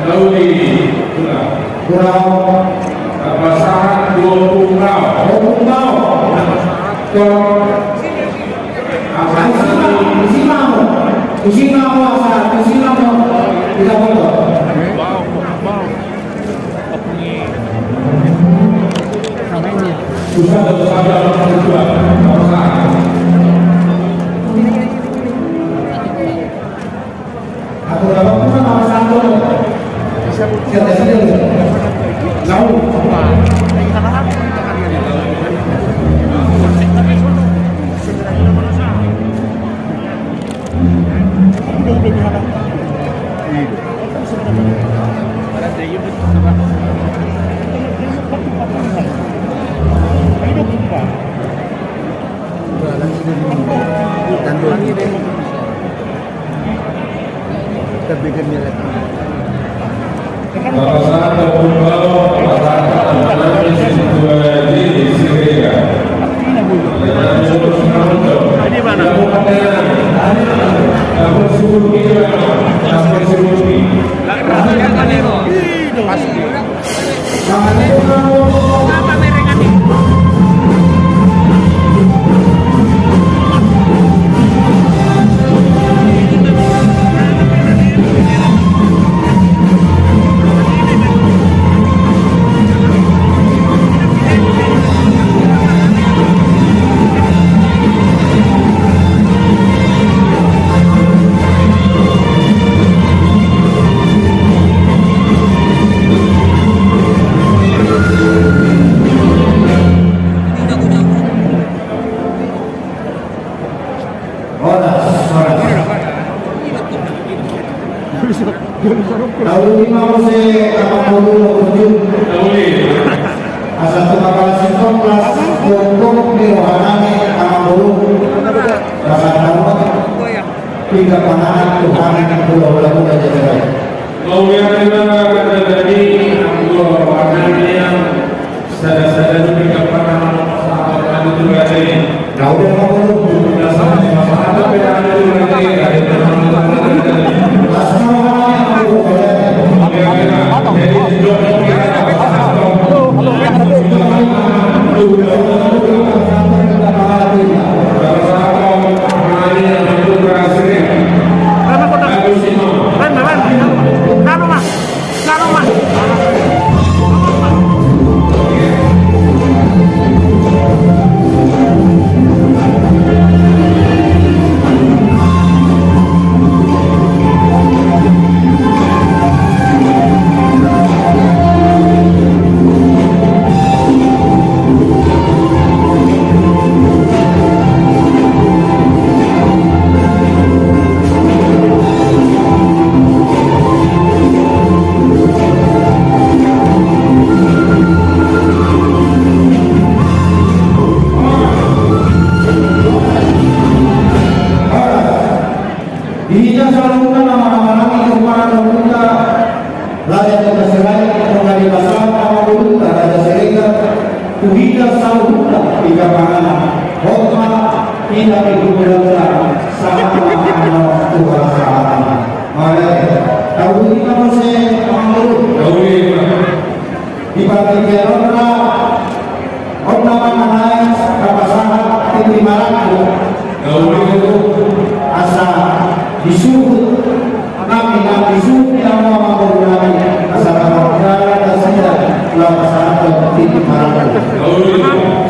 Nauli, kurang. Kurang. Tapasahat tu ompung on. Ompung on. Tusi ma, tusi ma hamu. Tusi ma hamu, asa, tusi ma hamu. Tidak apa-apa. Aku dapat pun nama satu. Horas, horas. Taulungi ma muse amang boru, taulungi. Asa tung pala sintong las, tongtong ni rohanami amang boru. Asa tahu. Piga panganan tu hami hulahula muna di acara i. Mauliate ma raja nami, anggo panganan i sada-sada do piga panganan sahat hami tu raja i. Mauliate ma boru. Las ma rohanami amang boru. Di hita saluhutna na marhahamaranggi, di hita saluhutna, raja ni hita Sirait, nunga dipasahat amang boru Raja Siregar tu hita saluhutna piga panganan. Hot ma hita di hulahula, sahat ma annon tu hasahatan. Mauliate. Taulungi ma muse amang boru. Taulungi ma. Di partingkian on ra, on nama na naeng tapasahat tintin marangkup. Asa disuhut nami, nang disuhut ni hamu amang boru nami, asa tapardalanan nasida laho pasahathon tintin marangkup.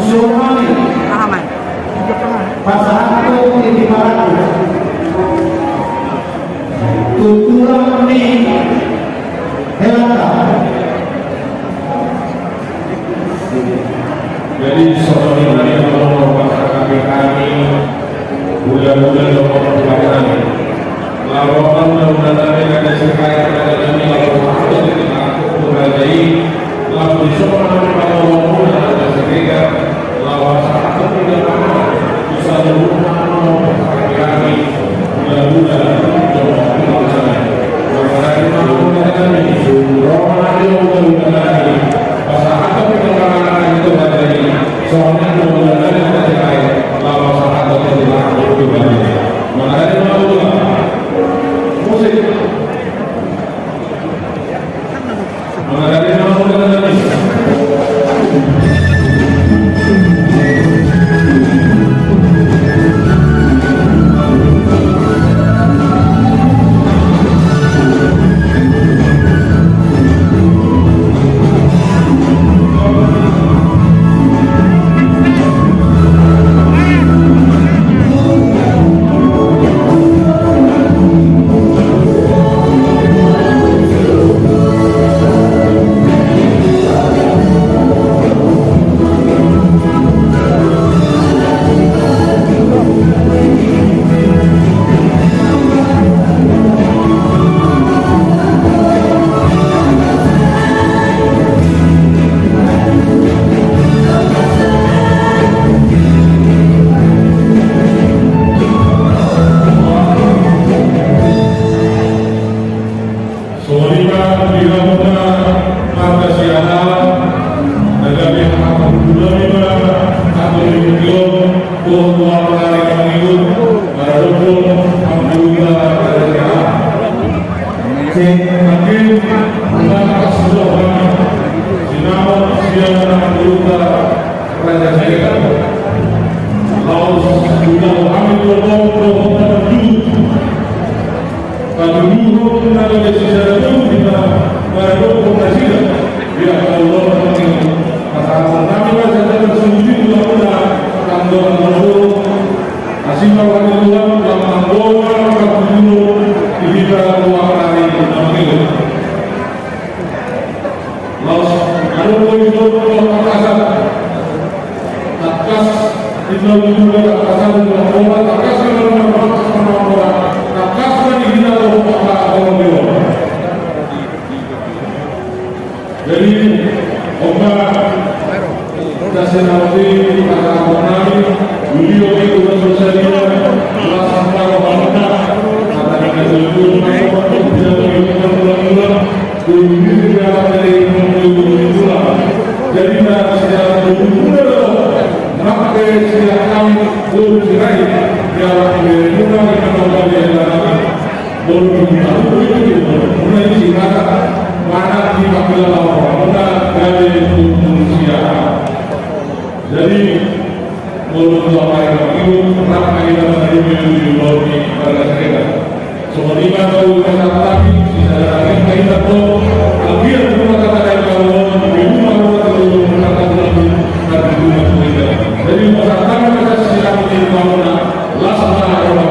Suhut nami pasahathon tintin marangkup tu tulang ni helanta. Jadi songon i ma nian, molo pasahat hami hulahula dohot tulang nami, laho on hulahula nami, raja Sirait, raja nami, laho pasahathon tintin marangkup tu raja i. Laos dison ma hami mangoloi muna raja Siregar, laho pasahathon tintin marangkup tu saluhutna, molo pasahat hami hulahula dohot tulang nami. Mauliate ma hulahula nami, ro ma di hulahula nami pasahathon tintin marangkup tu raja i. Songon i ma hulahula nami raja Sirait, laho pasahathon tintin marangkup tu raja i. Mauliate ma hulahula. Musik. Raja Siregar. Laos, udah kami kelompok, kelompok, kelompok. Kami dulu, kami dari sisi ada dulu, kita, pada kelompok nasida. Ya, kalau kami, masyarakat kami, masyarakat sendiri, kita punya tanggung jawab. Asing, kalau ada dulu, tanggung jawab, kita dulu, kita keluar dari, kami. Laos, adong do i so, tangkasan. Tangkas, inna ujuba tangkasan, inna ujuba tangkas, inna ujuba tangkas, inna ujuba tangkas, ma di hita do, tangkas. Jadi, opa, kasih nanti, tangkas nami, Julio itu, kelas empat, opa, kata kata itu, itu, itu, itu, itu, itu, itu, jadi, na, siap berguna, maka siap kami, bercerai, ya, berguna, kita kembali, ya, berguna, berguna, isi kata, mana di makilah, mana dari Indonesia. Jadi, molo tua pae mangihut, rap ma hita manarima di ulaon ni marga Siregar. Songon i ma tu pasahat nami, sisada nami ma hita tu, anggiat rumah tangga na i, molo di rumah, rumah tangga, rumah tangga, rumah tangga, rumah tangga. Jadi, pasahat nami ma sisada di rumah, las ma rumah.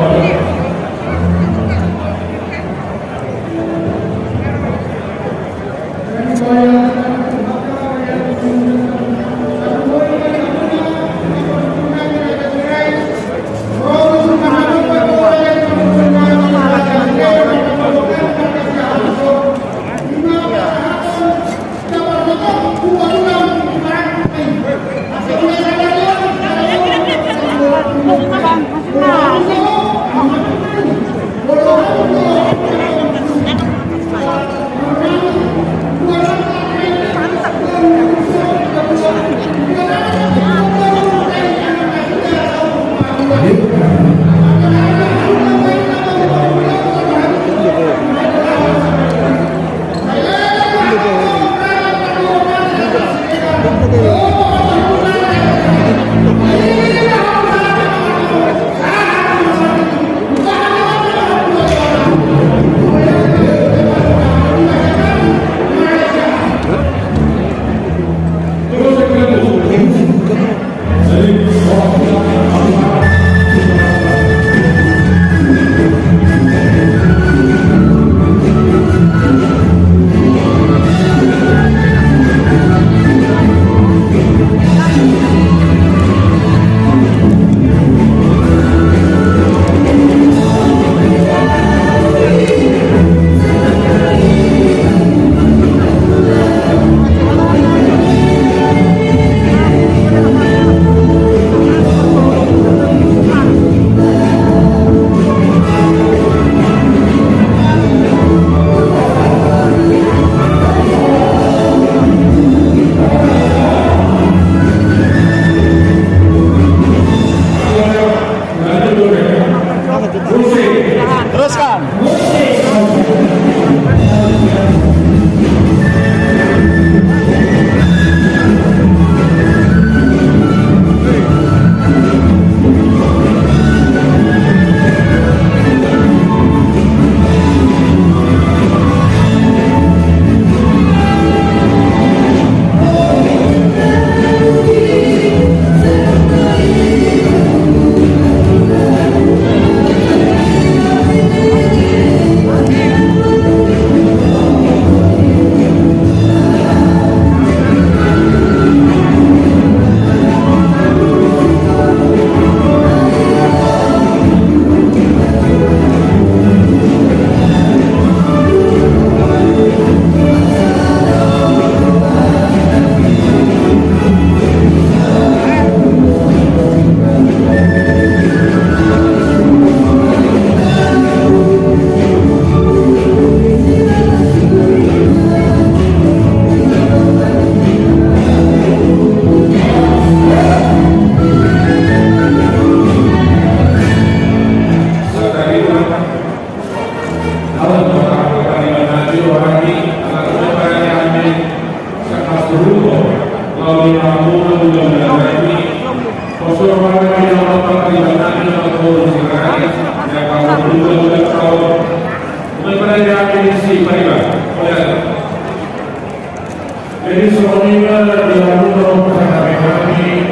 Jadi songon i ma di hamu dohot sahali nami,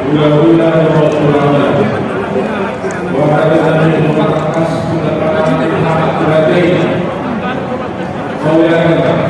hulahula dohot hulahula. Wahai nami, mauliate ma di hamu, mauliate ma.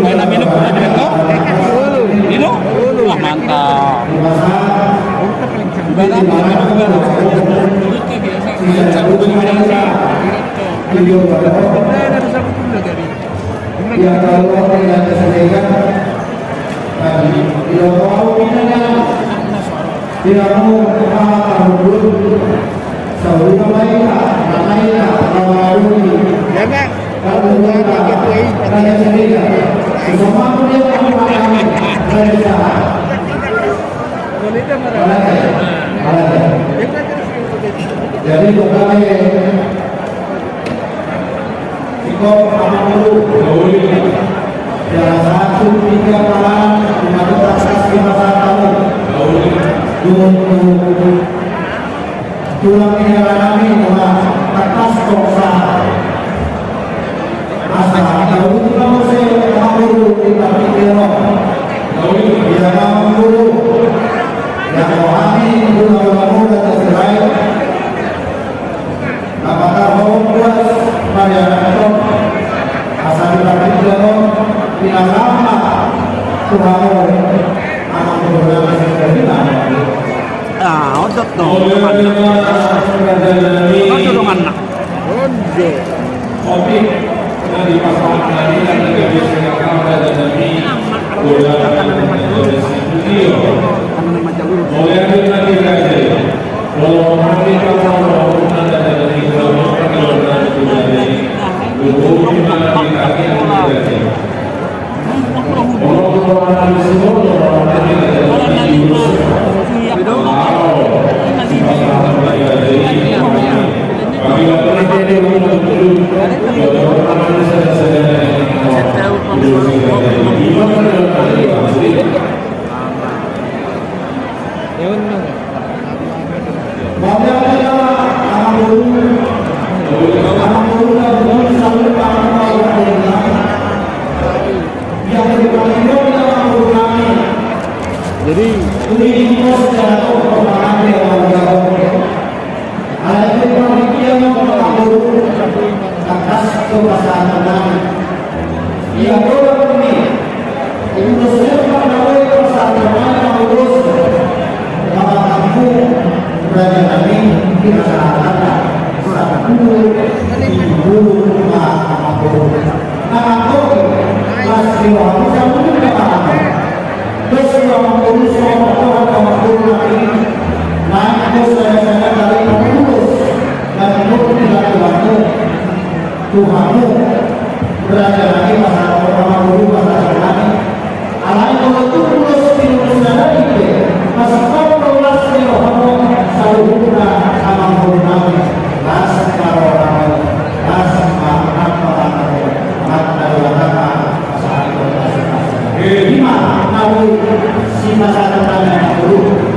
Enak minum, minum, minum. Minum? Wah, mantap. Gimana? Gimana? Gimana? Jadi bukan Sikop Amangboru. Sahat tu tingki parange, di na tangkas di pasahat hamu. Dung tulang ni hela nami, tangkas tong sahat. Asa tahu tu na muse Amangboru di partingkian on. Ia Amangboru. Ia rohani guna-guna muda tercerai. Apakah ho puas marianan on? Asa di partingkian on, pinasama tu hamu, Amangboru nami. Ah, odot do. Odot do donganna. Odot. Jadi, Tuhanmu, raja nami, pasahat hamu, pasahat hamu. Alai molo tung ulos pinungka sadari pe, masih pampa ulas ni rohamu, saluhutna Amangboru nami, las ma rohamu, las ma, las ma rohamu, las ma rohamu, pasahat hamu, pasahat hamu. Ima na boi sipasahaton nami, Amangboru.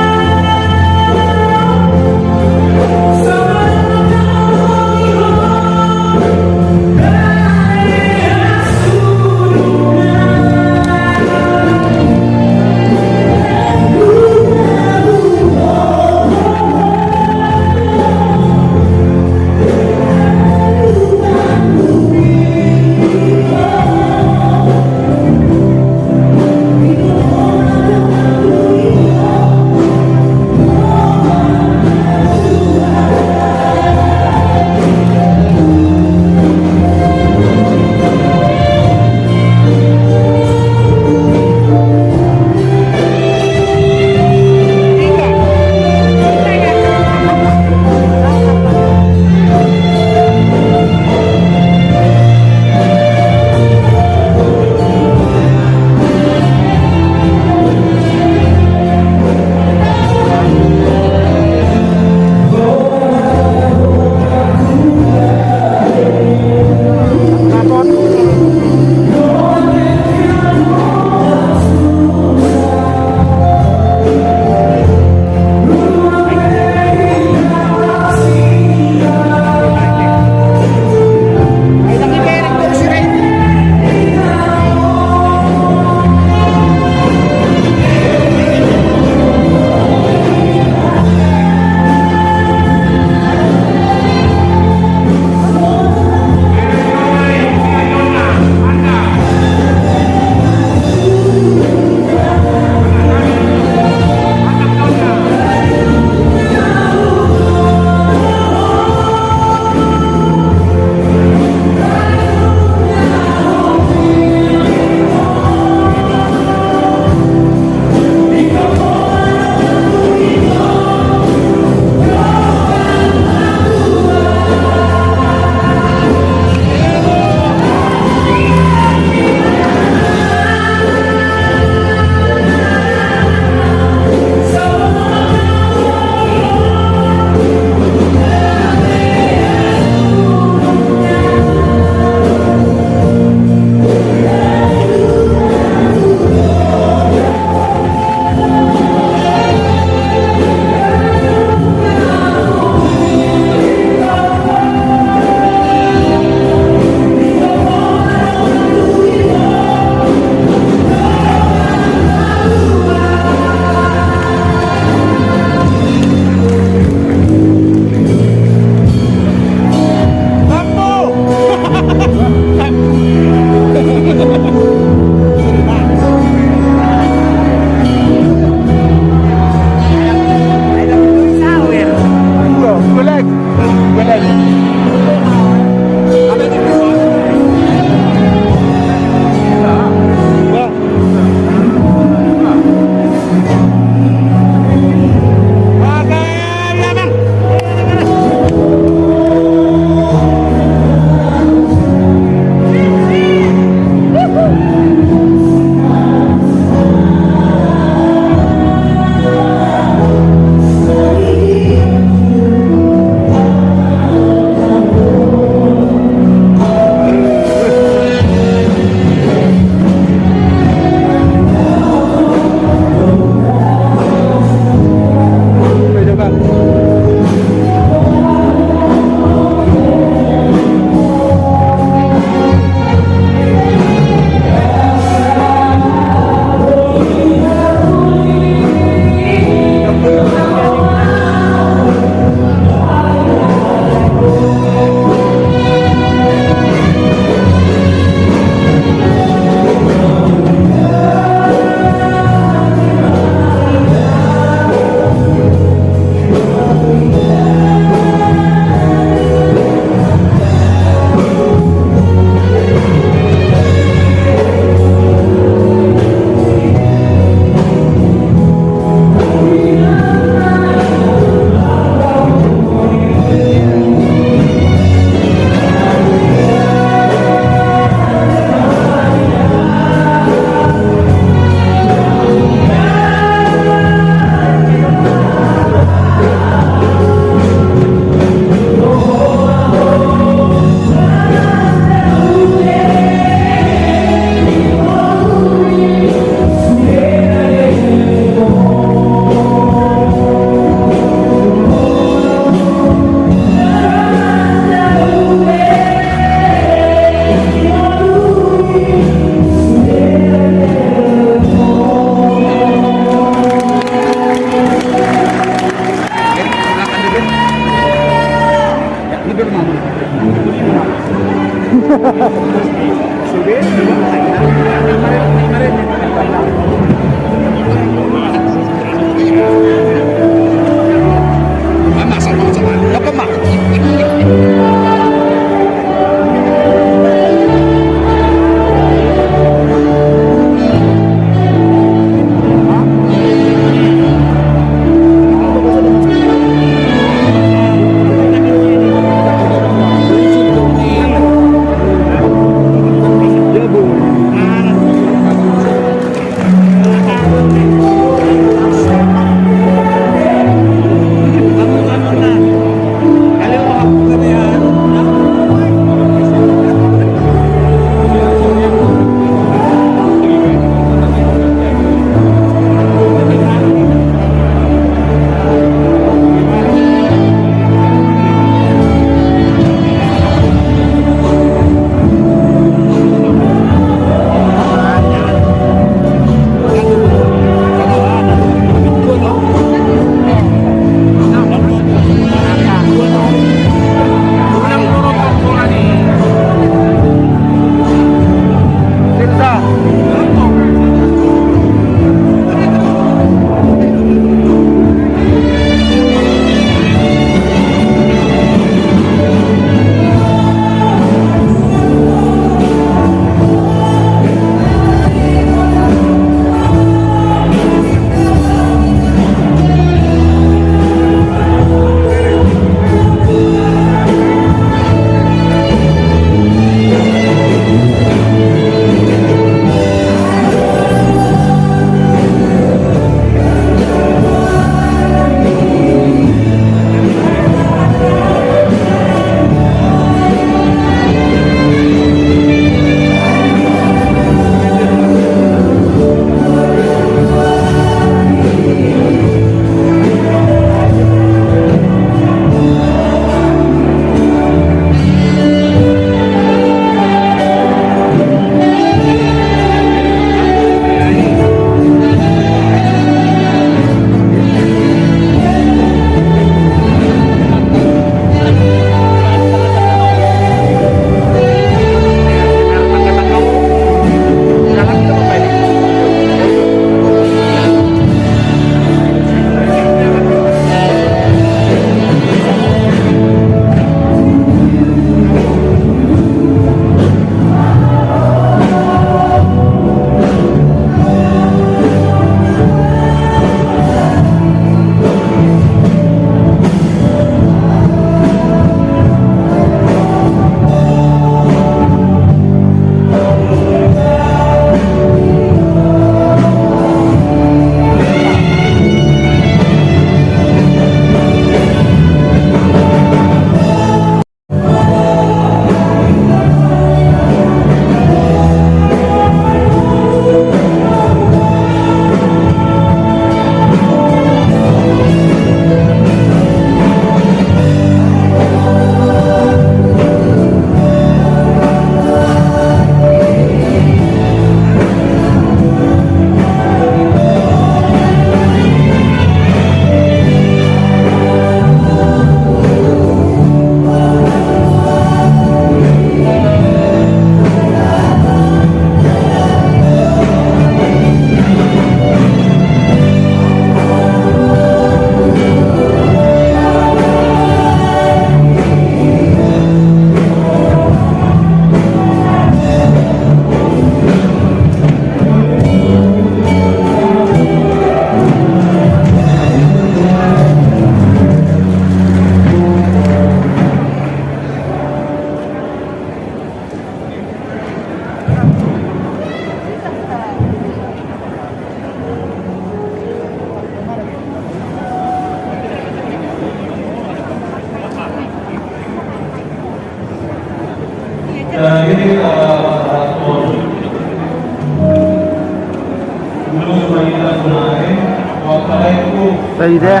Tadi deh.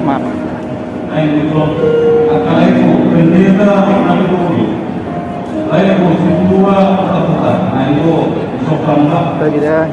Maaf. Tadi deh.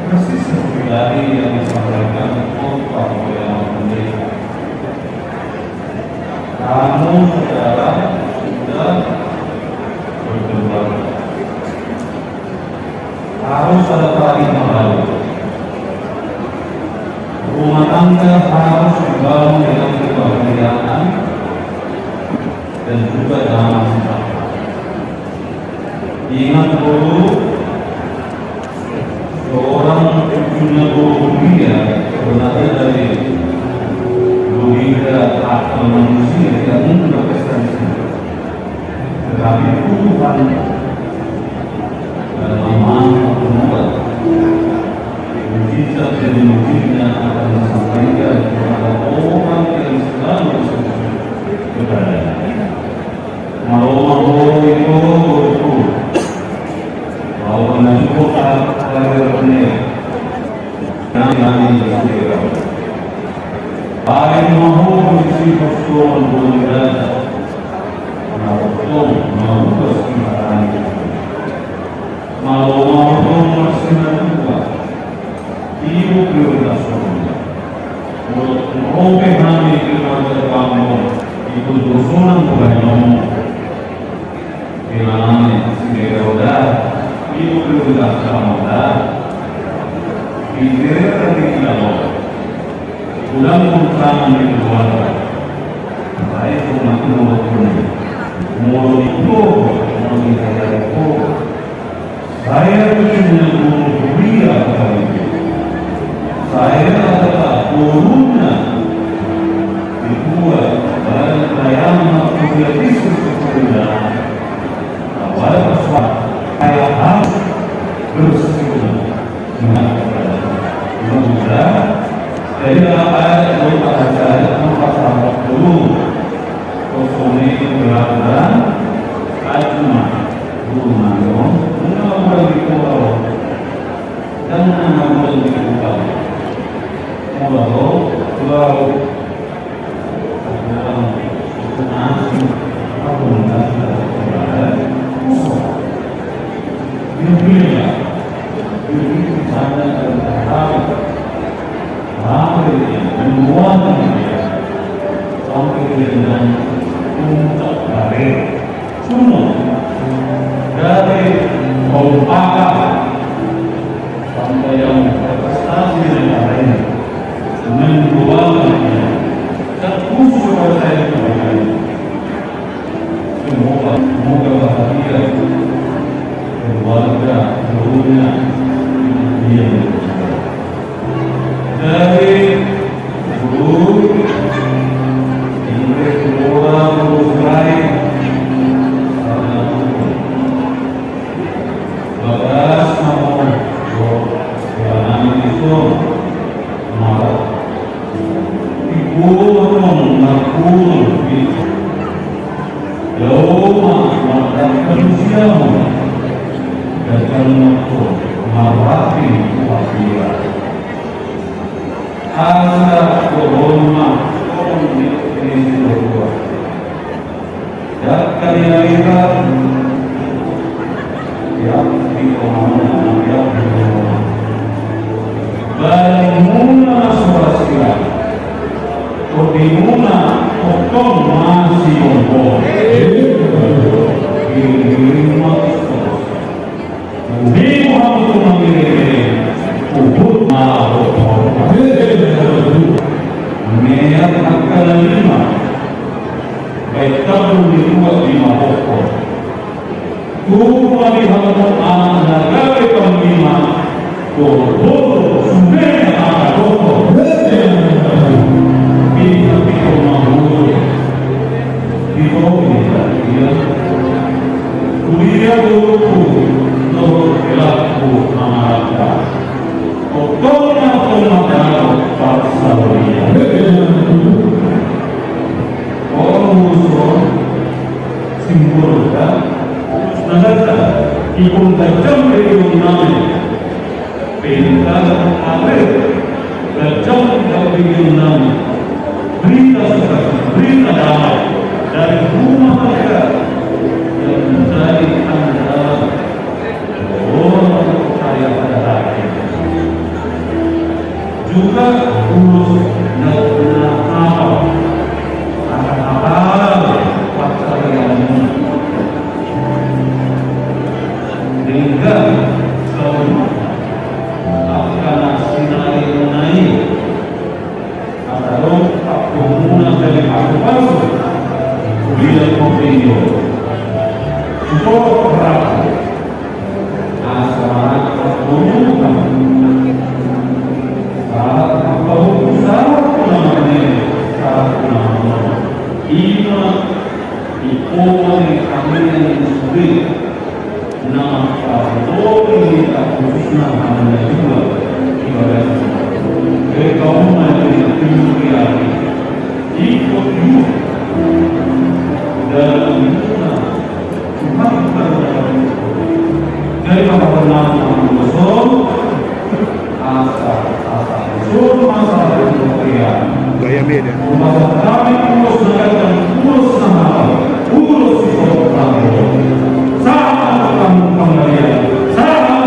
Persis seperti tadi yang disampaikan Bapak Ibu yang mulia. Kamu sekarang sudah berkeluarga. Harus ada paradigma baru. Rumah tangga harus dibangun dengan kebahagiaan dan juga damai sejahtera. Ingat dulu, seorang cucunya guru kuliah sebenarnya dari logika akal manusia tidak mungkin berprestasi. Tetapi Tuhan dalam maha pemurah, mujizat demi mujizatnya akan disampaikan kepada orang yang selalu bersyukur kepada-Nya. Malo ma ho ito boruku. Laho na jumpa kalian. Nang nang di sini. Baen ma ho di sini posko manggoda. Nah, posko manggoda sini. Malo ma ho marsimatua. Ibu prioritas. Molo ro pe hami keluarga Bambang, ibu dosonan bukan ngomong. Di mana ni si Mega udah, ibu prioritas kamu dah. Pikir tadi kita mau. Udah mau tangan di keluarga. Baik, rumah keluarga. Mau di keluarga, mau di keluarga. Saya punya guru kuliah kali ini. Saya adalah gurunya. Dibuat dan saya kuliah di sekolah. Awal pas saya harus bersyukur. Mudah. Jadi dalam ayat dua pasal saya empat pasal dulu. Kosong ini berlaku dan ajma. Rumah dong. Rumah orang di pulau. Dan anak bulan di kota. Kalau, kalau, Suno, dari perumpakan sampai yang berprestasi dan lain-lain, menjualnya, terkhusus kepada saya pribadi. Semoga, semoga bahagia keluarga, seluruhnya, dia. Jadi, guru, ini guru, guru Sirait. Bagas, namun, guru, guru, guru, guru, Ibu ma tong marpulung pitu. Laho ma mardangka usiamu. Datang ma tong marraping tu hatiha. Asa dohon ma tong di Tuhan. Dangka ni hita. Ya, di rumah, ya, di rumah. Baenmuna ma so ra sian tondimuna, tongtong ma sigomgoman. Giringgiring ma tuson. Ubi hamu tu mangiringiring, huhut ma hohom. Meat angka na lima, baen tambul ni tuak lima hohom. Tubu ma di hamu anak na gabe panglima, borbor sude na manghadokhon. Pintor-pintor ma hujur. Di topi ia. Tudia dohot dohot helakku mangalangka. Tongtong ma tongtong ma dago parsaulian. Olo musuh. Simbol da, na gata, ipon tajam region nami. Perintah awe, tajam region nami. Berita sukacita, berita damai dari rumah mereka yang menjadi andalan. Juga ulos na hahal, hahal pansarian. Denggan saluhut angka na sinari nai. Asa adong pahomuna jadi pasu-pasu. Hubilang Pompeo. Suporot rapu. Asa mangat pahomuna. Sahat pahomuna, sahat pahomuna, sahat pahomuna. Ima di pola ni kami yang sudah. Na mangkaholongi hita khususna hamu na dua di bagasan. Jadi kamu na di tinggi hari ikut juga dalam lingkungan Tuhan, Tuhan, Tuhan. Jadi apa pernah Tuhan kosong? Asa, asa. Suruh masalah itu ya. Gaya beda. Rumah sakit kami urus negara dan urus sama. Urus itu kami. Sama kamu kembali. Sama.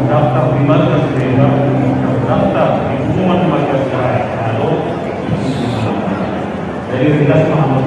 Terdaftar di Marga Siregar, terdaftar di Hukuman Marga Siregar. Jadi ringkas ma hami.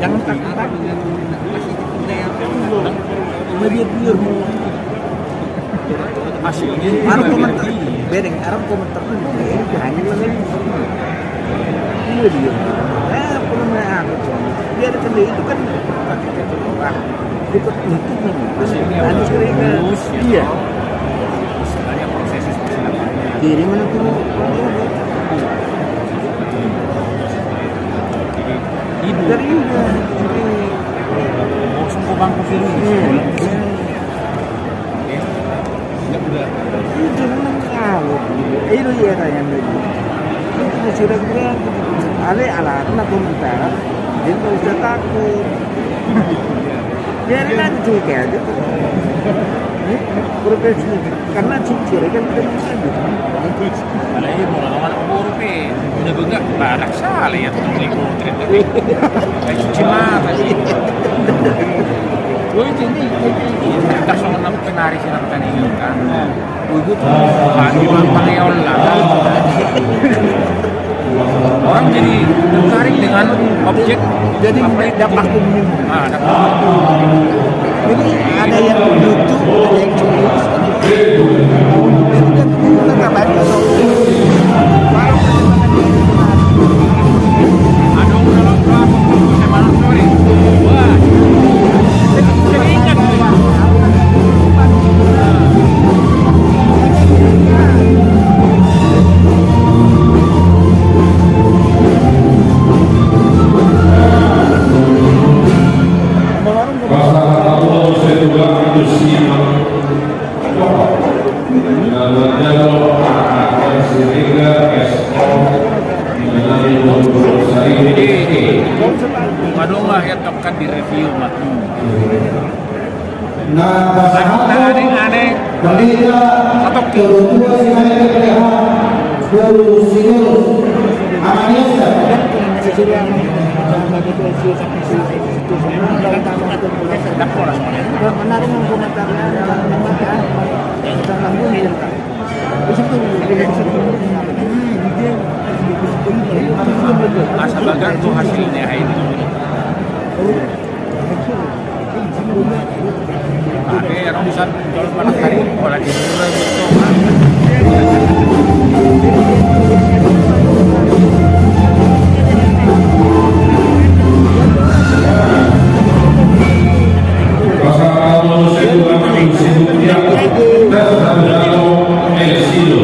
Jangan takut. Media biar mau. Arang komentar, bereng, arang komentar. Iya, dia. Eh, apa namanya, aku tuh. Biar kan dia itu kan, ah, dekat untuk memang. Masih ada sering, mulus, ya. Iya. Istilahnya proses persilapannya. Jadi mana tuh? Jadi, itu. Dari udah. Jadi, oh, sungguh bangku sih lu. Iya. Itu memang tahu. Itu dia tanya lagi. Itu sudah kurang. Ale alatnya komentar. Dia nggak usah takut. Biarin aja cuek aja. Profesi. Karena jujur kan kita mau lanjut. Kalau ini mau lawan Urup, udah begak, barak salah ya, tuh, nih, gua cerita. Cuci mata sih. Gua itu, ini, ini, ini. Kita soal enam penari sih, enam tani kan. Wih, gua tuh, ah, cuma pakai online. Orang jadi tertarik dengan objek, jadi apa, dapat umum. Ah, dapat umum. Jadi ada yang lucu, ada yang serius. Jadi kan kita baca. Ada orang dalam berapa? Saya malam sore. Wah. Saya ingat. Jadi, madonga ya, tetap kan di review, Mak. Nah, pasahat aneh-aneh. Pendeta Toru Tua Sirait P H, Guru Sinur Amaniasa. Asa bagas tu hasilnya ini. Oke, rongsan, jol panas hari, pola di mula gitu. Pasal kalau saya juga makin sibuk ya, dan satu jatuh, eh, silo.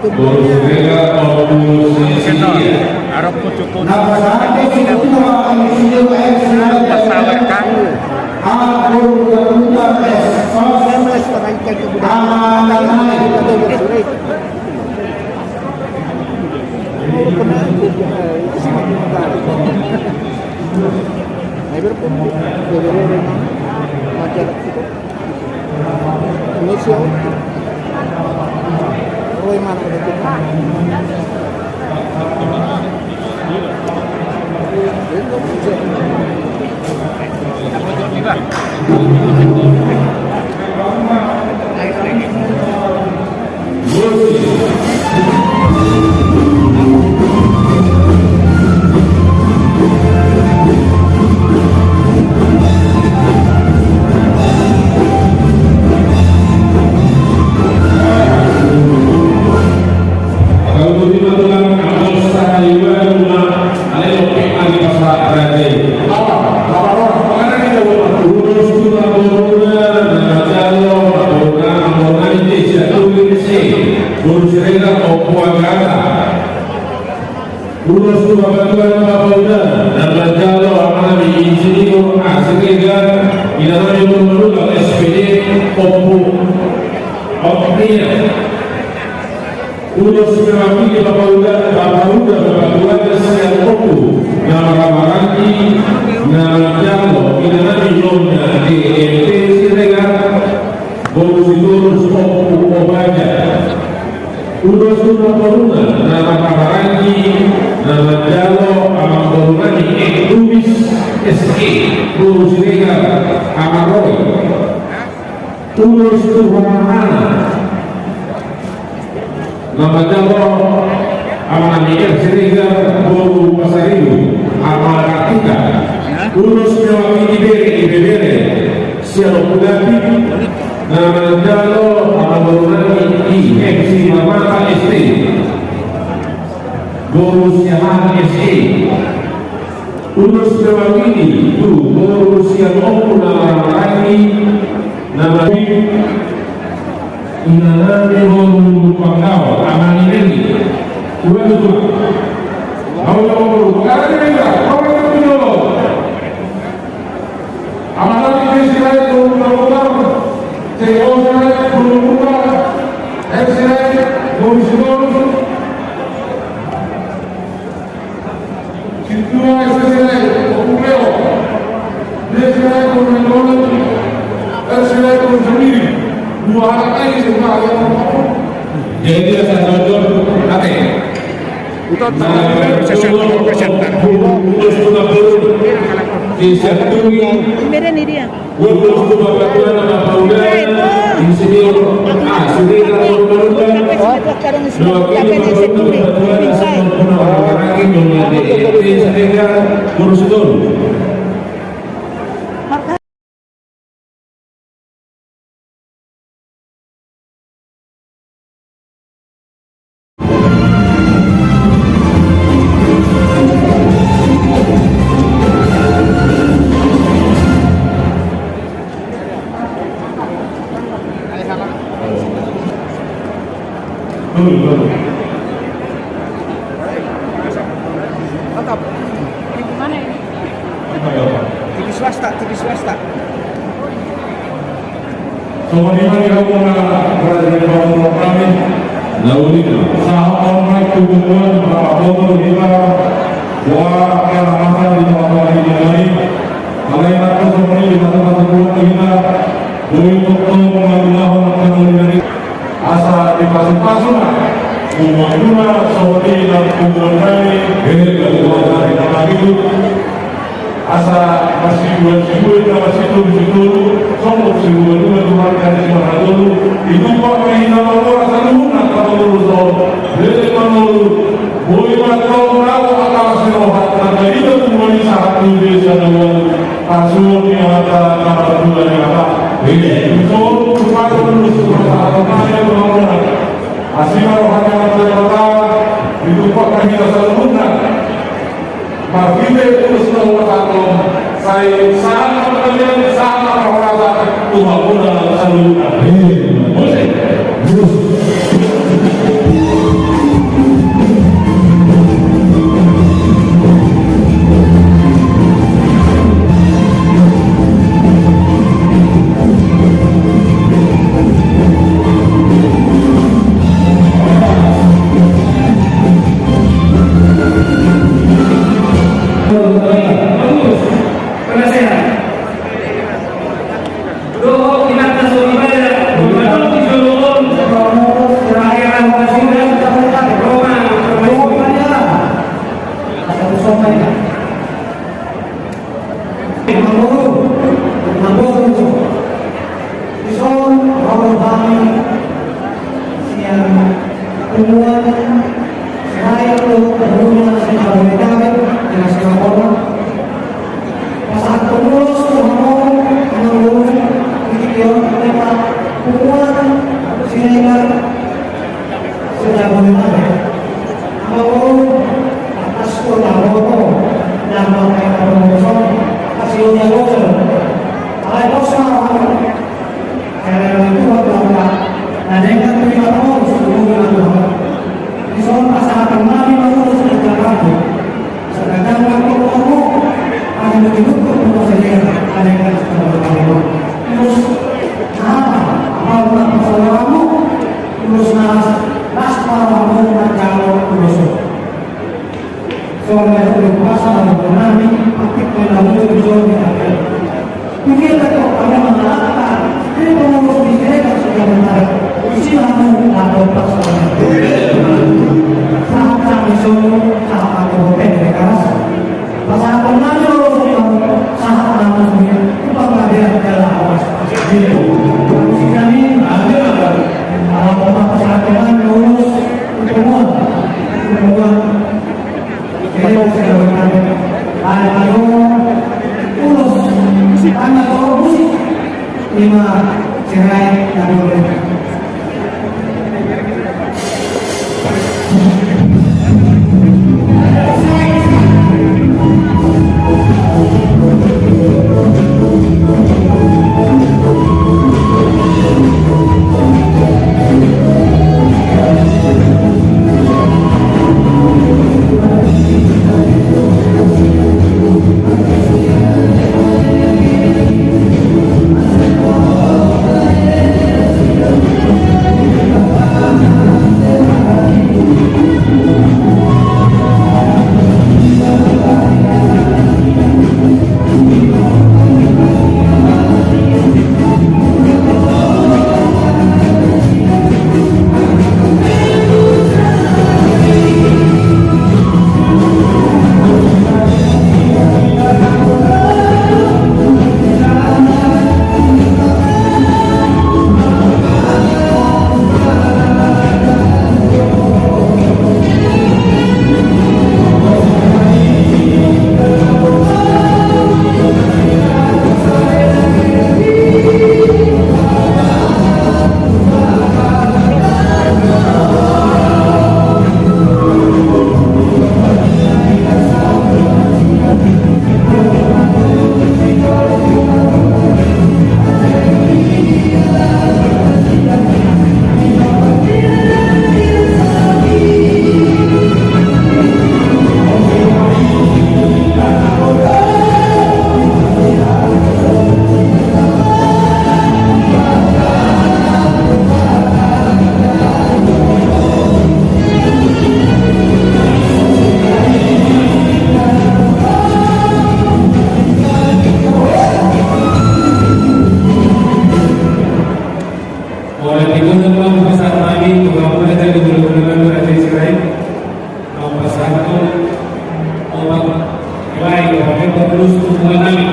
Boru Siregar, boru Siregar. Arok kucuk-kucuk. Pasawer kan. Ulos tu bapatuan bapauda, na manjalo amanami Insinyur A. Siregar, inanami Gubernur S P D, Ompu Omnia. Ulos tu mewakili bapauda, bapauda bapatuan sian Ompu, na marhahamaranggi, na manjalo inanami Nyonya G M P Siregar, boru Sitorus, Ompu Obaja. Ulos tu namboruna na marhahamaranggi, na manjalo amangborunami Eng Lubis S E, boru Siregar, Amaroi. Ulos tu hamamana na manjalo amanami R. Siregar, Ulos na mangidi tu boru sian ompu na marhaha i na mangidi. Inanami boru Panggabean, amang i neni. Ulos dua. Au na boru, karena ini, kau yang punya lo. Amang nami Desi Sirait boru Panggabean, Ceko Sirait boru Panggabean, Heri Sirait boru Sitorus. Sintua S S L, Ompu Leo, dia S S L, Ompu Leo, S S L, Ompu Samiri, dua anak lagi, sintua yang mau. Jadi, dia satu, ate. Utot, nah, session, session. Utos tu na boru. Di satu. Beda nih dia. Ulos tu bapatuana, bapaudanan, Insinyur A. Siregar boru Marunda. Mewakili bapatuana, bapaudanan, Insinyur Puna Boru Maranggi, Nyonya D E T Siregar boru Sitorus. Mantap. Ini gimana ini? T V swasta, T V swasta. Songon i ma di hamu na raja ni pamoruonnami. Na uli ma. Sahat ma on tu punguan, marapodo hita, boha kearamasan di tongatonga ni jolma i. Alai nangkin songon i di hata-hata punguan hita, boi tongtong mangulahon angka na uli nari. Asa dipasupasu ma punguan muna songon i nang punguannami, eh, punguannami na mangidut. Asa marsibuan-sibuan, na marsitolu-sitolu, songgop sibuan-buan, tu marga ni si Marhatolu, ditumpak ma hita mamora saluhutna angka pangurus on, leleng mangolu, boi ma tong ro angka na siroha, tanda ina punguan i sahat tu desa na ualu, pasuon ni angka na martua ni angka. Ina, songgop tu pangurus, tu pangurus, tu pangurus, asi ma roha ni angka na martua, ditumpak ma hita saluhutna. Marhite ulos na hupasahat on, sai sahat ma pangadian, sahat ma parhorasan tu hamuna saluhutna. Amin. Muse. Mangolu, mangolu. Dison ro hami sian punguan Sirait dohot parpunguan se-Jabodetabek, dinas ni hona. Pasahathon ulos tu hamu, amangboru, di tingki on, punguan Siregar se-Jabodetabek. Amangboru, atas kota Boto, dan pakai pengurus on, kasih ujian bocor. Alai pos ma rohamu. Karena Tuhan Bapa, na denggan tu Bapa, Tuhan Tuhan. Dison pasahathon nami ma ulos na jangkar. Sadangkan waktu kamu, ada begitu pun masih ada yang kasih tahu kamu. Terus, apa? Apa ulos pasahathon kamu? Terus nas, nas kamu, nas kamu, terus. Songon na hupasa ma dohonon nami, atik ma na muncul di jolo ni api. Pikir na tok, hamu mangalangka, di pengurus di Siregar se-Jabodetabek, uji hamu na tok pas. Sahat ma dison, sahat ma tu hotel di Karas. Pasahathon nami ulos tu hamu, sahat ma hamu sude tu panggabean jala horas. Gitu. Hamu sijani, amin. Ala pasahathon nami ulos tu punguan, tu punguan. Jadi, ulos, tanda toro musik, lima cerai dan dua. Hubungan nami.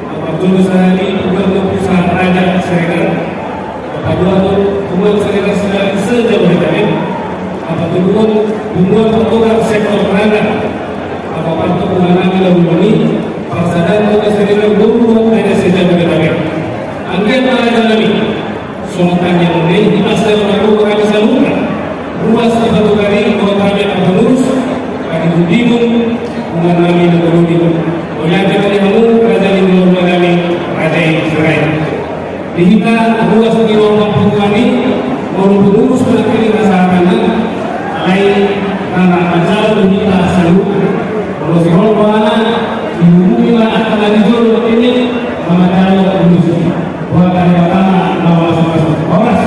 Nomor tolu sahali, hubungan Pusat Raja Siregar. Paduahon, hubungan Siregar Silabi se-Jabodetabek. Patoluhon, hubungan patogar sektor nangka. Paopathon, hubungan nami na umum i, parsadaan Toga Siregar boru dohot raja se-Jabodetabek. Anggiat ma raja nami. Songon tangiang ni i, asa margogo hami saluhutna. Ruas ni patogar i dohot hami angka pengurus, padigung-digung, hubungan nami na tolu i. Mauliate ma di hamu, raja ni hula-hula nami, raja i Sirait. Di hita ruas ni roha pangpunguan i, molo pengurus manangkini pasahatanna, alai na manjalo do hita saluhutna. Molo sihol rohana, dihubungi ma angka na di jolo, ini, na manjalo pengurus. Buat dari pertama, nama masuk-masuk. Horas.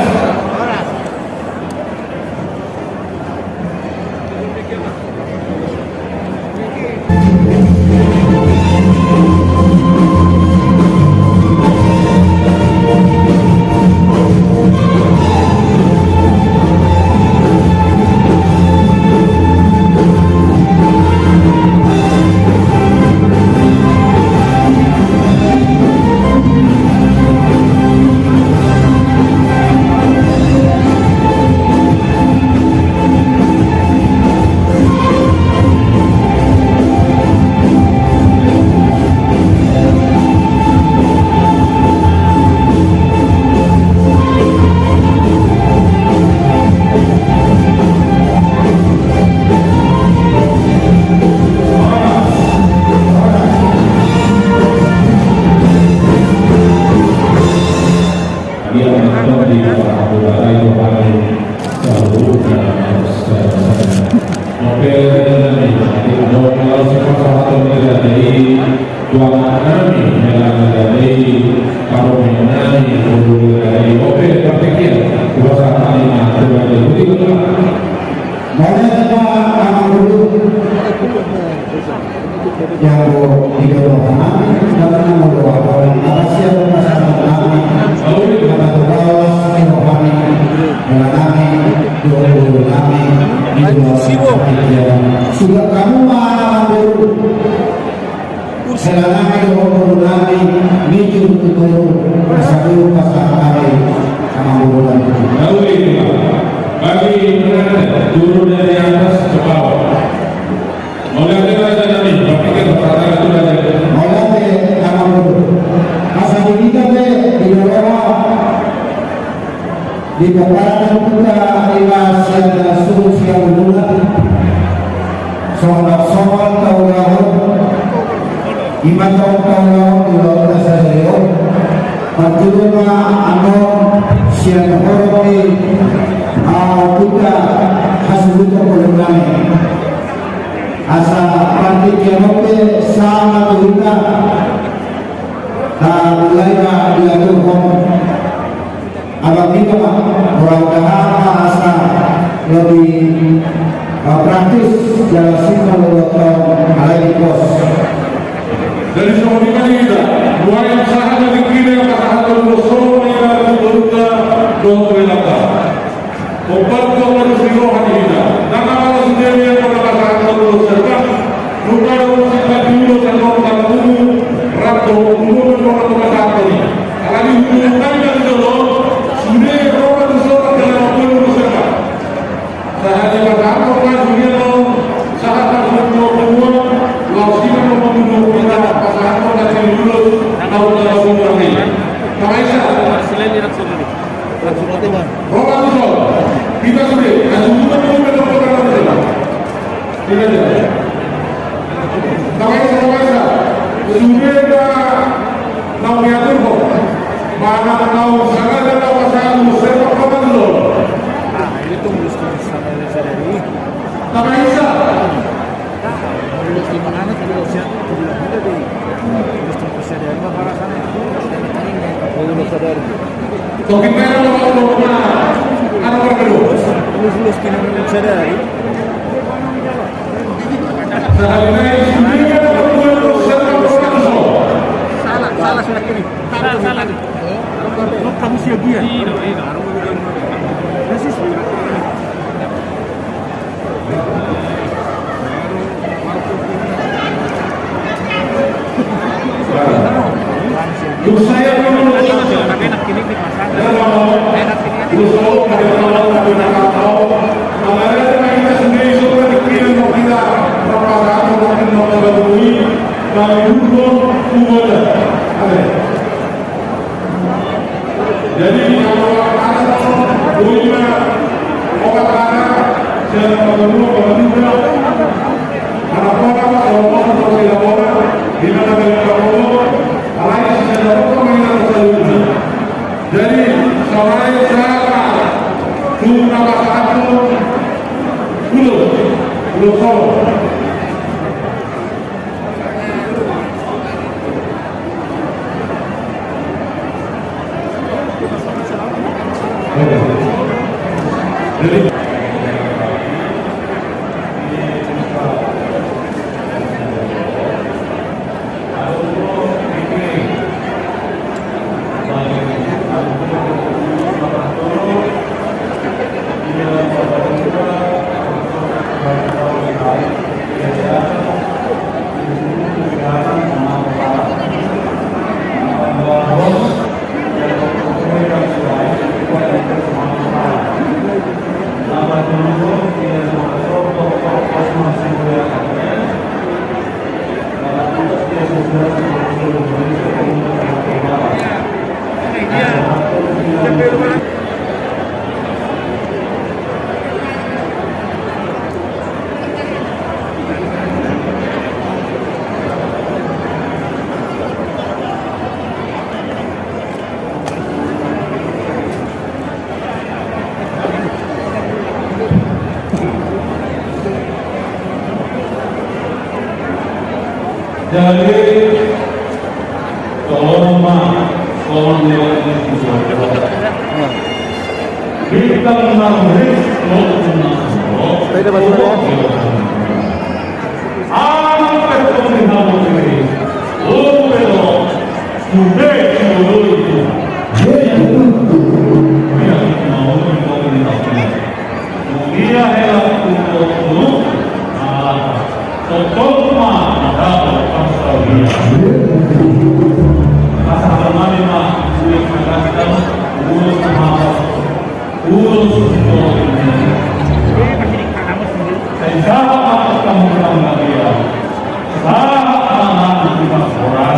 Ia mentok di pasahaton ni raja i rohani saluhutna. Oke, raja nami, adong na laos sipasahaton ni raja i tu anak nami, hela ni raja i, parumaen nami, boru ni raja i. Oke, partingkian, hupasahat hami ma tu raja i. Boti ma. Mauliate ma amangboru. Jago di dohot nami, karena molo adong na siap pasahaton nami, molo adong na siap pasahaton nami, hela nami, dohot boru nami, di dohot nami. Suda hamu ma amangboru. Hela nami dohot boru nami, mijur tu toru, asa boi pasahat hami amangboru nami. Lalu itu, bagi pengantin, turun dari atas ke bawah. Mauliate raja nami, partingkian partangan tu raja. Mauliate amangboru. Asa di hita pe, di bawah. Di pomparan ni ompunta i ma sian suhut sian bulungan. Songon na songon taulahon. I ma songon taulahon di ulaon na sadari on. Marjolo ma annon sian horong ni, ah, ompunta hasuhuton bolon nami. Asa partingkian on pe sahat ma tu hita. Tamulai ma diaturhon. Abang Bima, orang Dahama asa lebih, eh, praktis dalam simpul waktu alai di pos. Dari songon i ma di hita, nuaeng sahat na tingki na pasahaton ulos solo ma hita tu boruta dohot tu helanta. Hombar tu amanus ni roha ni hita, ndang na mala sude be anggo na pasahathon ulos serba. Nunga do ulos i, tadi ulos na tong tanggapungu, rap dohot punguan do na pasahathon i. Alani huhut hami na di jolo, sude ro ma tu jolo na lampu ulos serba. Sahali pasahathon ma sude tong, sahat ma tu punguan, laos i ma tong mangudut hita pasahathon na di ulos, na tong tanggapungu. Tamaisa. Ro ma tu son. Hita sude, asa hujungan do hita dohot hita sude. Hita sude. Tamaisa, tamaisa. Sude da naung diaturhon. Manang naung sanga da na pasahat ulos serba, ro ma tu son. Tamaisa. Salah, salah, salah. Salah, salah. Kamu siap dia. Iya, iya. Persis. Jadi, kalau ada, boi ma opat anak, sian Pagarua, Pagarua, anak orang, kalau mau, kalau tidak orang, di mana ada yang orang, alai sian orang, main apa saja. Jadi, selain saya, cuma pasangan pun, ulos, ulos solo. Jadi, tolong ma, tolong lewat ini. Bintang Marulis, tolong ma. Sepeda, Mas, ya. Anak ketua di Hamburg ini, oh, betul. Sudah, sudah itu. Iya, mau di kopi di kopi. Ia hela untuk, ah, totop ma, ada pasal dia. Pasal mana ma, dia katakan, urus ma, urus ma. Saya sahabat kamu, kamu dia. Sahabat anak kita orang.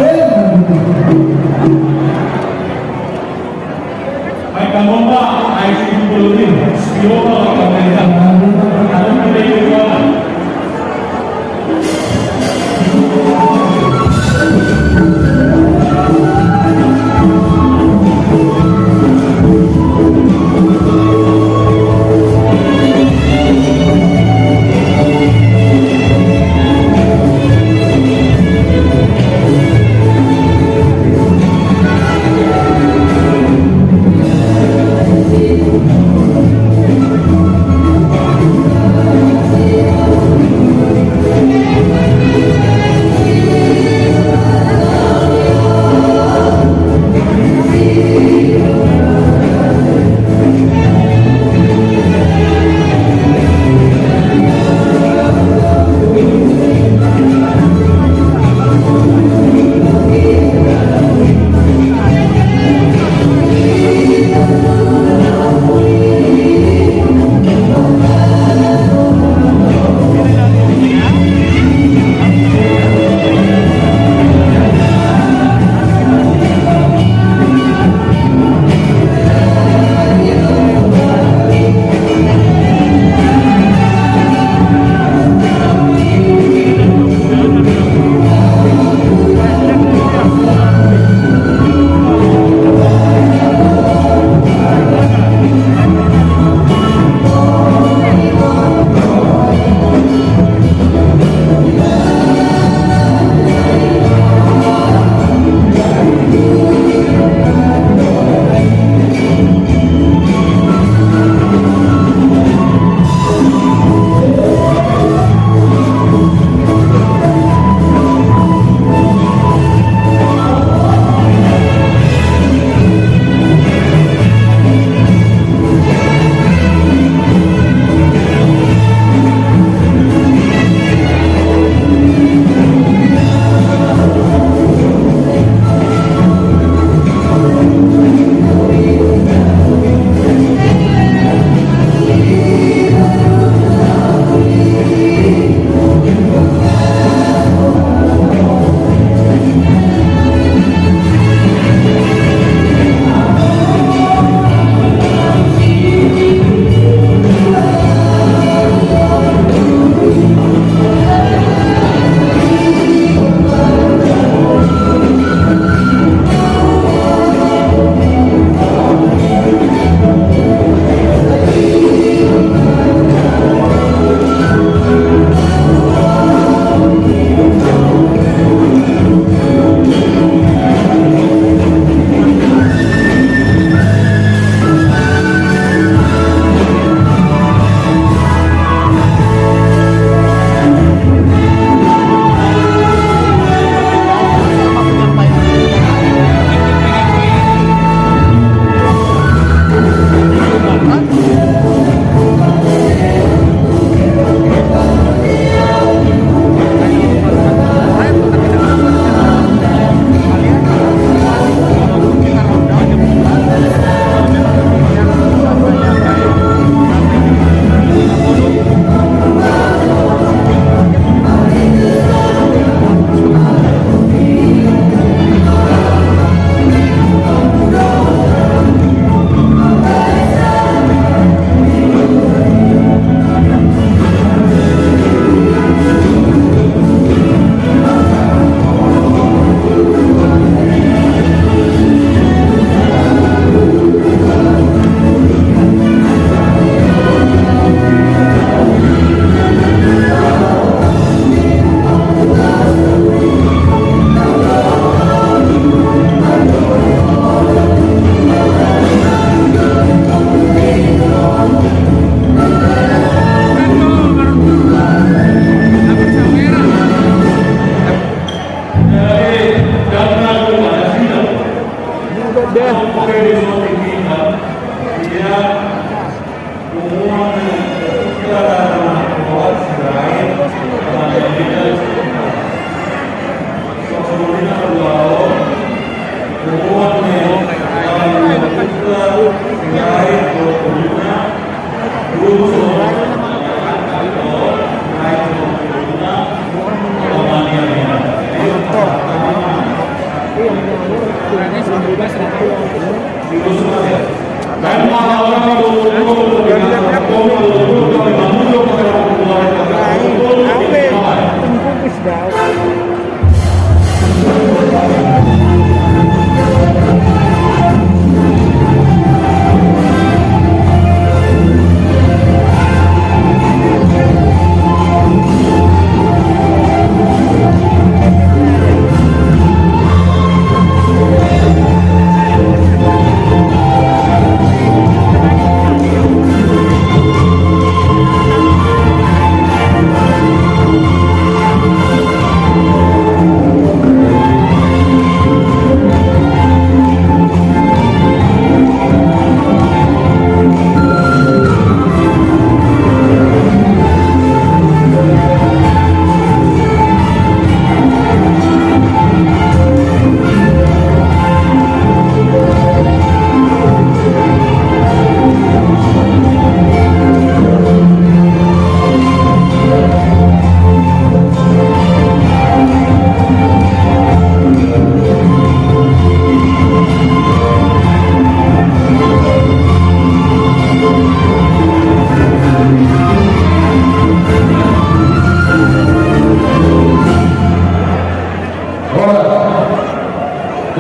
Horas.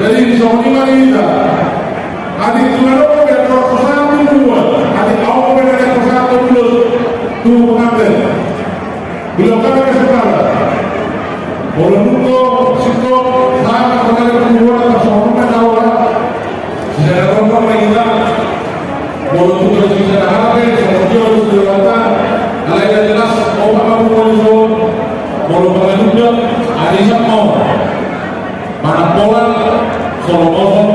Jadi, songon i ma di hita. Atik tu na adong dope na marhosa tu nuaeng, atik adong dope na marhosa tu nuaeng, tu pengantin. Bilang kami ke sekolah. Molo nunga singkop, sahat na kami tu nuaeng, na songon on ma na ora. Sisada rongkong ma hita. Molo tung sisada halak pe, songon dia harus dilewatan. Alai na jelas, opat ma punguan i son. Molo pangaduan, arisan ma on. Manang pola, solomoson,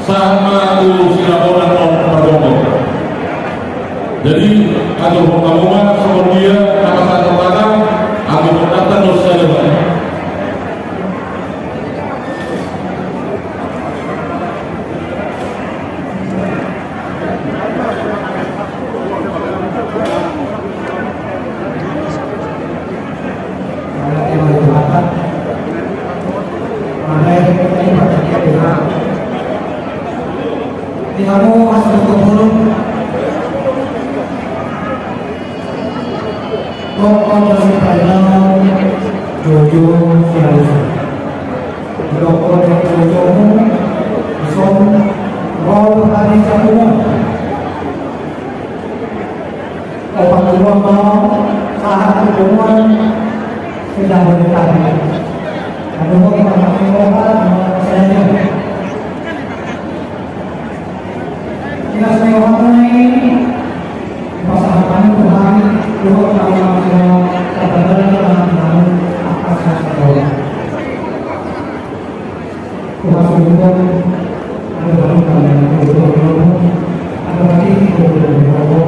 sahat ma tu silaponan on margogo. Jadi, aturhon hamu ma, songon dia, na pasahathon hata, aturhon hata do sada. Toko jasi painau jojo sialusan. Toko jasi jojomu ison rol hari jamumu. Opat puluh mau sahat ketemuan sudah bertanya. Aduh, kita masih opat, saya Inas ni rohana i, pasahat hami Tuhan, dohot hami na marsilang, tardalanan hami angka sasat. Tuhan sungguh, ada hami kami, ada hati, ada hati,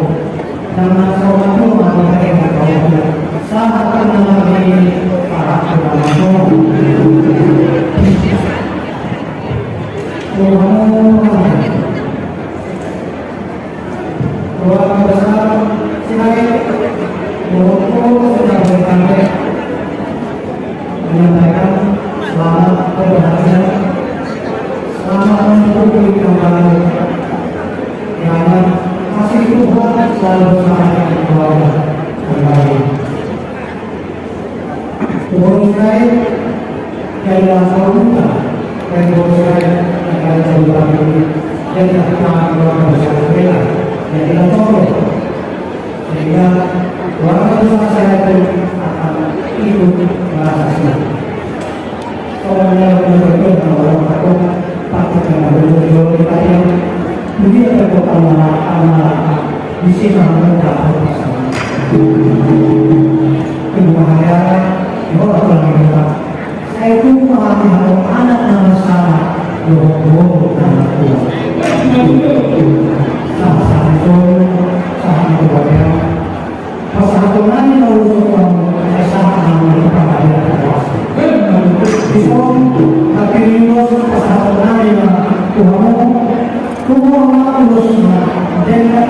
nama sama Tuhan, ada hati, ada hati, sahat kenal hami, para Tuhan. Tuhan. Keluarga besar Sirait, Bohongku sedang bertanya, menyampaikan selamat berbahagia, selamat mencukupi kembali, kiranya kasih Tuhan selalu bersama dengan keluarga kembali. Tuhan Sirait, jadilah saluran dari Tuhan Sirait yang ada di Tuhan ini, jadilah tangan keluarga besar kita, jadilah contoh, sehingga keluarga besar Sirait pun akan ikut merasa senang. Soalnya benar-benar kalau orang takut, takut yang ada di Tuhan kita ini, dia takut sama, sama di sini sama kita. Kedua, ya, orang tua kita. Sai tung ma hami hamu anak na marsama dohot boru na martua. Sahat-sahat ni solu, sahat ni keluarga. Pasahaton nami ma ulos tu hamu, sai sahat ma hamu di pangadilan. Dison, hatiulos pasahaton nami ma tu hamu, tumor ma ulos na denggan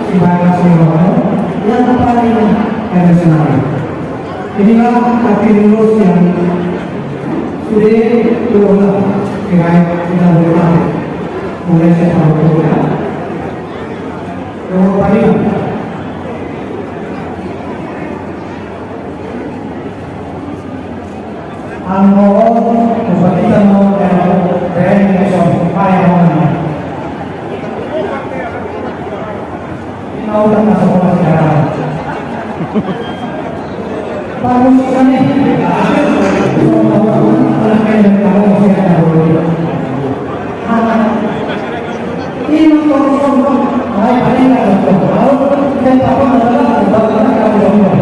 sibagas ni rohamu, yang paling kami senangi. Inilah hatiulos yang Jadi, tulah, kira-kira kita boleh tahu. Mulai saya tahu, ya. Nomor paling. Anggo bupati tano, ya, Ren Nixon, Pai Haman. Ini mau datang sekolah sekarang. Bagus kan nih? Anak yang kamu masih ada dulu. Anak. Ini mau sombong. Baik, paling nggak sombong. Tahu? Dan apa adalah kebanggaan kamu sombong.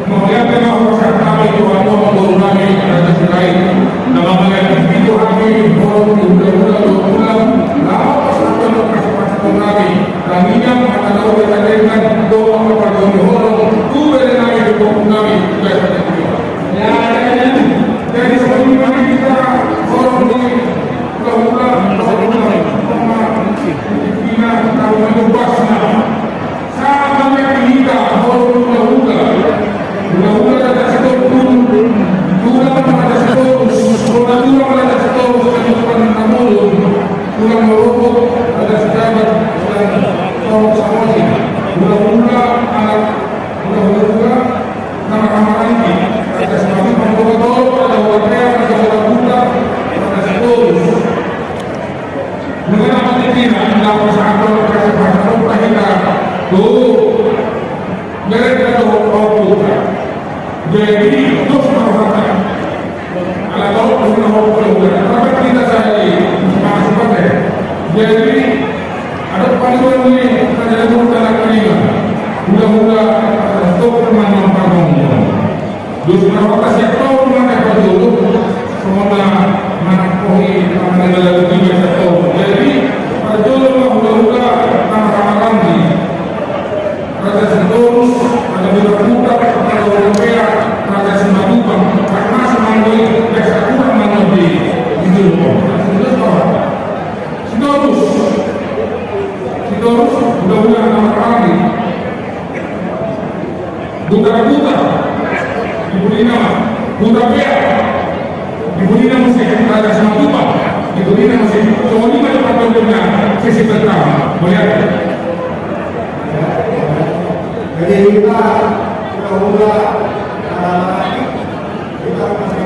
Mauliate ma hupasahat hami tu hamu amangboru nami Raja Sirait, na mangaliat pitu hami horong ni hulahula dohot tulang, laho pasahathon hami, tangiang, hata na uli, hata na denggan, dohot parjolo ni horong tu bere nami, tu pongki nami. Jadi songon i ma hita horong ni hulahula, hulahula, pina tahu maju basna. Sama dengan hita horong ni hulahula. Hulahula Raja Sitompul, tulang Raja Sitorus, tulang Raja Sitorus, tulang Namulun, tulang Morogoro, Raja Sidabat, tulang Samosir. Hulahula anak hulahula, Nang Raja Maranggi, Raja Simatupang, Bogatolok, Raja Hurapea, Raja Hurabuta, Raja Sitorus. Nunga nang di tina, nang pasahathon, pasahathon hita tu mereka tu ompu. Jadi, dos ma rohanta. Ala tau pasti na hop tu udah. Tapi kita saya di, masih pakai. Jadi, adong pangidoan ni, na jadi murta na kaninga. Hulahula, stop teman mamparmonggo. Dos ma rohanta siap tau, mana parjolo. Songon na, mana kohi, mana dalam tiga satu. Jadi, parjolo ma hulahula, mana parjolo ni. Raja Sitorus, Raja Hurapea, Raja Hurapea, Raja Simatupang, karna semangoi, biasa kurang mangoi di, di Jolo. Sitorus, Sitorus, hulahula na marhaha i. Hurapea, Hurapea. Di bulina muse, Raja Simatupang. Di bulina muse, songon i ma di partondionna, sesi pertama. Mauliate. Jadi, kita, kita, kita, kita,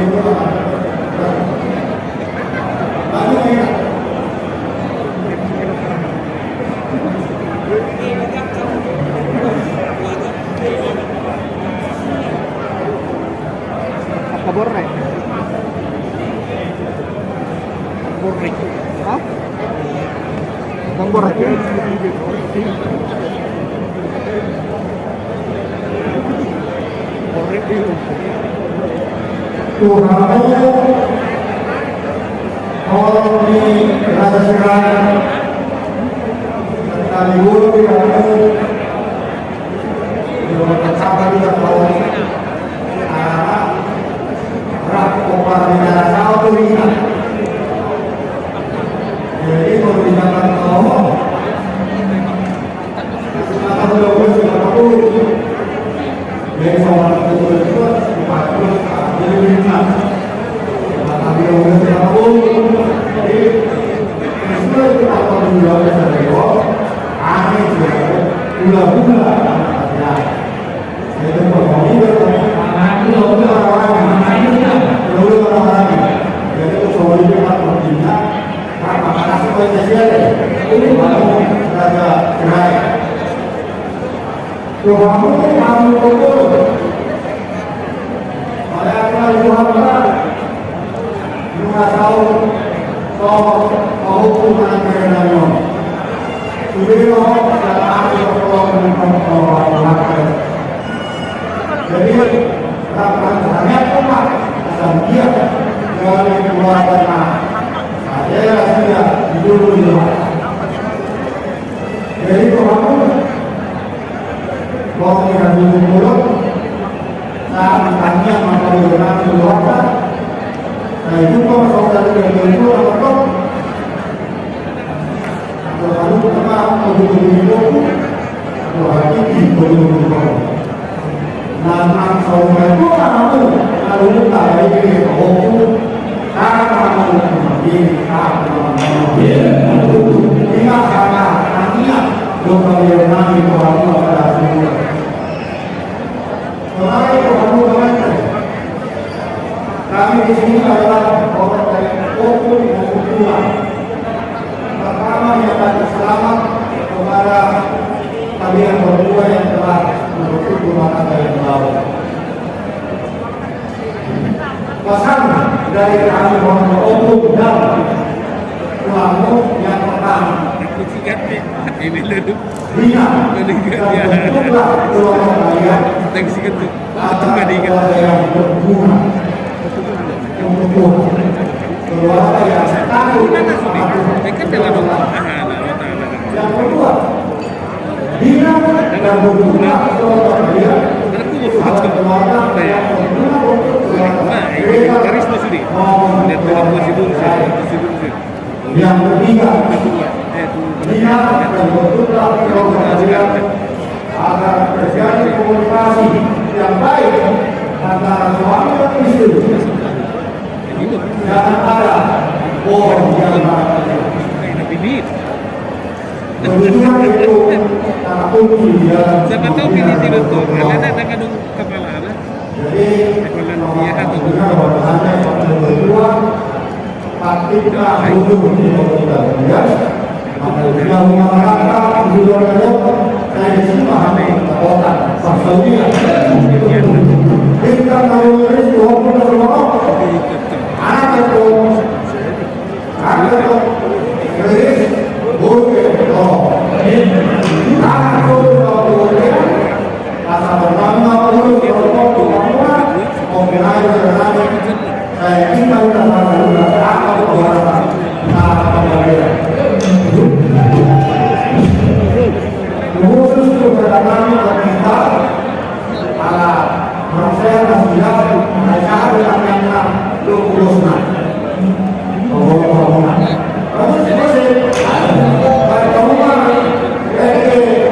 Apa borre? Borre. Hah? Bang borre. Borre. Tuhan. Horong ni Raja Sirait. Tadi guru di kamu. Jadi, kalau kita tahu, ah, rak, kopar, bicara, tahu tuh, iya. Jadi, kalau kita kan tahu, masih kata udah gue sudah tahu. Jadi, sama itu, itu, itu, itu, jadi, ini, nah. Mata dia udah sudah tahu. Jadi, sudah itu apa, udah, udah, udah, aneh, udah, udah, udah, udah. Nunga saut, tong, pahukum anak kerenangon. Sude do, dan aku bertolong dengan tong, tong, tong, tong. Jadi, rapat hanya cuma, asal dia, dari keluarga, nah, saya sudah dulu di luar. Jadi, Tuhan, mau kita dulu, Nah, tangiang ma di keluarga. Nah, itu kok saudara dari keluarga apa kok? Atau lalu kita begitu-begitu. Atau lagi begitu-begitu. Nah, nang saudara itu kan aku, lalu tak ada ini, oh, karena aku mati, aku mati. Ingat, Ini adalah orang dari Opung dan Bukuan. Pertama, yang kami selamat kepada kalian berdua yang telah menutup rumah tangga yang baru. Pesan dari kami, orang Opung dan Tuanmu, yang pertama, Ini lu. Bina dan bentuklah keluarga kalian agar keluarga yang berguna untuk Tuhan. Keluarga yang takut akan Tuhan. Yang kedua, bina dan bentuklah keluarga kalian agar keluarga yang berguna untuk Tuhan. Beda mau Yang ketiga, bina dan bentuklah keluarga kalian agar terjadi komunikasi yang baik antara suami dan istri. Jangan ada bohong di antara kalian. Kebetulan itu kata kunci di dalam. Siapa tahu pilih tidur tuh, karena ada kandung kepala anak. Jadi, kalau dia atau bukan, bahwasanya yang kedua, taktiknya mundur di pemerintahan dia. Maka dia mengarahkan di luar negara, saya di sini pahami kekuatan. Pasal dia. Kita tahu rezeki, walaupun dari luar, anak itu Khusus juga kami meminta para manusia yang sudah, saya dengan yang lu urus, nah. Ngomong-ngomong. Bagus, bagus, ya. Baik, kamu mah, eh, eh.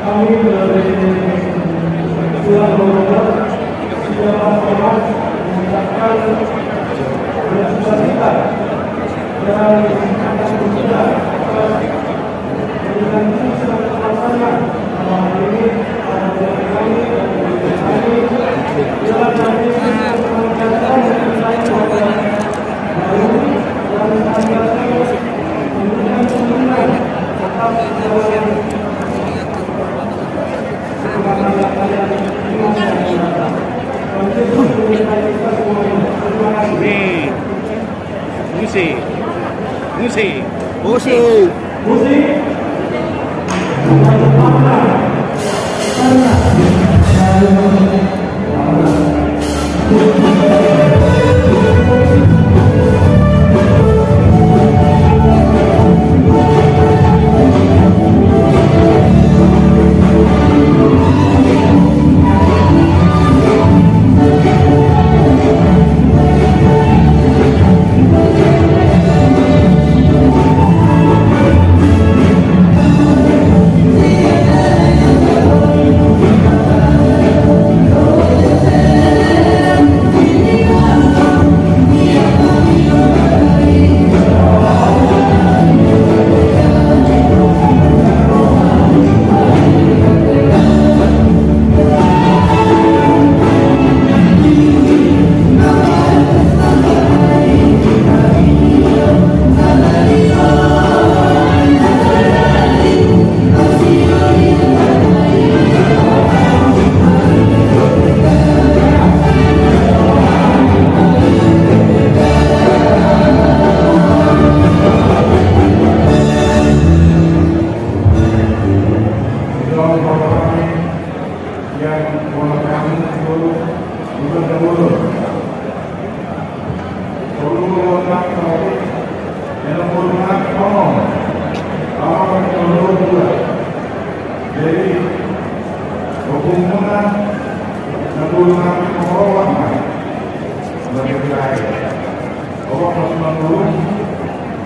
Kami dari Tuhan Bapak, sudah Bapak mengucapkan bersukacita dan atas musibah dengan musibah terpaksa, malam ini, kami, kami, kami, Musik. Musik. Musik. Jadi, hukum mana? Nang dulu nang orang mana? Bagi saya. Orang masih menurun.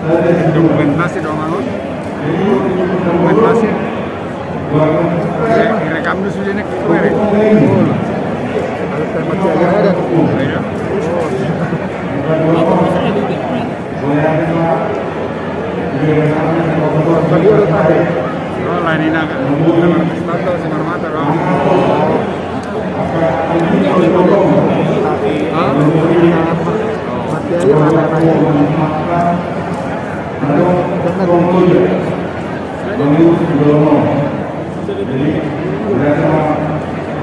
Saya dari Dokumentasi dong, Angon. Jadi, dokumentasi. Direkam dulu sudah nih, gue nih. Kalau saya masih ada, ada. Iya. Oh. Tadi udah tahu. Oh, lain ini agak. Standar, sinar mata, bang. Hah? Mati aja, mati aja. Jadi, mereka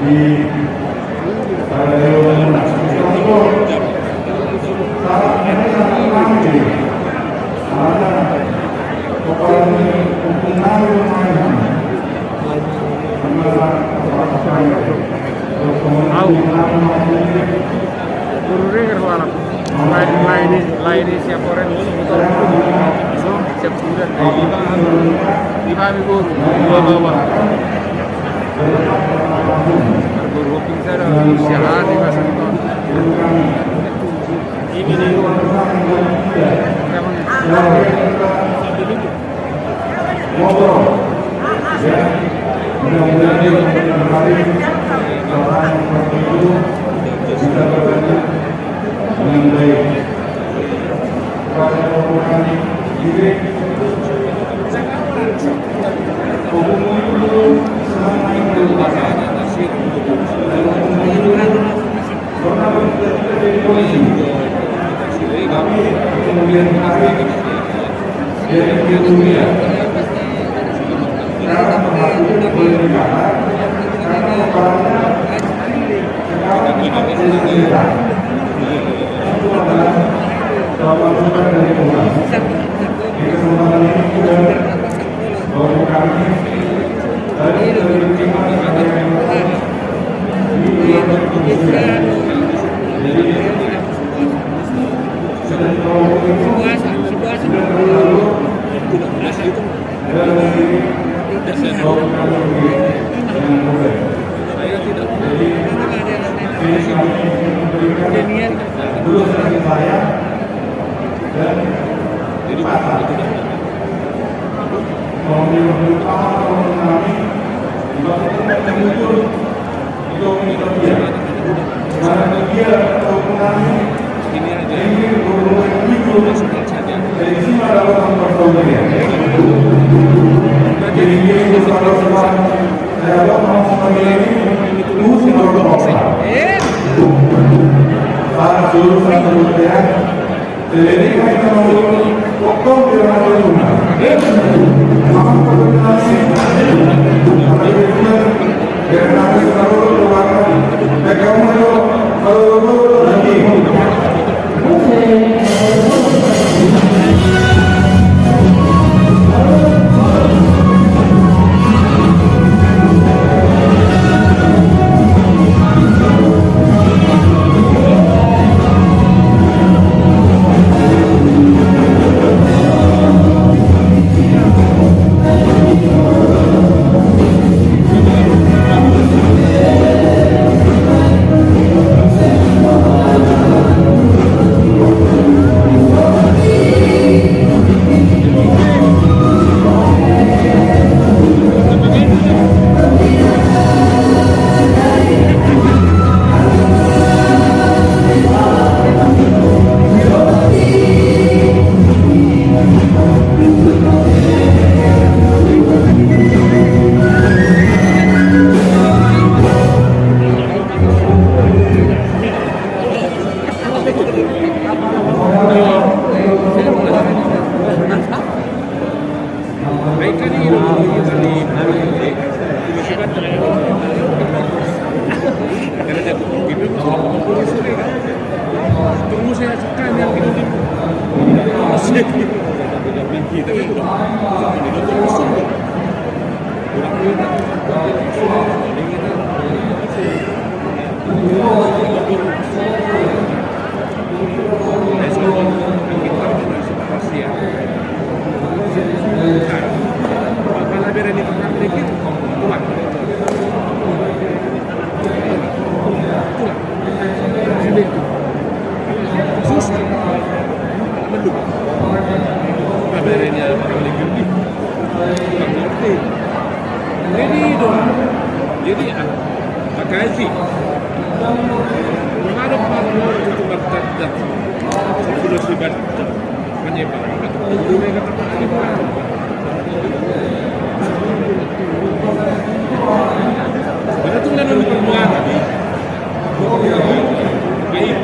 di pada dewan Ini siap orang ini, siap bulan. Lima, lima minggu, dua bawah. Baru pingsan, sialan di masa itu. Ini nih. Ngobrol. Ya. Mudah-mudahan di hari Bapak Ibu bisa bertanya dengan baik. Kepada orang di diri. Hukum itu senang naik di rumah. Pernah bercerita dari polisi. Tapi kemudian hari dia kemudian karena mengaku boleh ditahan karena barangnya sekarang kita tidak cerita. Itu adalah pemasukan dari Tuhan. Di kesempatan ini juga bahwa kami tadi menerima sebagai Jadi, ah, makasih. Menghadap Marmor itu bertanda. Sepuluh sibat. Menyebar. Betul lah, permulaan. Baik.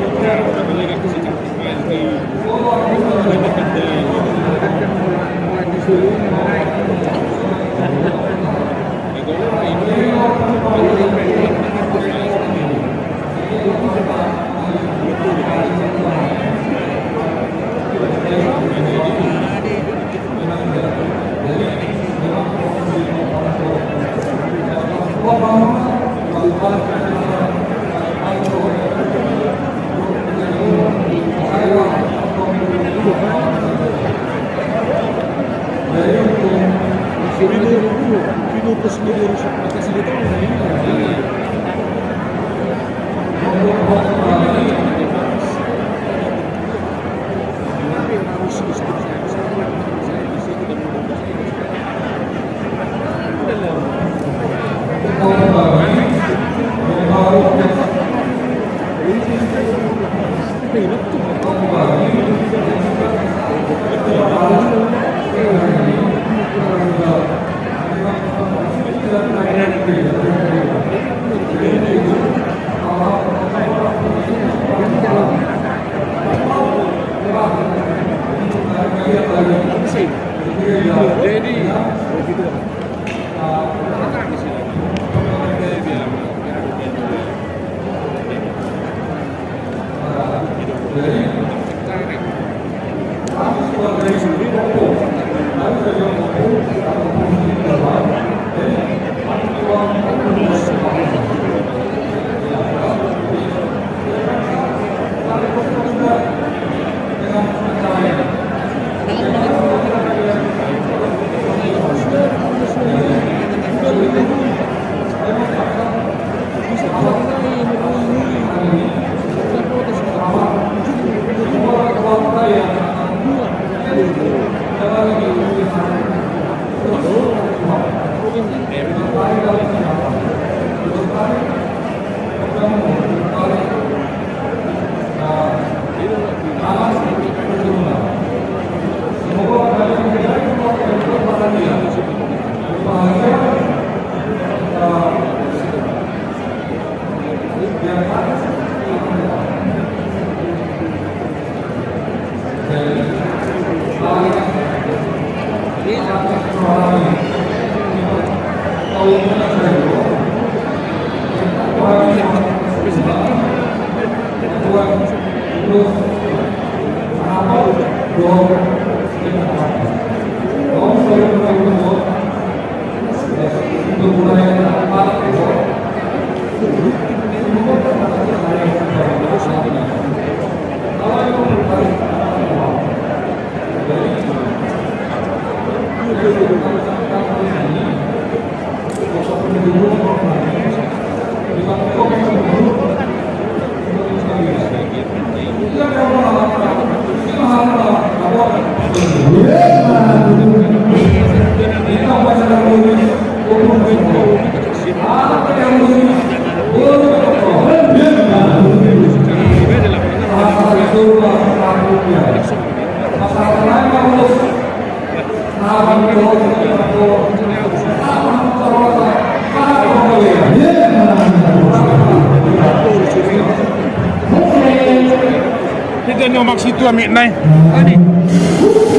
Ita ni omak situ amik nai.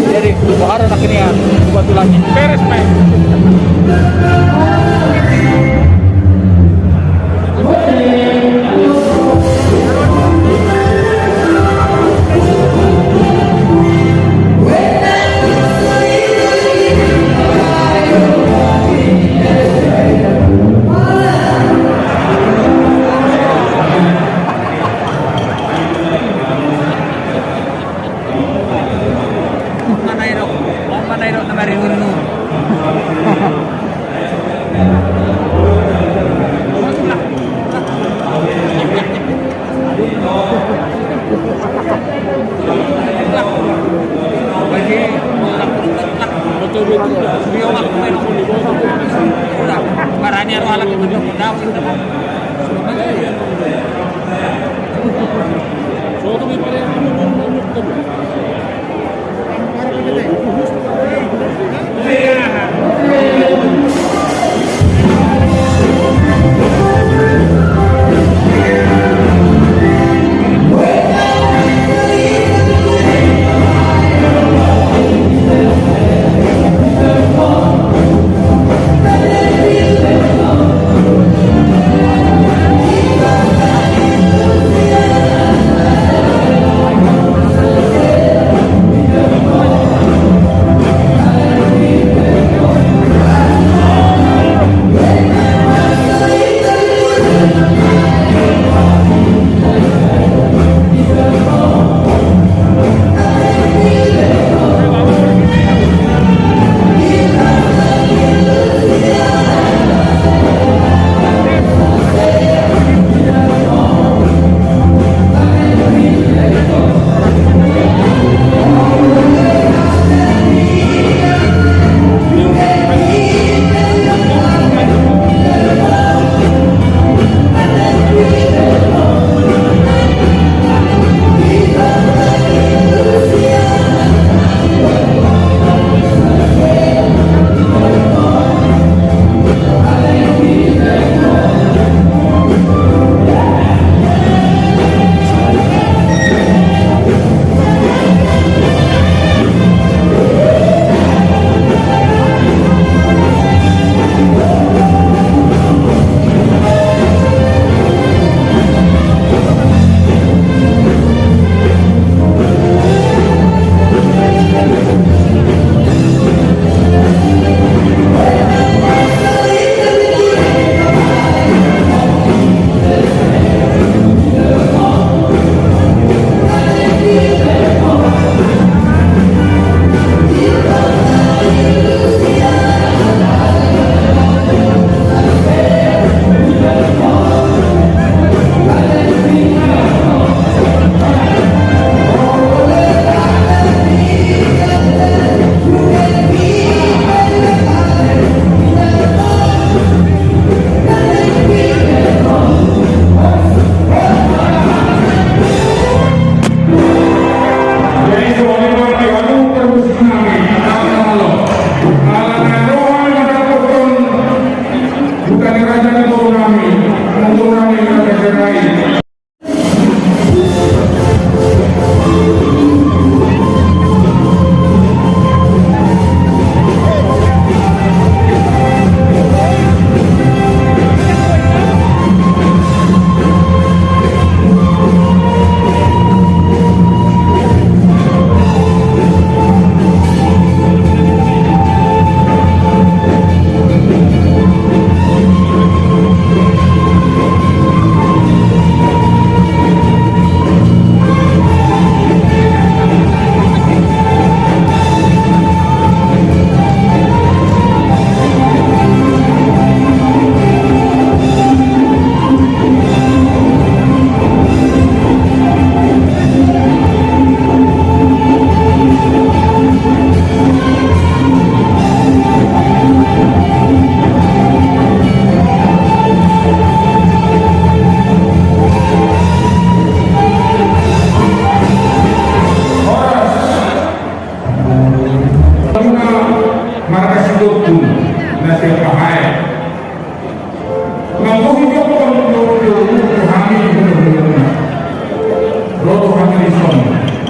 Jadi, bohara nak ini ya, batu lagi. Beres, Pak. Mana ero, mana ero, nama ero.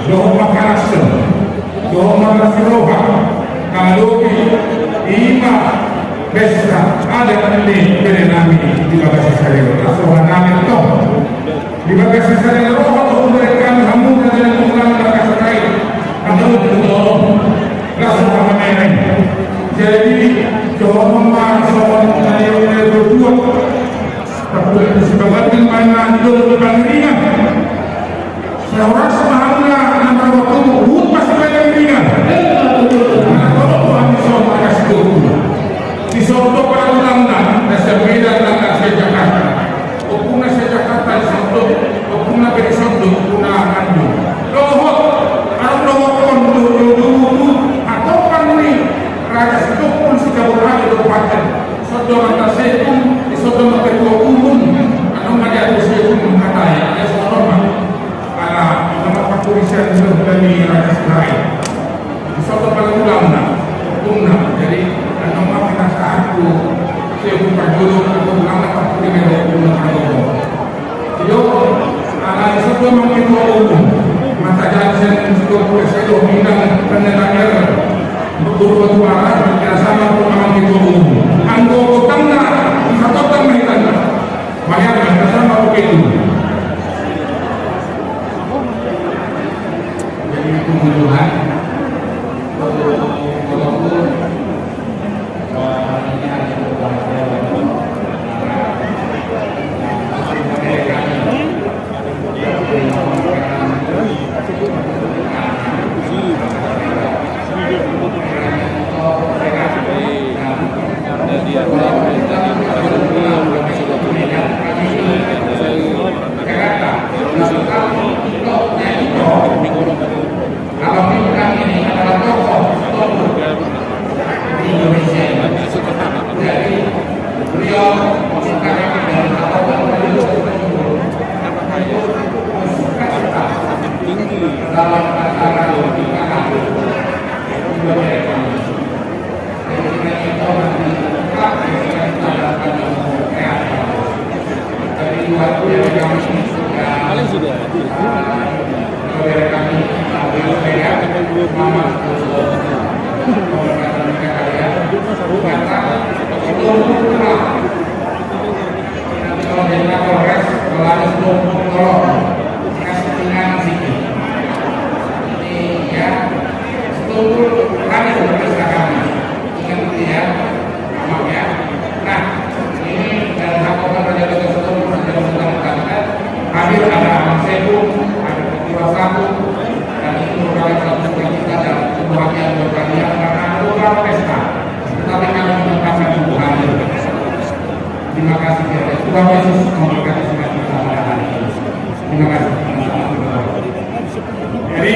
Dohot mangkalashon, dohot marlas ni roha, mangadopi ima pesta adat ni bere nami di bagasan sadari on. Las roha nami tong. Di bagasan sadari on, dohot hubereng hami hamu na jadi tulang bagasan sadari on. Anggo tulang, las roha nami. Jadi, dohot ma songon na nidok ni natuatua. Tapi sibagian mana di dalam pangiringan. Sahoras ma hami na marboru, huhut ma sibagian pangiringan. Mana tolong tu hami songon na kasih tu. Di soto pada tulangna, na sian Medan, na sian Jakarta. Ompungna sian Jakarta di soto, ompungna pe di soto, ompungna Tanjung. Dohot, anak dohot on, dohot, dohot, dohot, atau kan ni, Raja Sitompul si Jabodetabek do paten. Soto ma ta sekun, di soto ma ketua umum, anu ma dia tu sekun mengkatai, ya soto ma. Ala, nama pakulisian itu dari Raja Sirait. Di soto pada tulangna, ompungna, jadi, anu ma kita satu, sekun parjolo, atau tulangna pakulisian, ompungna parjolo. Iyo, ala i soto ma ketua umum. Mata jansen ketua umum S L O bidang penelanian. Ketua umum arah, kerjasama tu ketua umum. Anggo utangna, satu utang ma hita. Bayar, kerjasama tu ketua umum. Jadi, kebutuhan, walaupun Abang Ibu kami ini adalah tokoh, tokoh di Indonesia ini. Jadi, beliau meminta kami dan abang beliau bersyukur dalam acara pernikahan. Paling sudah. Tanggal dua puluh. Kalau dari Kapolres, kalau ada Sitompul, tolong kasih ringan sedikit. Ini ya, Sitompul kami sudah persilakan. Ingat itu ya, maaf ya. Nah, ini dari Kapolres Raja Sitompul sudah mengundang kita. Hadir ada Abang Sekun, ada Ketua Satu, dan ini merupakan satu sukacita dan kebahagiaan buat kami karena ada beberapa pesta. Tetapi kami menyempatkan untuk hadir. Terima kasih ya. Tuhan Yesus memberkati semua kita pada hari ini. Terima kasih. Jadi,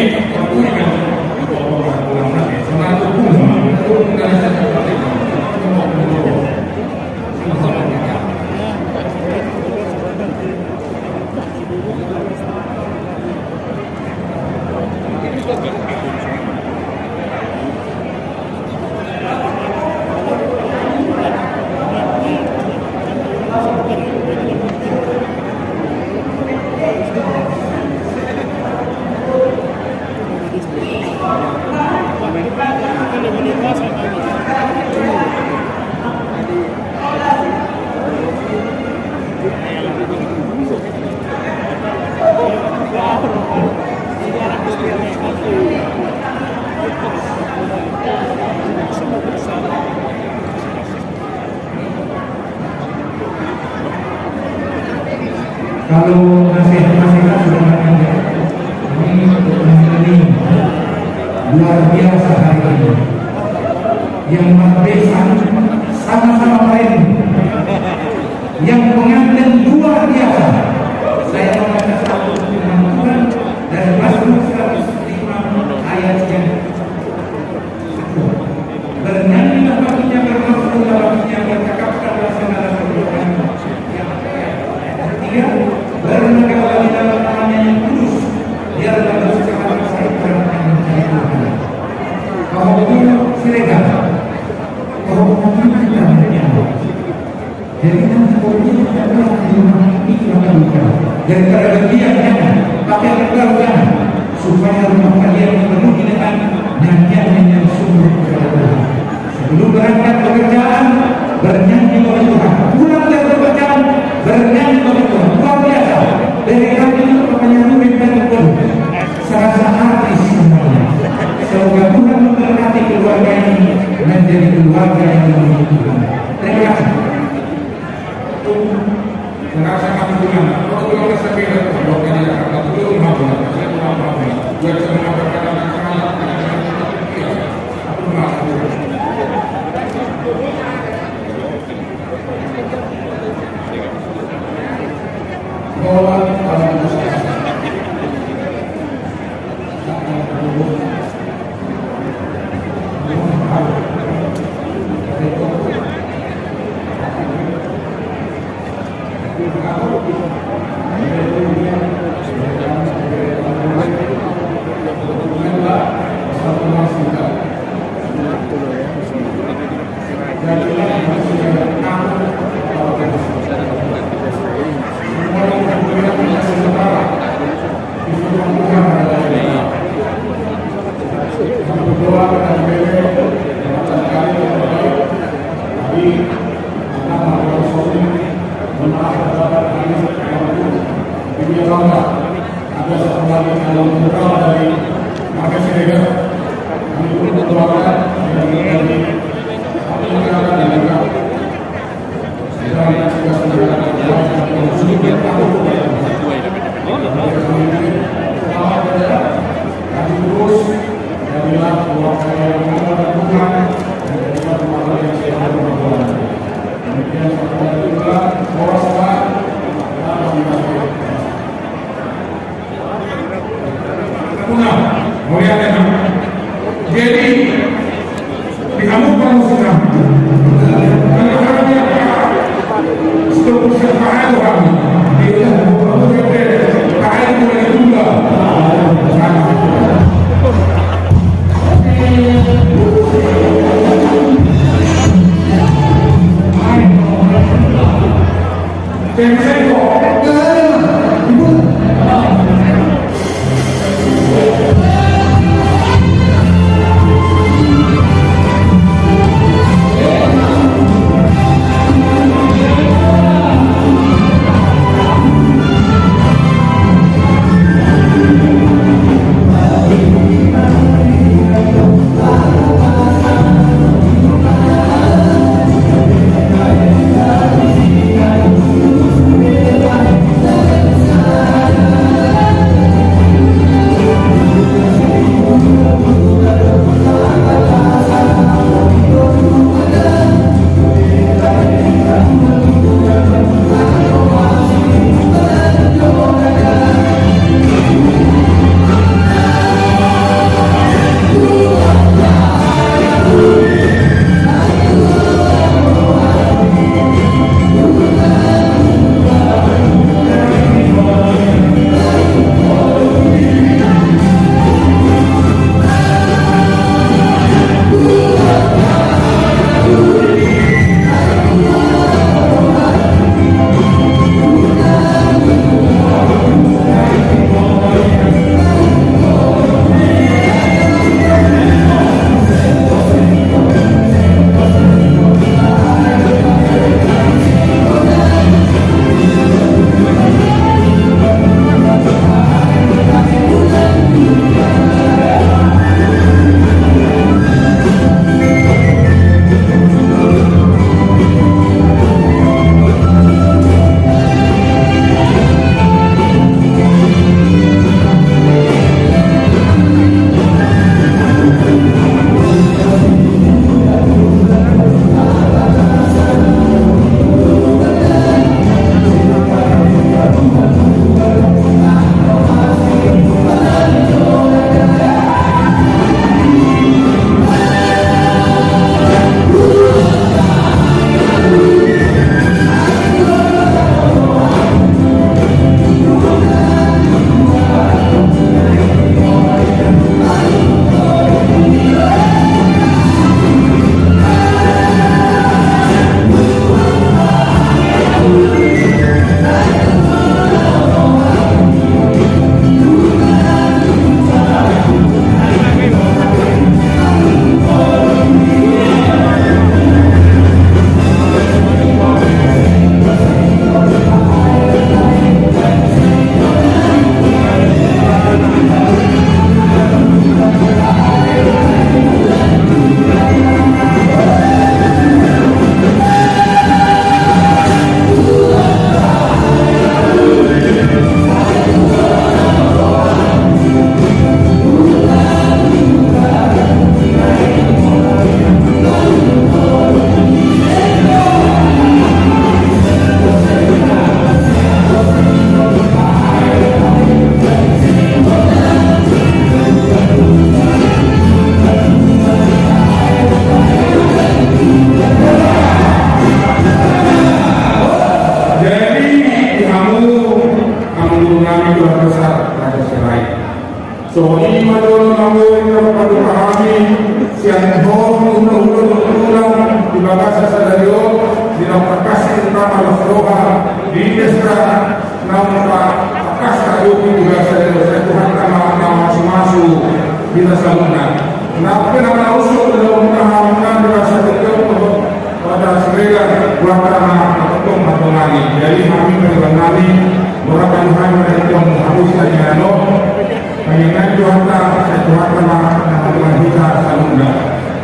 Kalau nasihat-nasihat sudah banyak ya. Ini untuk ini luar biasa hari ini. Yang marbesar sama-sama keren. Yang pengantin luar biasa. Saya membaca satu firman Tuhan dari Mazmur seratus lima ayat yang satu. Bernyanyilah baginya, bermasmurlah baginya, bercakapkanlah segala perbuatan yang baik. Ketiga, bernegahlah di dalam namanya yang kudus, biarlah bersukacitalah, mencari Tuhan. Pahompu Siregar, pahompu kita. Jadi, nanti kalau dia tidak pulang di rumah ini, maka lupa. Daripada dia, jangan. Pakai luka, jangan. Hadiah yang penuh dengan nyanyian yang sungguh kepada Tuhan. Sebelum berangkat pekerjaan, bernyanyi bagi Tuhan. Pulang dari pekerjaan, bernyanyi bagi Tuhan. Luar biasa. Dari kami untuk pertanyaan itu minta dikon. Serasa artis semuanya. Semoga Tuhan memberkati keluarga ini menjadi keluarga yang memuji Tuhan. Terima kasih. Jadi, di hamu parmusik nami. Stop, stop, tahan, tahan. Dia udah, tahan, tahan, tahan. Songon i ma jolo na boi tarpaduka hami sian ho hulahula dohot tulang di bagasan sadari on, di na tangkas ni tama las roha di desa na tangkas na dohot di bagasan sadari on, sai Tuhanta ma na mamasumasu hita saluhutna. Nang pe na manarushon hulahulanta hamu di bagasan sadari on, Bapak Siregar, buat tanah, tong, tong, tong, tong, jadi hami, hami, hami, murah kami, hami, hami, tong, habis tadi, ano, hami, hami, Tuhanta, sai Tuhanta, ma, na, ma, hita, saluhutna.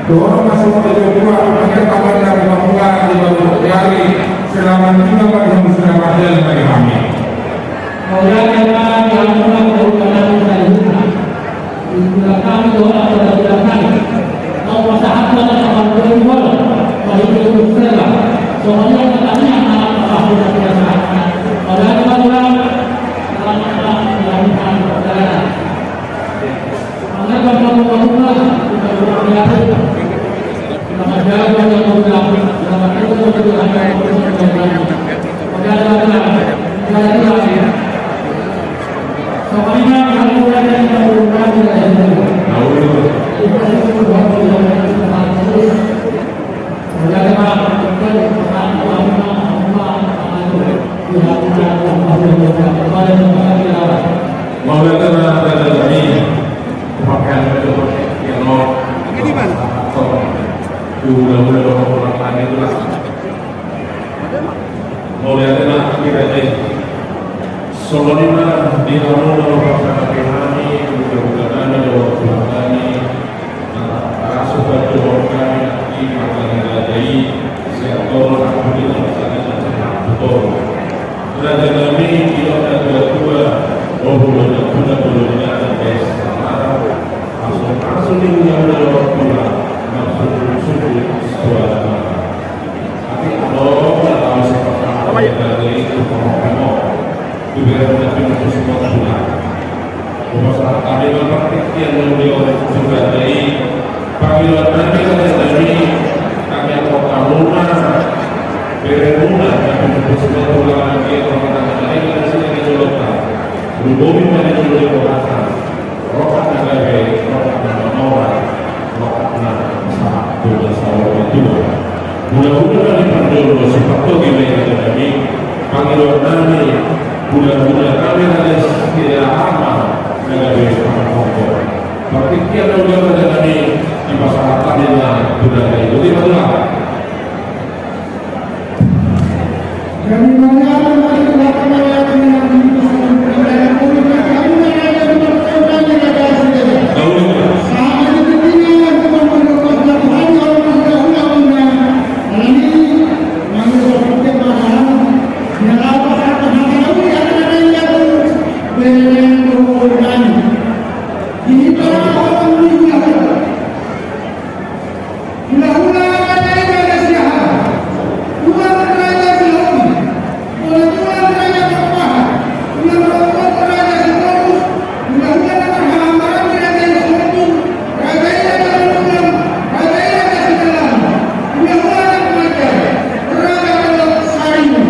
Dohot, masuk ke dua, hami, kawan, dan, mula, mula, mula, mula, selama tiga kali, hami, selama jalan, bagi kami. Mauliate ma di hamuna, mauliate ma di hamuna. Di bulan kami doa pada bulan kami. Kau pasahat pada tanggal dua puluh. Kau itu berserah. Soalnya katanya anak apa sudah biasa. Mauliate ma Tuhan. Selamat datang di dalam perjalanan. Mauliate ma, pakaian itu, ya, no. Ini, Bang. Udah, udah, udah, udah, udah, udah. Mauliate ma, Raja i. Songon i ma di hamu na mangkatai hami, hulahula nami dohot tulang nami, na ras hupajohon hami nangkin marga ni raja i, sian toru na huli na marga ni raja i. Raja nami, didok natuatua, o, hulahula, hulahula nami, bes, sama, langsung, langsung di hulahula dohot tulang, langsung, langsung di suara. Tapi adong na laho sipasahat itu pamongkimo. Tu bere na pinupus motuna. Hupasahat hami ma partingkian na uli on tu bere i. Pangidoan nami, raja nami, hami angka hamuna, beremuna na pinupus motuna, na dia pamangana na i na sini di jolota. Lumobi ma di jolo di rohata. Roha na gabe, roha na mamora, roha na sahat tu na saur matua. Hulahula nami parjolo, sipatogi ma i, raja nami. Pangidoan nami, hulahula nami na setia ama na gabe parhongkon. Partingkian na uli on, raja nami, dipasahat hami ma tu raja i. Boti ma Tulang. Hulahula raja i raja Siahaan, tulang raja Sihombing, tulang raja Parbahan, tulang raja Sitorus, hulahula na marhaha maranggi raja Sihombing, raja i raja Sihombing, raja i raja Sihombing, hulahula na marhaha raja Sihombing.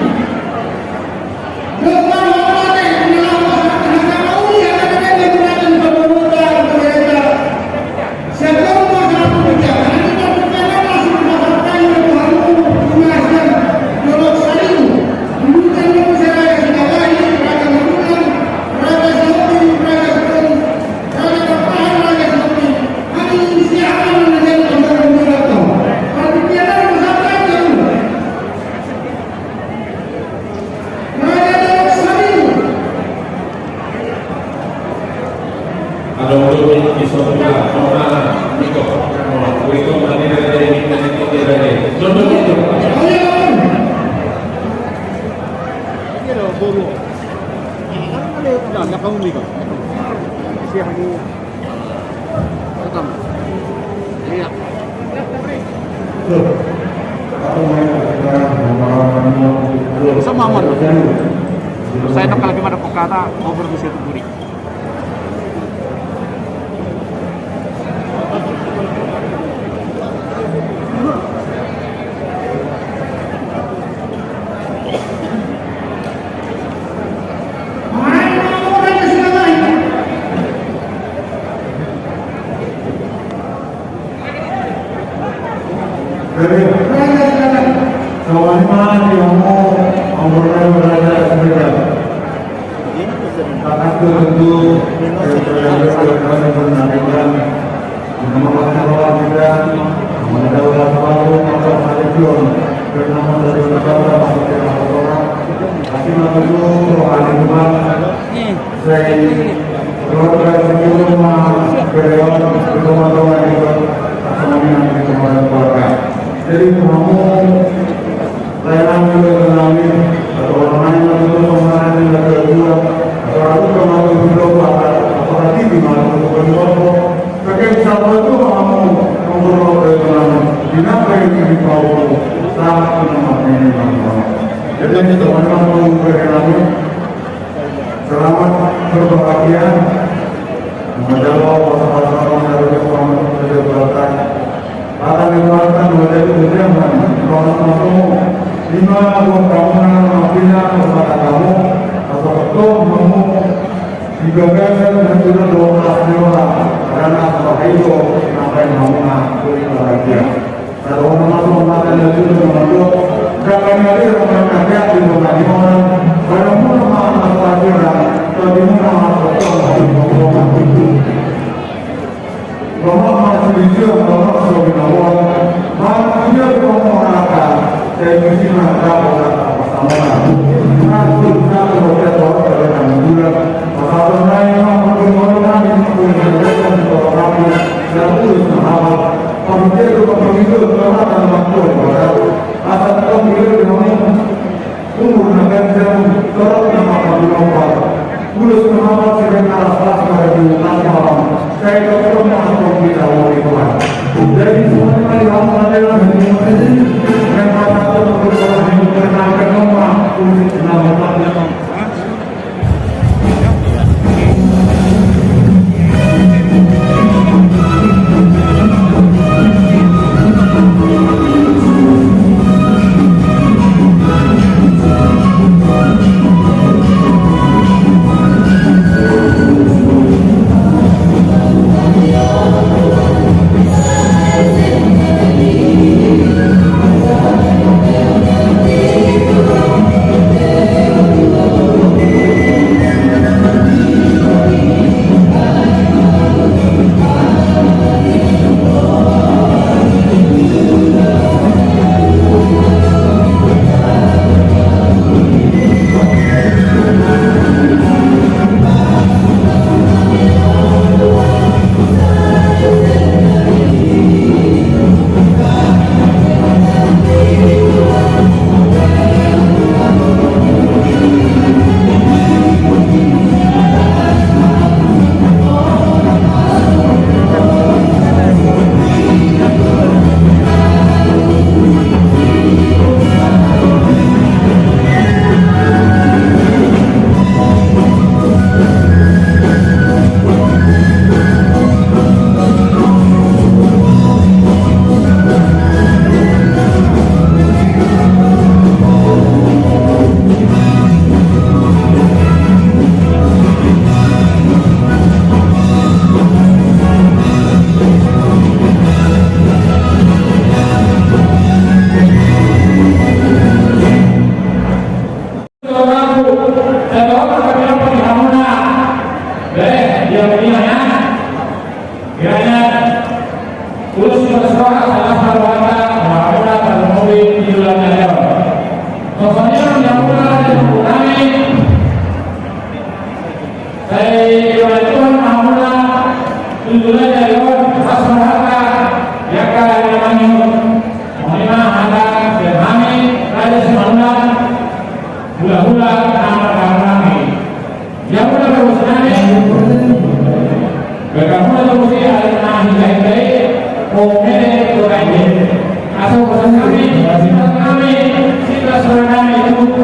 Sama aman. Saya nak kalau gimana kok kata over di situ buri. Terima kasih untuk, eh, jadi, kamu layanan juga dengan kami, atau orang lain yang itu sama lain yang kedua, atau aku kemarin belum apa, atau lagi di mana untuk berdoa, pakai siapa itu kamu untuk berdoa dengan, di mana ini di bawah, saat nama ini nama. Jadi, kita orang mau berdoa. Selamat berbahagia. Menjawab bahasa-bahasa yang ada di dalam kerja belakang. Akan dikeluarkan menjadi ujian dan selamat masuk. Lima buah bangunan mafina kepada kamu. Atau betul kamu di gagasan dan sudah dua belas dewa. Karena sebagai itu, sampai bangunan berbahagia. Kalau orang masuk mata dia sudah membentuk, jangan nyari orang kaya di rumah di orang. Kalau mau nama anak pelajaran, kalau di mana masuk orang di rumah. Bahwa masih bisa, bahwa masuk di bawah. Manusia di rumah neraka, saya mesti nak dapat apa sama. Masuk satu roda baru pada kami bulan. Masalah lain, maksud di bawah kami, maksud di bawah kami, dan terus menawar. Pamikiran, pamikiran, pemikiran, pemikiran, asa tong beliau dengan umur na ganjang, torop na mangkabinombar. Ulos na mangkal sering alas-alas pada di tengah malam. Saya tak pernah mengkira oleh Tuhan. Jadi, semuanya mari, hamba adalah dari Tuhan. Yang kata Tuhan berdoa, yang berkenan ke rumah, ulos na mangkal. Saudaraku, saya doakan kami dapat di hamuna. Beh, dia begini ya. Kiranya ulos ni parsaoran salah satu kata, hamuna tarlumobi di bulan Januari. Sosoknya yang mula dari kami. Sai dioloi Tuhan ma hamuna tu joloan ni ari on, asa marhata di angka ari na mangihut. Songon i ma hata sian hami Raja Simanullang, hulahula na marhahamaranggi. Ia muna pargonsi nami, bahen hamuna tu muse ari na hita-hita i, o mele tu raja i. Asa hupasahat hami, sitas nami, sitas roha nami tu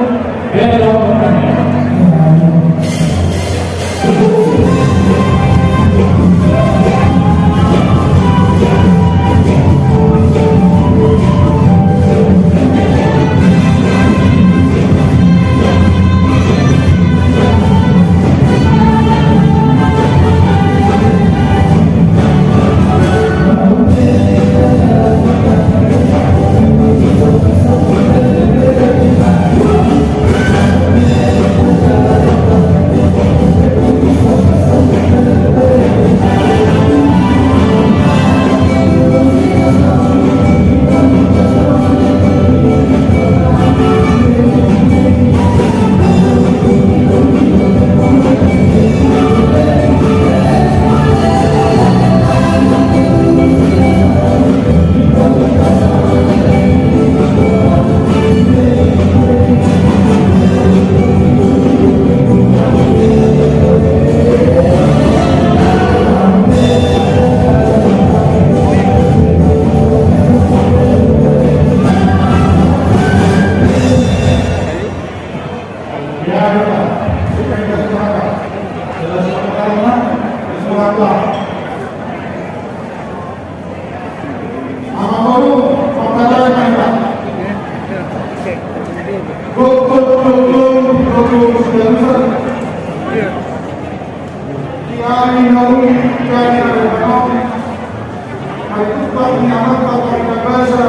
Ai tumpah ni amanta Pardabasa,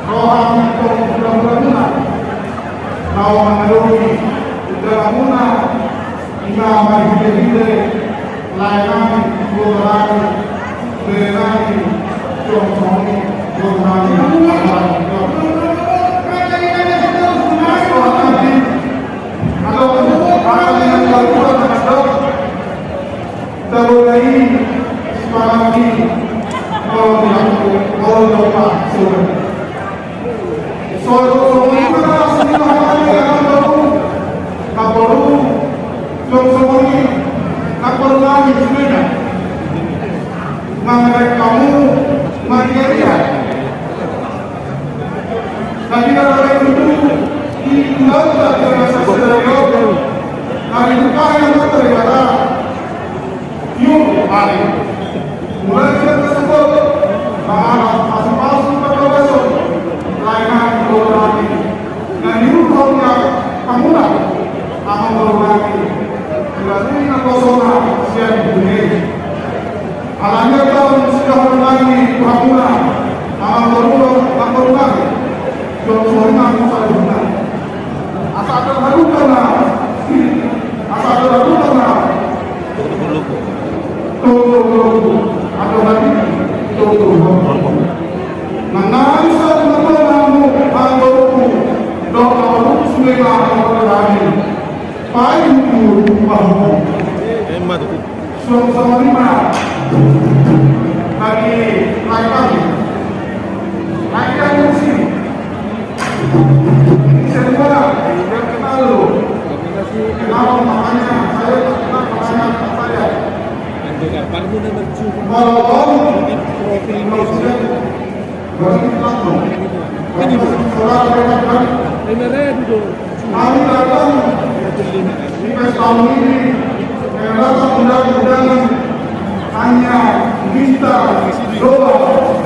roha ni tong hula-hulamuna, naung mangadopi dalanmuna, ima marhite-hite lae nami, boru nami, bere nami, jong songon i boru nami. Tabo na i sipanganon i, molo di, molo di ompa sore. Sore, sore, sore, sore, sore, namboru, jong songon i namboru nami, sude na mangalehon hamu marria-ria. Na di na lain tutu di ulaon na di na sasada i on, na dibuka i na mata di mata. Iur ari mulai sian na sabot mangalap pasu-pasu parbagason lae nami, boru nami, na niuruhon ni hamuna amang boru nami, dilalui na posona sian dunia i. Alani i taon sidohonon nami tu hamuna amang boru, amang boru nami, jong songon i ma saluhutna. Asa adong halumpang na, asa adong halumpang na. Toto lobu, adong hati, toto lobu. Nang nari satu na tona mu, amang boru, dohot amang boru, sude ma amang boru nami. Paling tu bahu. Suang sama lima. Bagi lain kami. Lain kami di sini. Ini saya dua, yang kenal lo. Kenal makanya saya tak kenal makanya tak saya. Kalau tahu, kalau sudah, berarti kenal lo. Ini, ini. Saudara, saudara, saudara. Ini ada duduk. Kami datang di pesta ini dengan rasa undang-undangan hanya minta doa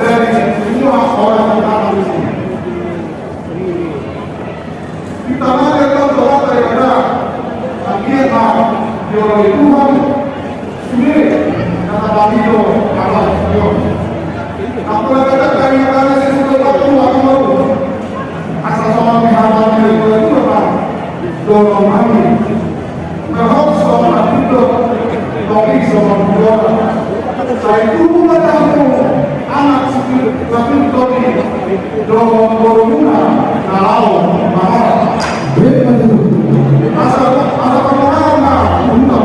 dari semua orang yang datang di sini. Kita mari doa kepada Allah, tapi ya, Pak, doa itu kan Sude, na tapaminta, ala, yo. Apala kata kami, kami sesudah waktu, waktu baru. Asa songon ni hata ni dua dua, Pak. Dohononnami. Berhok songon na pinto, topi songon dua. Sai tubu ma tamu, anak sude, tapi topi. Dohot borumuna, na laho, mama. Asa, asa pamoraon ma, untuk.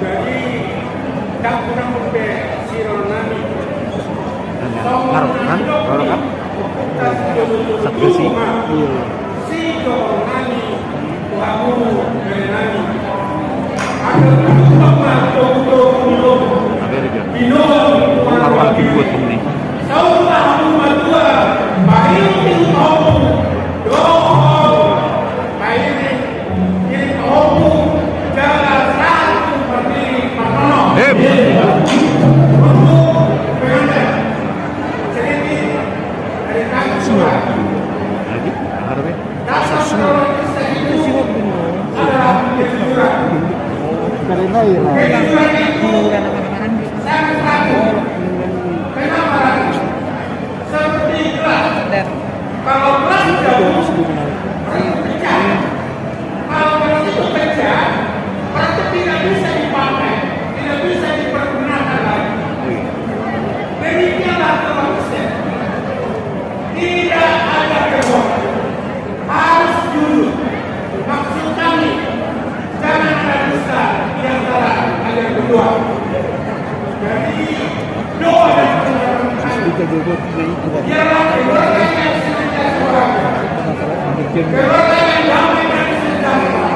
Jadi, ndang hurang dope siroro nami. Roro kan? Roro kan? Satgas i? Iya. Ada di dalam. Taruhan keyboard ini. Eh, bukan. Lagi? Apa namanya? Karena ya. Kalau gelas itu pecah, berarti tidak bisa dipakai, tidak bisa dipergunakan lagi. Demikianlah keluarga Kristen. Tidak ada kebohongan. Harus jujur. Maksud kami, jangan ada dusta di antara kalian berdua. Jadi, doa dan pengharapan kami, biarlah keluarga yang senantiasa bahagia, keluarga yang damai dan sejahtera,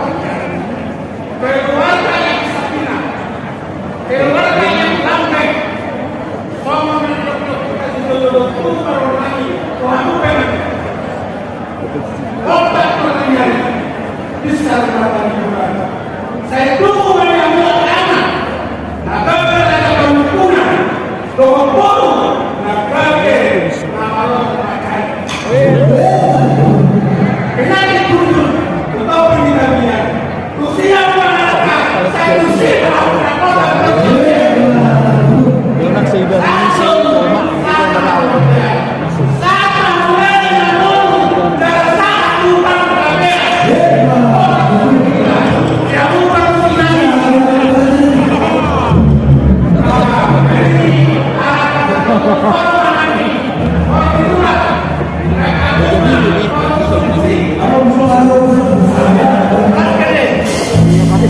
keluarga yang sakinah, keluarga yang damai. Songon na nidok ni Tuhan Yesus, Tuhan Tuhan. Opat pertanyaan. Bisa bertanya juga. Saya tunggu dari anggota anak. Nah, bagaimana kamu punya? Dohot boru, na gabe na malo na kai. Kenapa ditunjuk? Betul pendidikannya. Tusia mana? Saya tusia.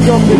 Satu.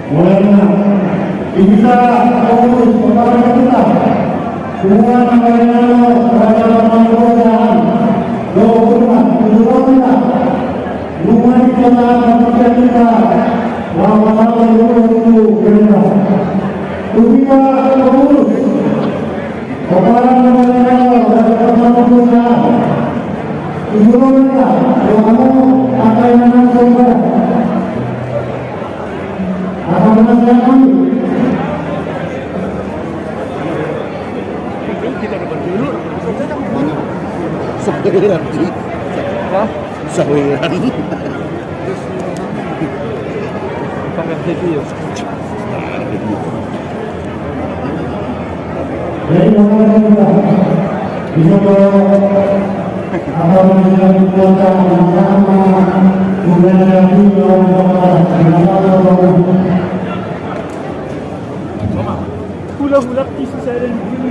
Mulai na, bisa urus pertama kita. Tuhan Marinano, Raja Pamanggosan, Dohot Rumah, Tujuh Rumah, Rumah di Kota Manusia kita, Lama Lama Rumah itu Gerenda. Tuhan urus. Kepala Marinano, Raja Pamanggosan, Tujuh Rumah, Dohot Rumah, Akai Nanang Sombara. Saweran, saweran. Jadi, bagaimana kita bisa bawa apa menjadi kota yang sama, budaya juga, hula-hula di sisi saya dan di sini.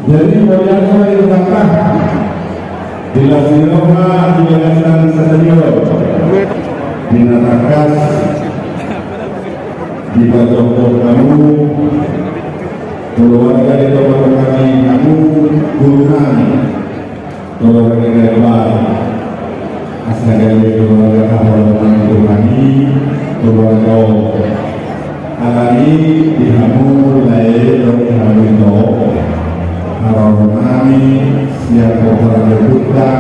Jadi, biasa itu kata, di las ni roha, di bagasan senior, di na tangkas, di pajohjoh hamu, keluarga di tongah-tongah ni hamu, guru nami, keluarga di Galbar. Asa gabe keluarga haholongan Tuhan i, keluarga on. Alani di hamu lae, dohot di hamu ito, haroro nami sian pomparan ni ompunta,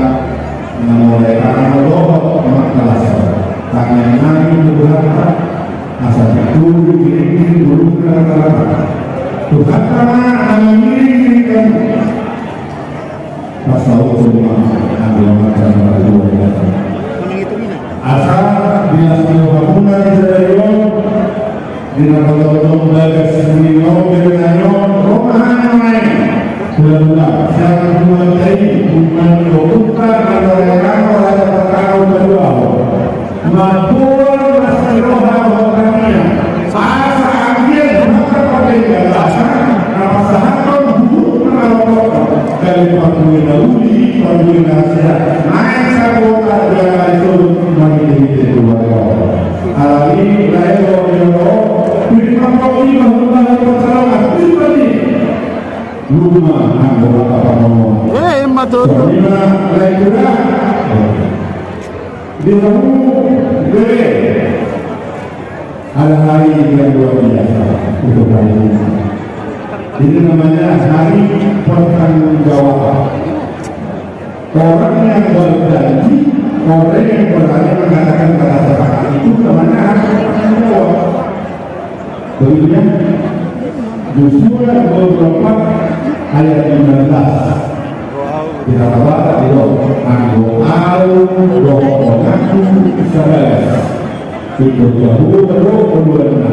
na mauliate, na mauliate dohot mangkalashon. Tangiang nami tu Tuhanta, asa pintor diiringi guru na tangkas. Tuhanta ma na mangiring-iring hamu. Pasaut ma anggo na tangkas. Asa di las ni rohamuna di sadari on, di na pajohjoh bagas ni on, di na on, ro ma hami nuaeng hula-hula sian Tuhanta i, Tuhanta i, Tuhanta na mauliate, na mauliate, na mauliate. Mamboan las ni roha dohot tangiang. Asa anggiat mangkatai bagasan na pasahathon huhut na mangalophot, gabe parbue na uli, parbue na hasea. Naeng sahat tu angka na i, marhite-hite keluarga on. Alani lae, dohot ni on, pir ma hami, pir ma hami, pir ma hami. Luma anggo angka pangomoan. Eh, ima tutu. Songon i ma lae, Tulang. Di hamu bere, ada hari yang luar biasa untuk hari ini. Ini namanya hari pertanggungjawaban. Orang yang berjanji, orang yang berani mengatakan kata sepakat, itu namanya hari pertanggungjawab. Berikutnya, Yosua dua puluh empat ayat lima belas. Di hata Batak didok, anggo ahu dohot tonganku sabagas. Didok Jahowa do haduanna.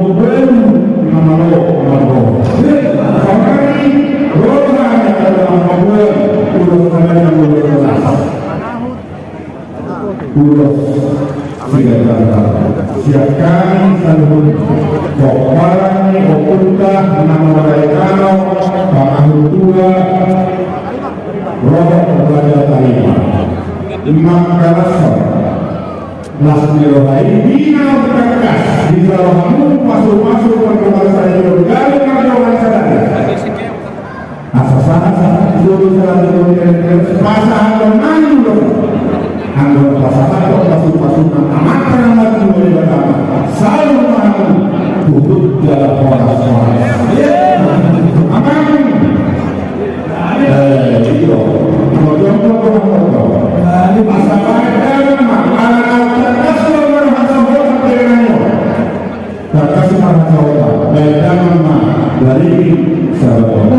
Hambaru na malo marroha. Sonari roha ni angka na mamboan ulos na baen na ulos na las. Ulos sian hami saluhut pomparan ni ompunta na maradophon pangahutuan roha Raja Talima. Mangkalashon las ni roha i, di na tangkas dijalo hamu pasupasu pardongansaripeon gabe pardongan sadari. Asa sahat-sahat jolo sahat jolo, pasahathon nami do. Anggo pasahathon pasupasuna Amanta na martua Debata, saur maun, huhut jala horas-horas. Amang. Eh, iyo. Mojom, mojom, mojom. Asa baen damang ma, ala na tangkas do marhasohotan. Tangkas ma hasohotan, baen damang ma, bariki sabaton.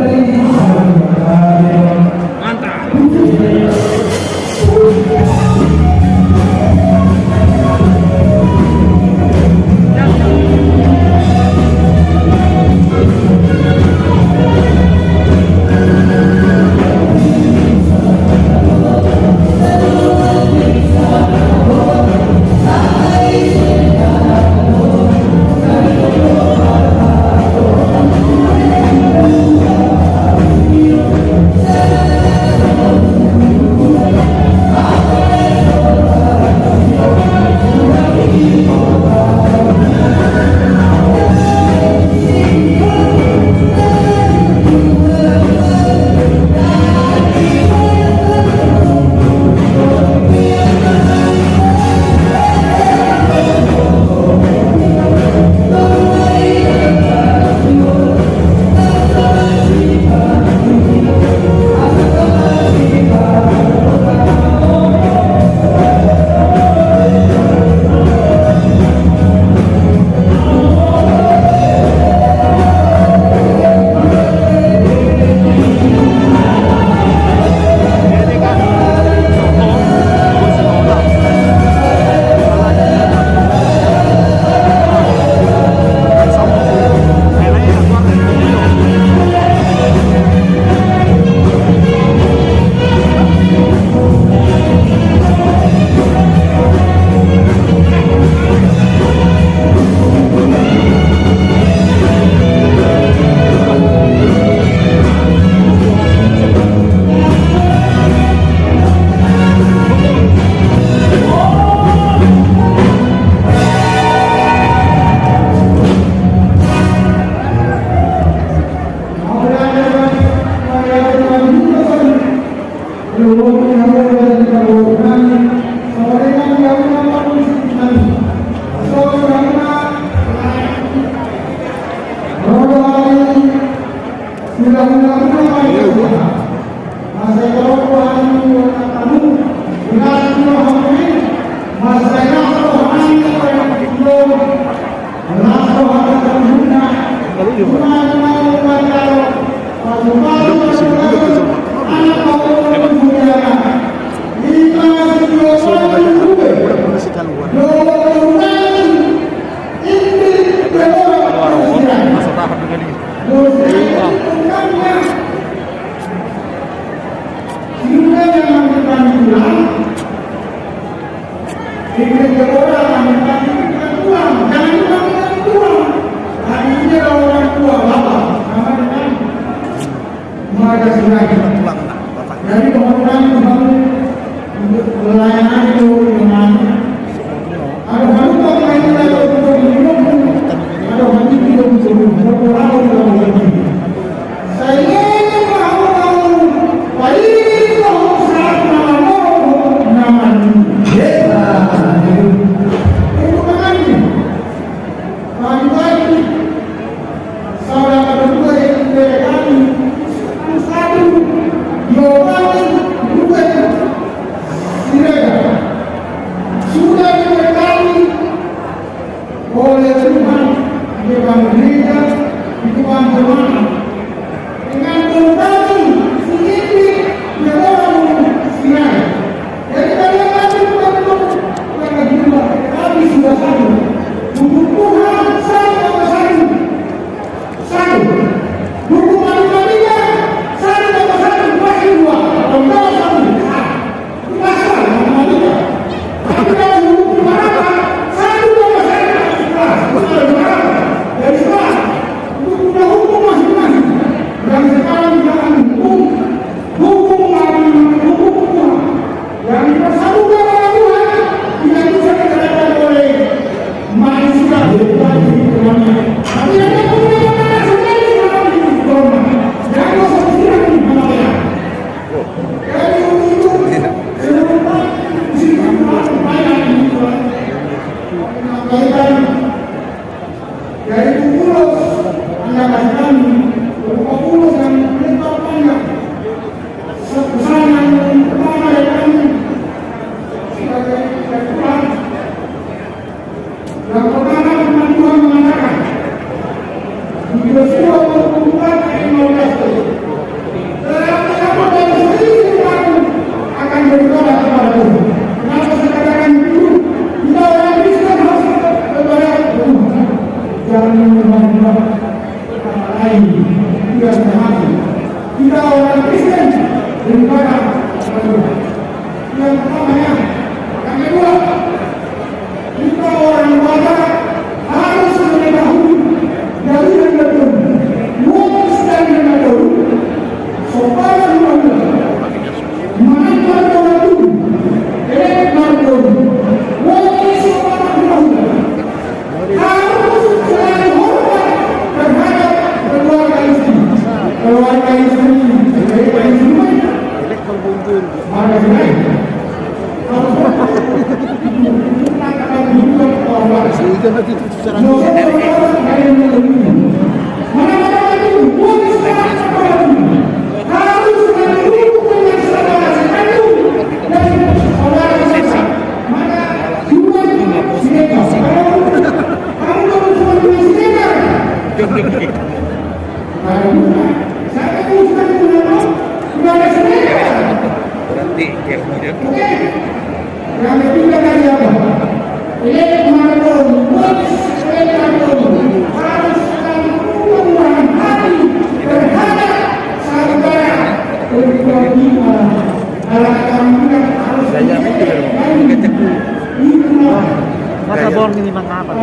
Masa bor ini mangapa?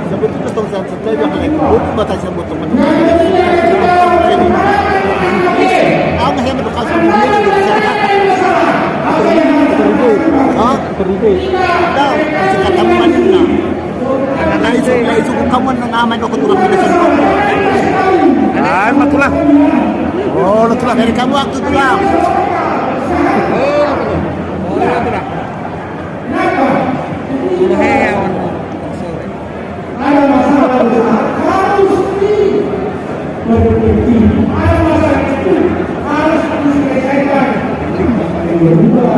Sebetulnya tong saya setuju kalau itu batas yang butuh. Au ma hea mandok au. Hah? Nah, masih kata mana? Nah, isu, nah, isu kamu nang aman kok tulang. Ah, ma tulang. Oh, lo tulang. Dari kamu waktu tulang. Oh, lo tulang. Ada masalah besar harus diperbaiki. Ada masalah kecil harus diselesaikan. Yang kedua,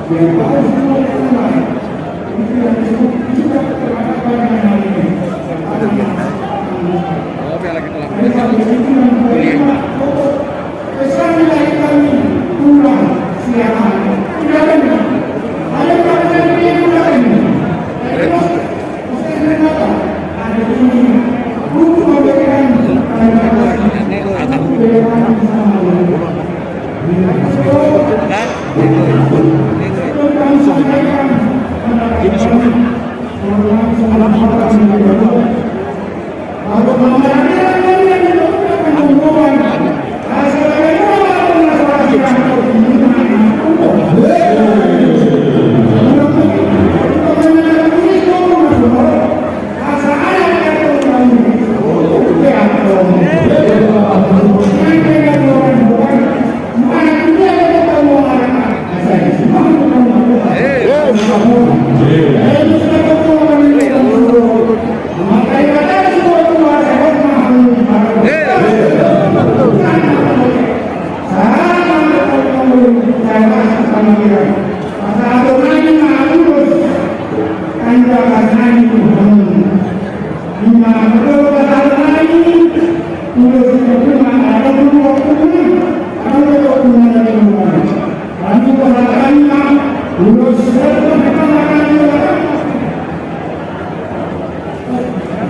yang harus dilakukan, itu yang disebut tidak terhadap yang lainnya. Ada masalah. Pesan dari kami, tulang siahaan. Tidak benar. Ada pertanyaan yang lain.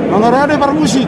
Mangarade parmusik.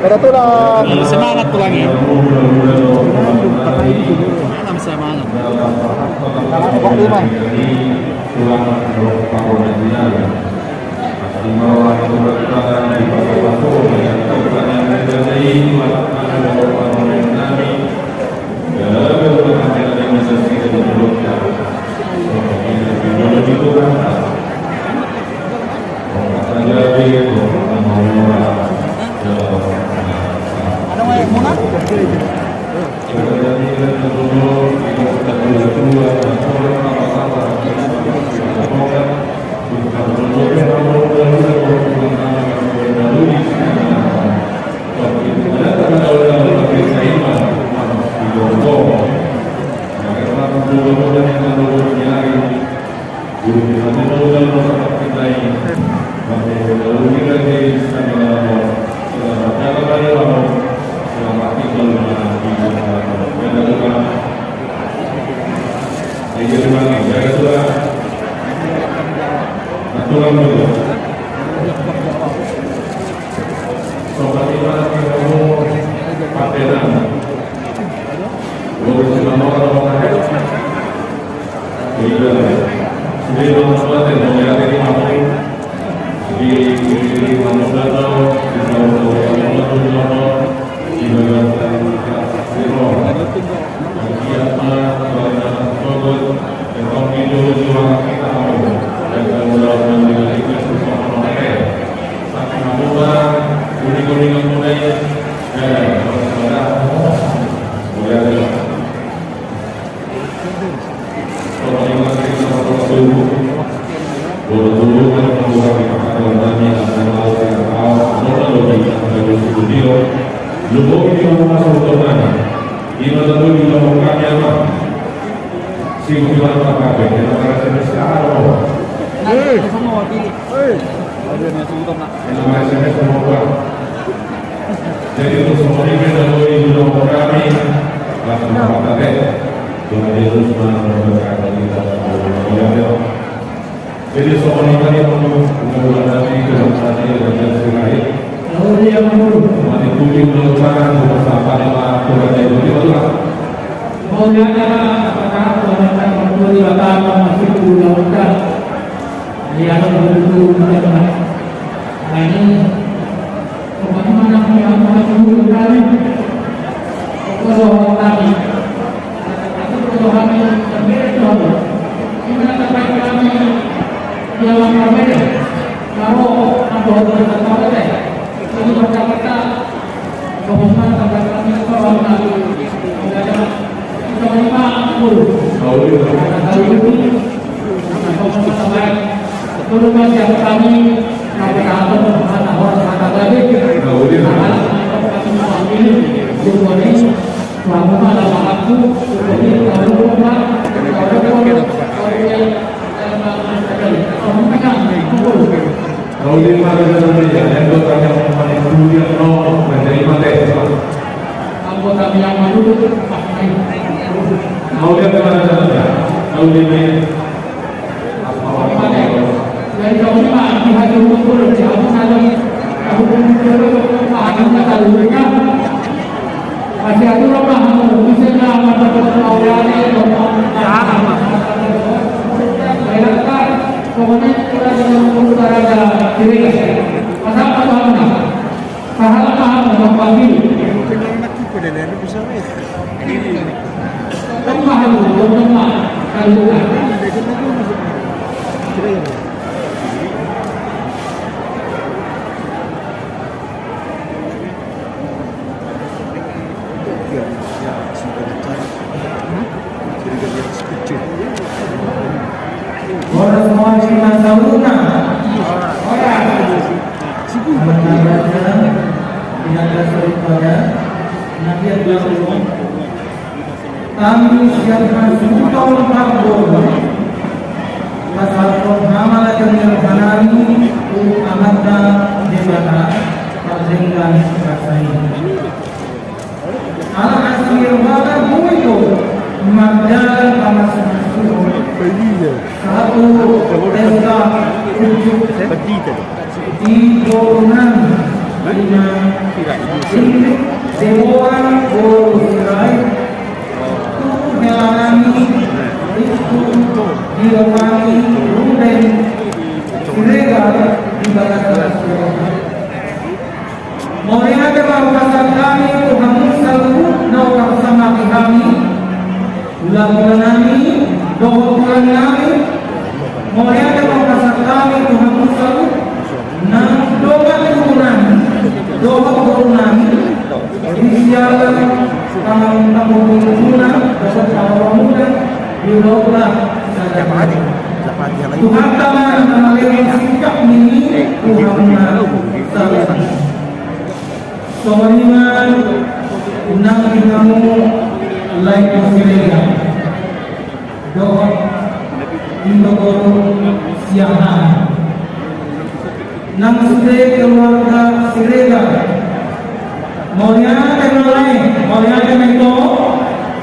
Ada tulang. Semangat tulang ya. Tanam semangat. Pak Iman. Jadi untuk semua ini kita boleh juga mau kami langsung pakai. Tuhan Yesus memberkati kita semua. Jadi semua ini tadi untuk bulan tadi, bulan tadi, dan lain-lain. Mani puji, bulan utara, bulan sampah, lima, bulan itu, bulan utara. Mauliate ma Debata, Debata, Debata, Debata. Ia adalah bentuk Debata. Nah, ini pokoknya mana punya apa dulu kali. Pokoknya kami. Tapi kalau kami terbiasa, gimana tempat kami yang berbeda? Kalau aku harus berkata-kata, ini berkata-kata. Nauli ma raja na meja, yang dua tanya mani kuliah no, raja ima te. Anggo tamiang manurut. Nauli ma raja na meja, nauli ma. Jadi kau ini mah di hati umur di hati sana. Aku pun dulu mah hati tak lupa. Masih aku lemah, bisa nggak mata kepala orang ini? Pokoknya kita dengan guru raja kiri. Masa apa tuh? Pahala paham sama pagi. Kan paham, kan paham. Horas, horas, horas. Horas. Horas. Horas. Hami sian hasuhuton parboru pasahathon hamauliateon ni rohanami tu Amanta Debata pardenggan rasa i. Ala asi ni rohana boi do mardalan pamasumasuon sahat tu pesta unjuk di borunami, ima Ingrid Deborah boru Sirait, tu helanami Rizky Giovanni Ruben Siregar di bagasan asi ni roha. Mauliate ma hupasahat hami tu hamu saluhut na huparsangapi hami, hulahula nami dohot tulang nami. Mauliate ma hupasahat hami tu hamu saluhut nang dongan tubu nami dohot boru nami di siala pangapulmuna dohot pangapulmuna di ulaon on. Tuhanta ma na mangalean sikap ni i tu hamuna saluhut. Songon i ma nang di hamu lae boru Siregar dohot ito boru Siahaan nang sude keluarga Siregar. Mauliate ma lae, mauliate ma ito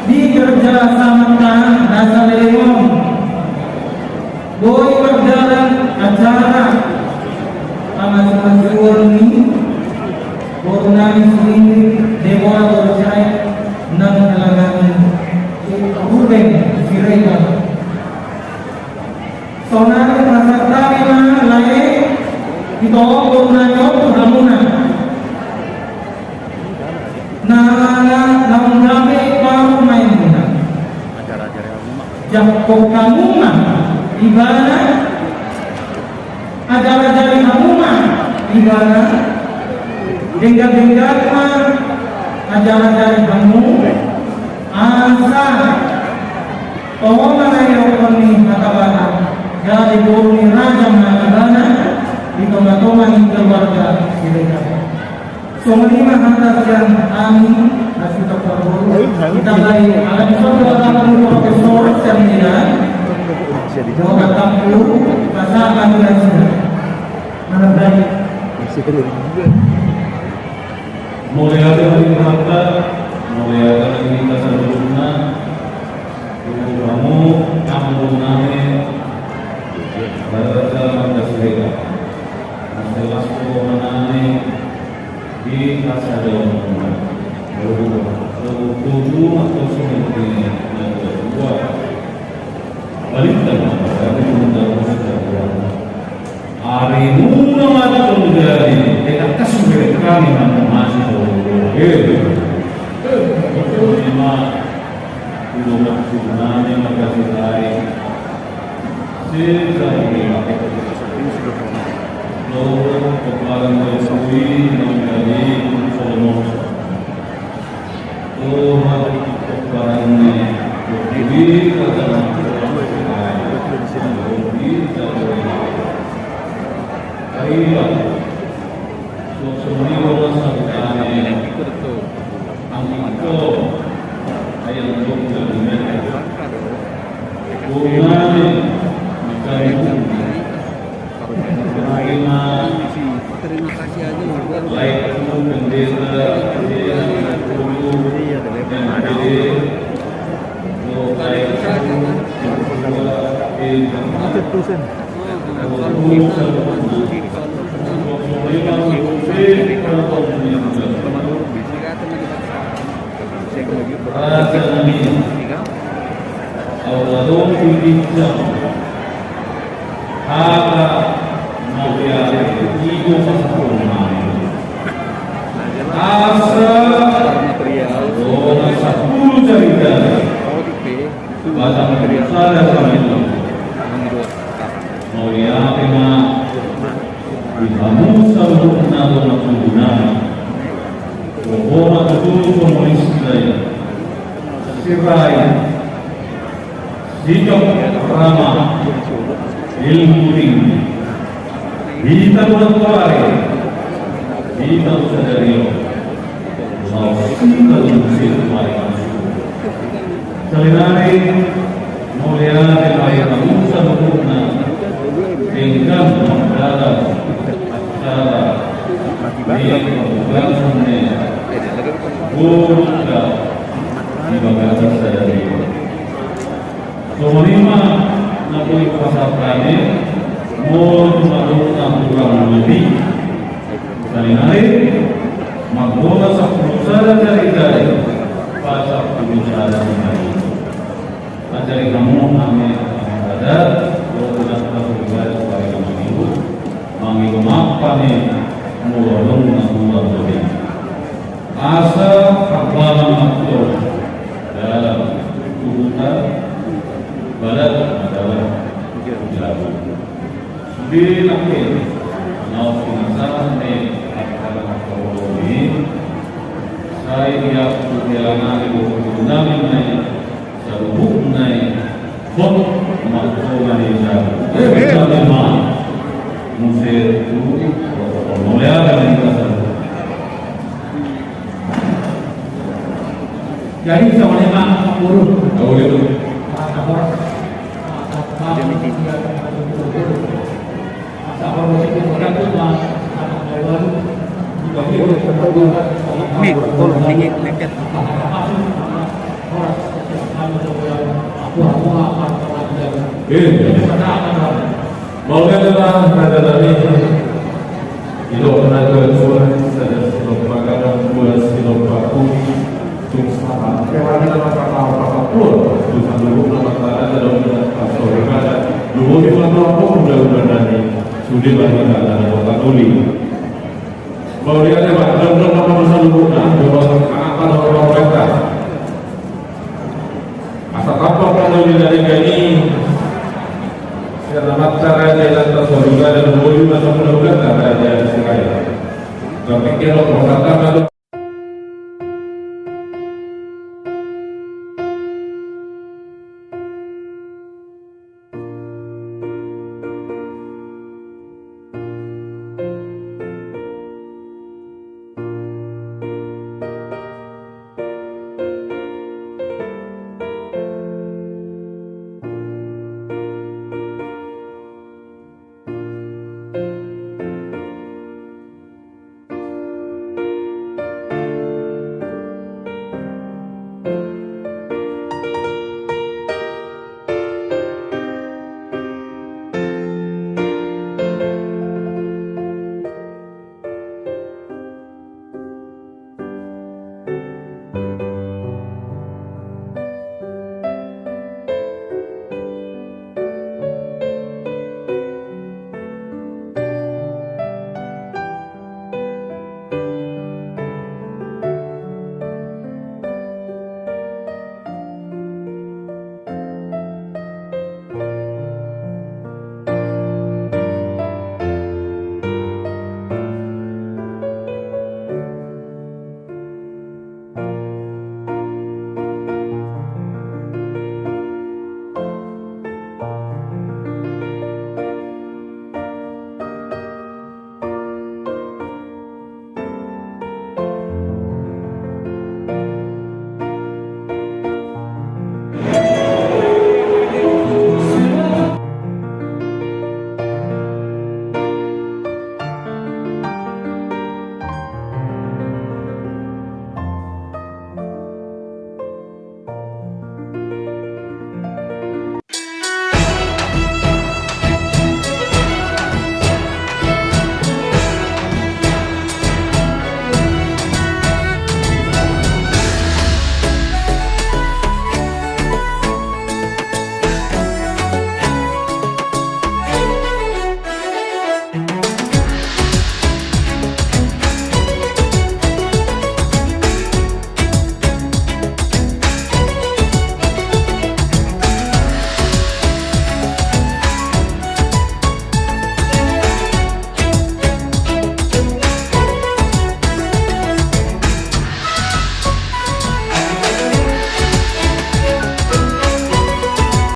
di kerjasamanta na saleleng on. Boi mardalan acara pamasumasuon ni borunami si Ingrid Deborah boru Sirait nang helanami Ruben Siregar. Saonari pasahat hami ma lae ito borunami on tu hamuna. Na, na, naung gabe parumaenmuna. Jangkon hamu ma ibana, ajarajari hamu ma ibana, denggan-denggan ma ajarajari hamu, asa toho ma na didok ni hata Batak, gabe boru ni raja ma ibana di tongatonga ni keluarga Siregar. Songon i ma hata sian hami hasuhuton parboru. Hita lae ala ni son do hata ni profesor sian Medan. Dohot hata pasahat ma tu nasida. Mana baik. Mauliate ma di hata, mauliate ma di hata saluhutna. Di hamu amang nami, raja marga Siregar. Mas jelas tu nami. Di hasadaon muna. Tutu, tutu, atau seperti ini, yang kedua. Balik dan apa, tapi muna harus ada dua. Ari muna mati pemuda ini, kita kasih beri kami nama masih tahu. Eh, eh, lima, dua, dua, nami makasih hari. Terima kasih aja. Asa, asa, Batang sada kami. Mauliate ma di hamu saluhutna dongan tubu nami. Dohot ma tutu songon i Sirait, Sirait, Sitorus, Rama, Ilmuting. Hita tu Toari, hita tu sadari on. Laos hita tu Toari. Sarinari mauliate ma di hamu saluhutna, denggan mangkatai acara ni pambukaan ni Golup di bagasan sadari. Songon i ma na boi pasahat hami, molo tung adong na hurang lobi, sarinari marbola sampulu sada jari-jari, pasampulu sada jari. Ajari hamu hami angka adat, dohot adat na hurang lobi, mangido maaf hami molo adong na hurang lobi. Asa parbalang ma tu dalan tu huta, balat ma dalan tu jabu. Sude nangkin na pinasahat ni angka na parhobas i, sai diaku di alangan i dohot di undangan na i, saluhutna i hot ma songon i. Muse tu protokol, mauliate ma di hita saluhutna. Jadi songon i ma, Guru. Tahu itu. Nih, tolong dingin, lengket. Iya. Mauliate ma raja nami. Didok na tuatua, sada silompa gadang, dua silompa uli. Tung sahat pe hami na marpatau patapur tu saluhutna, martanda na dong na pasori pada. Lumobi ma tu unda-unda nami. Sude ma hita na dong na uli. Mauliate ma, dong dong na saluhutna, dong dong na. Asa tampak ma na uli na denggan i sian amanta raja inanta soripada, lumobi ma tu unda-undanta raja Israel. Tapi kira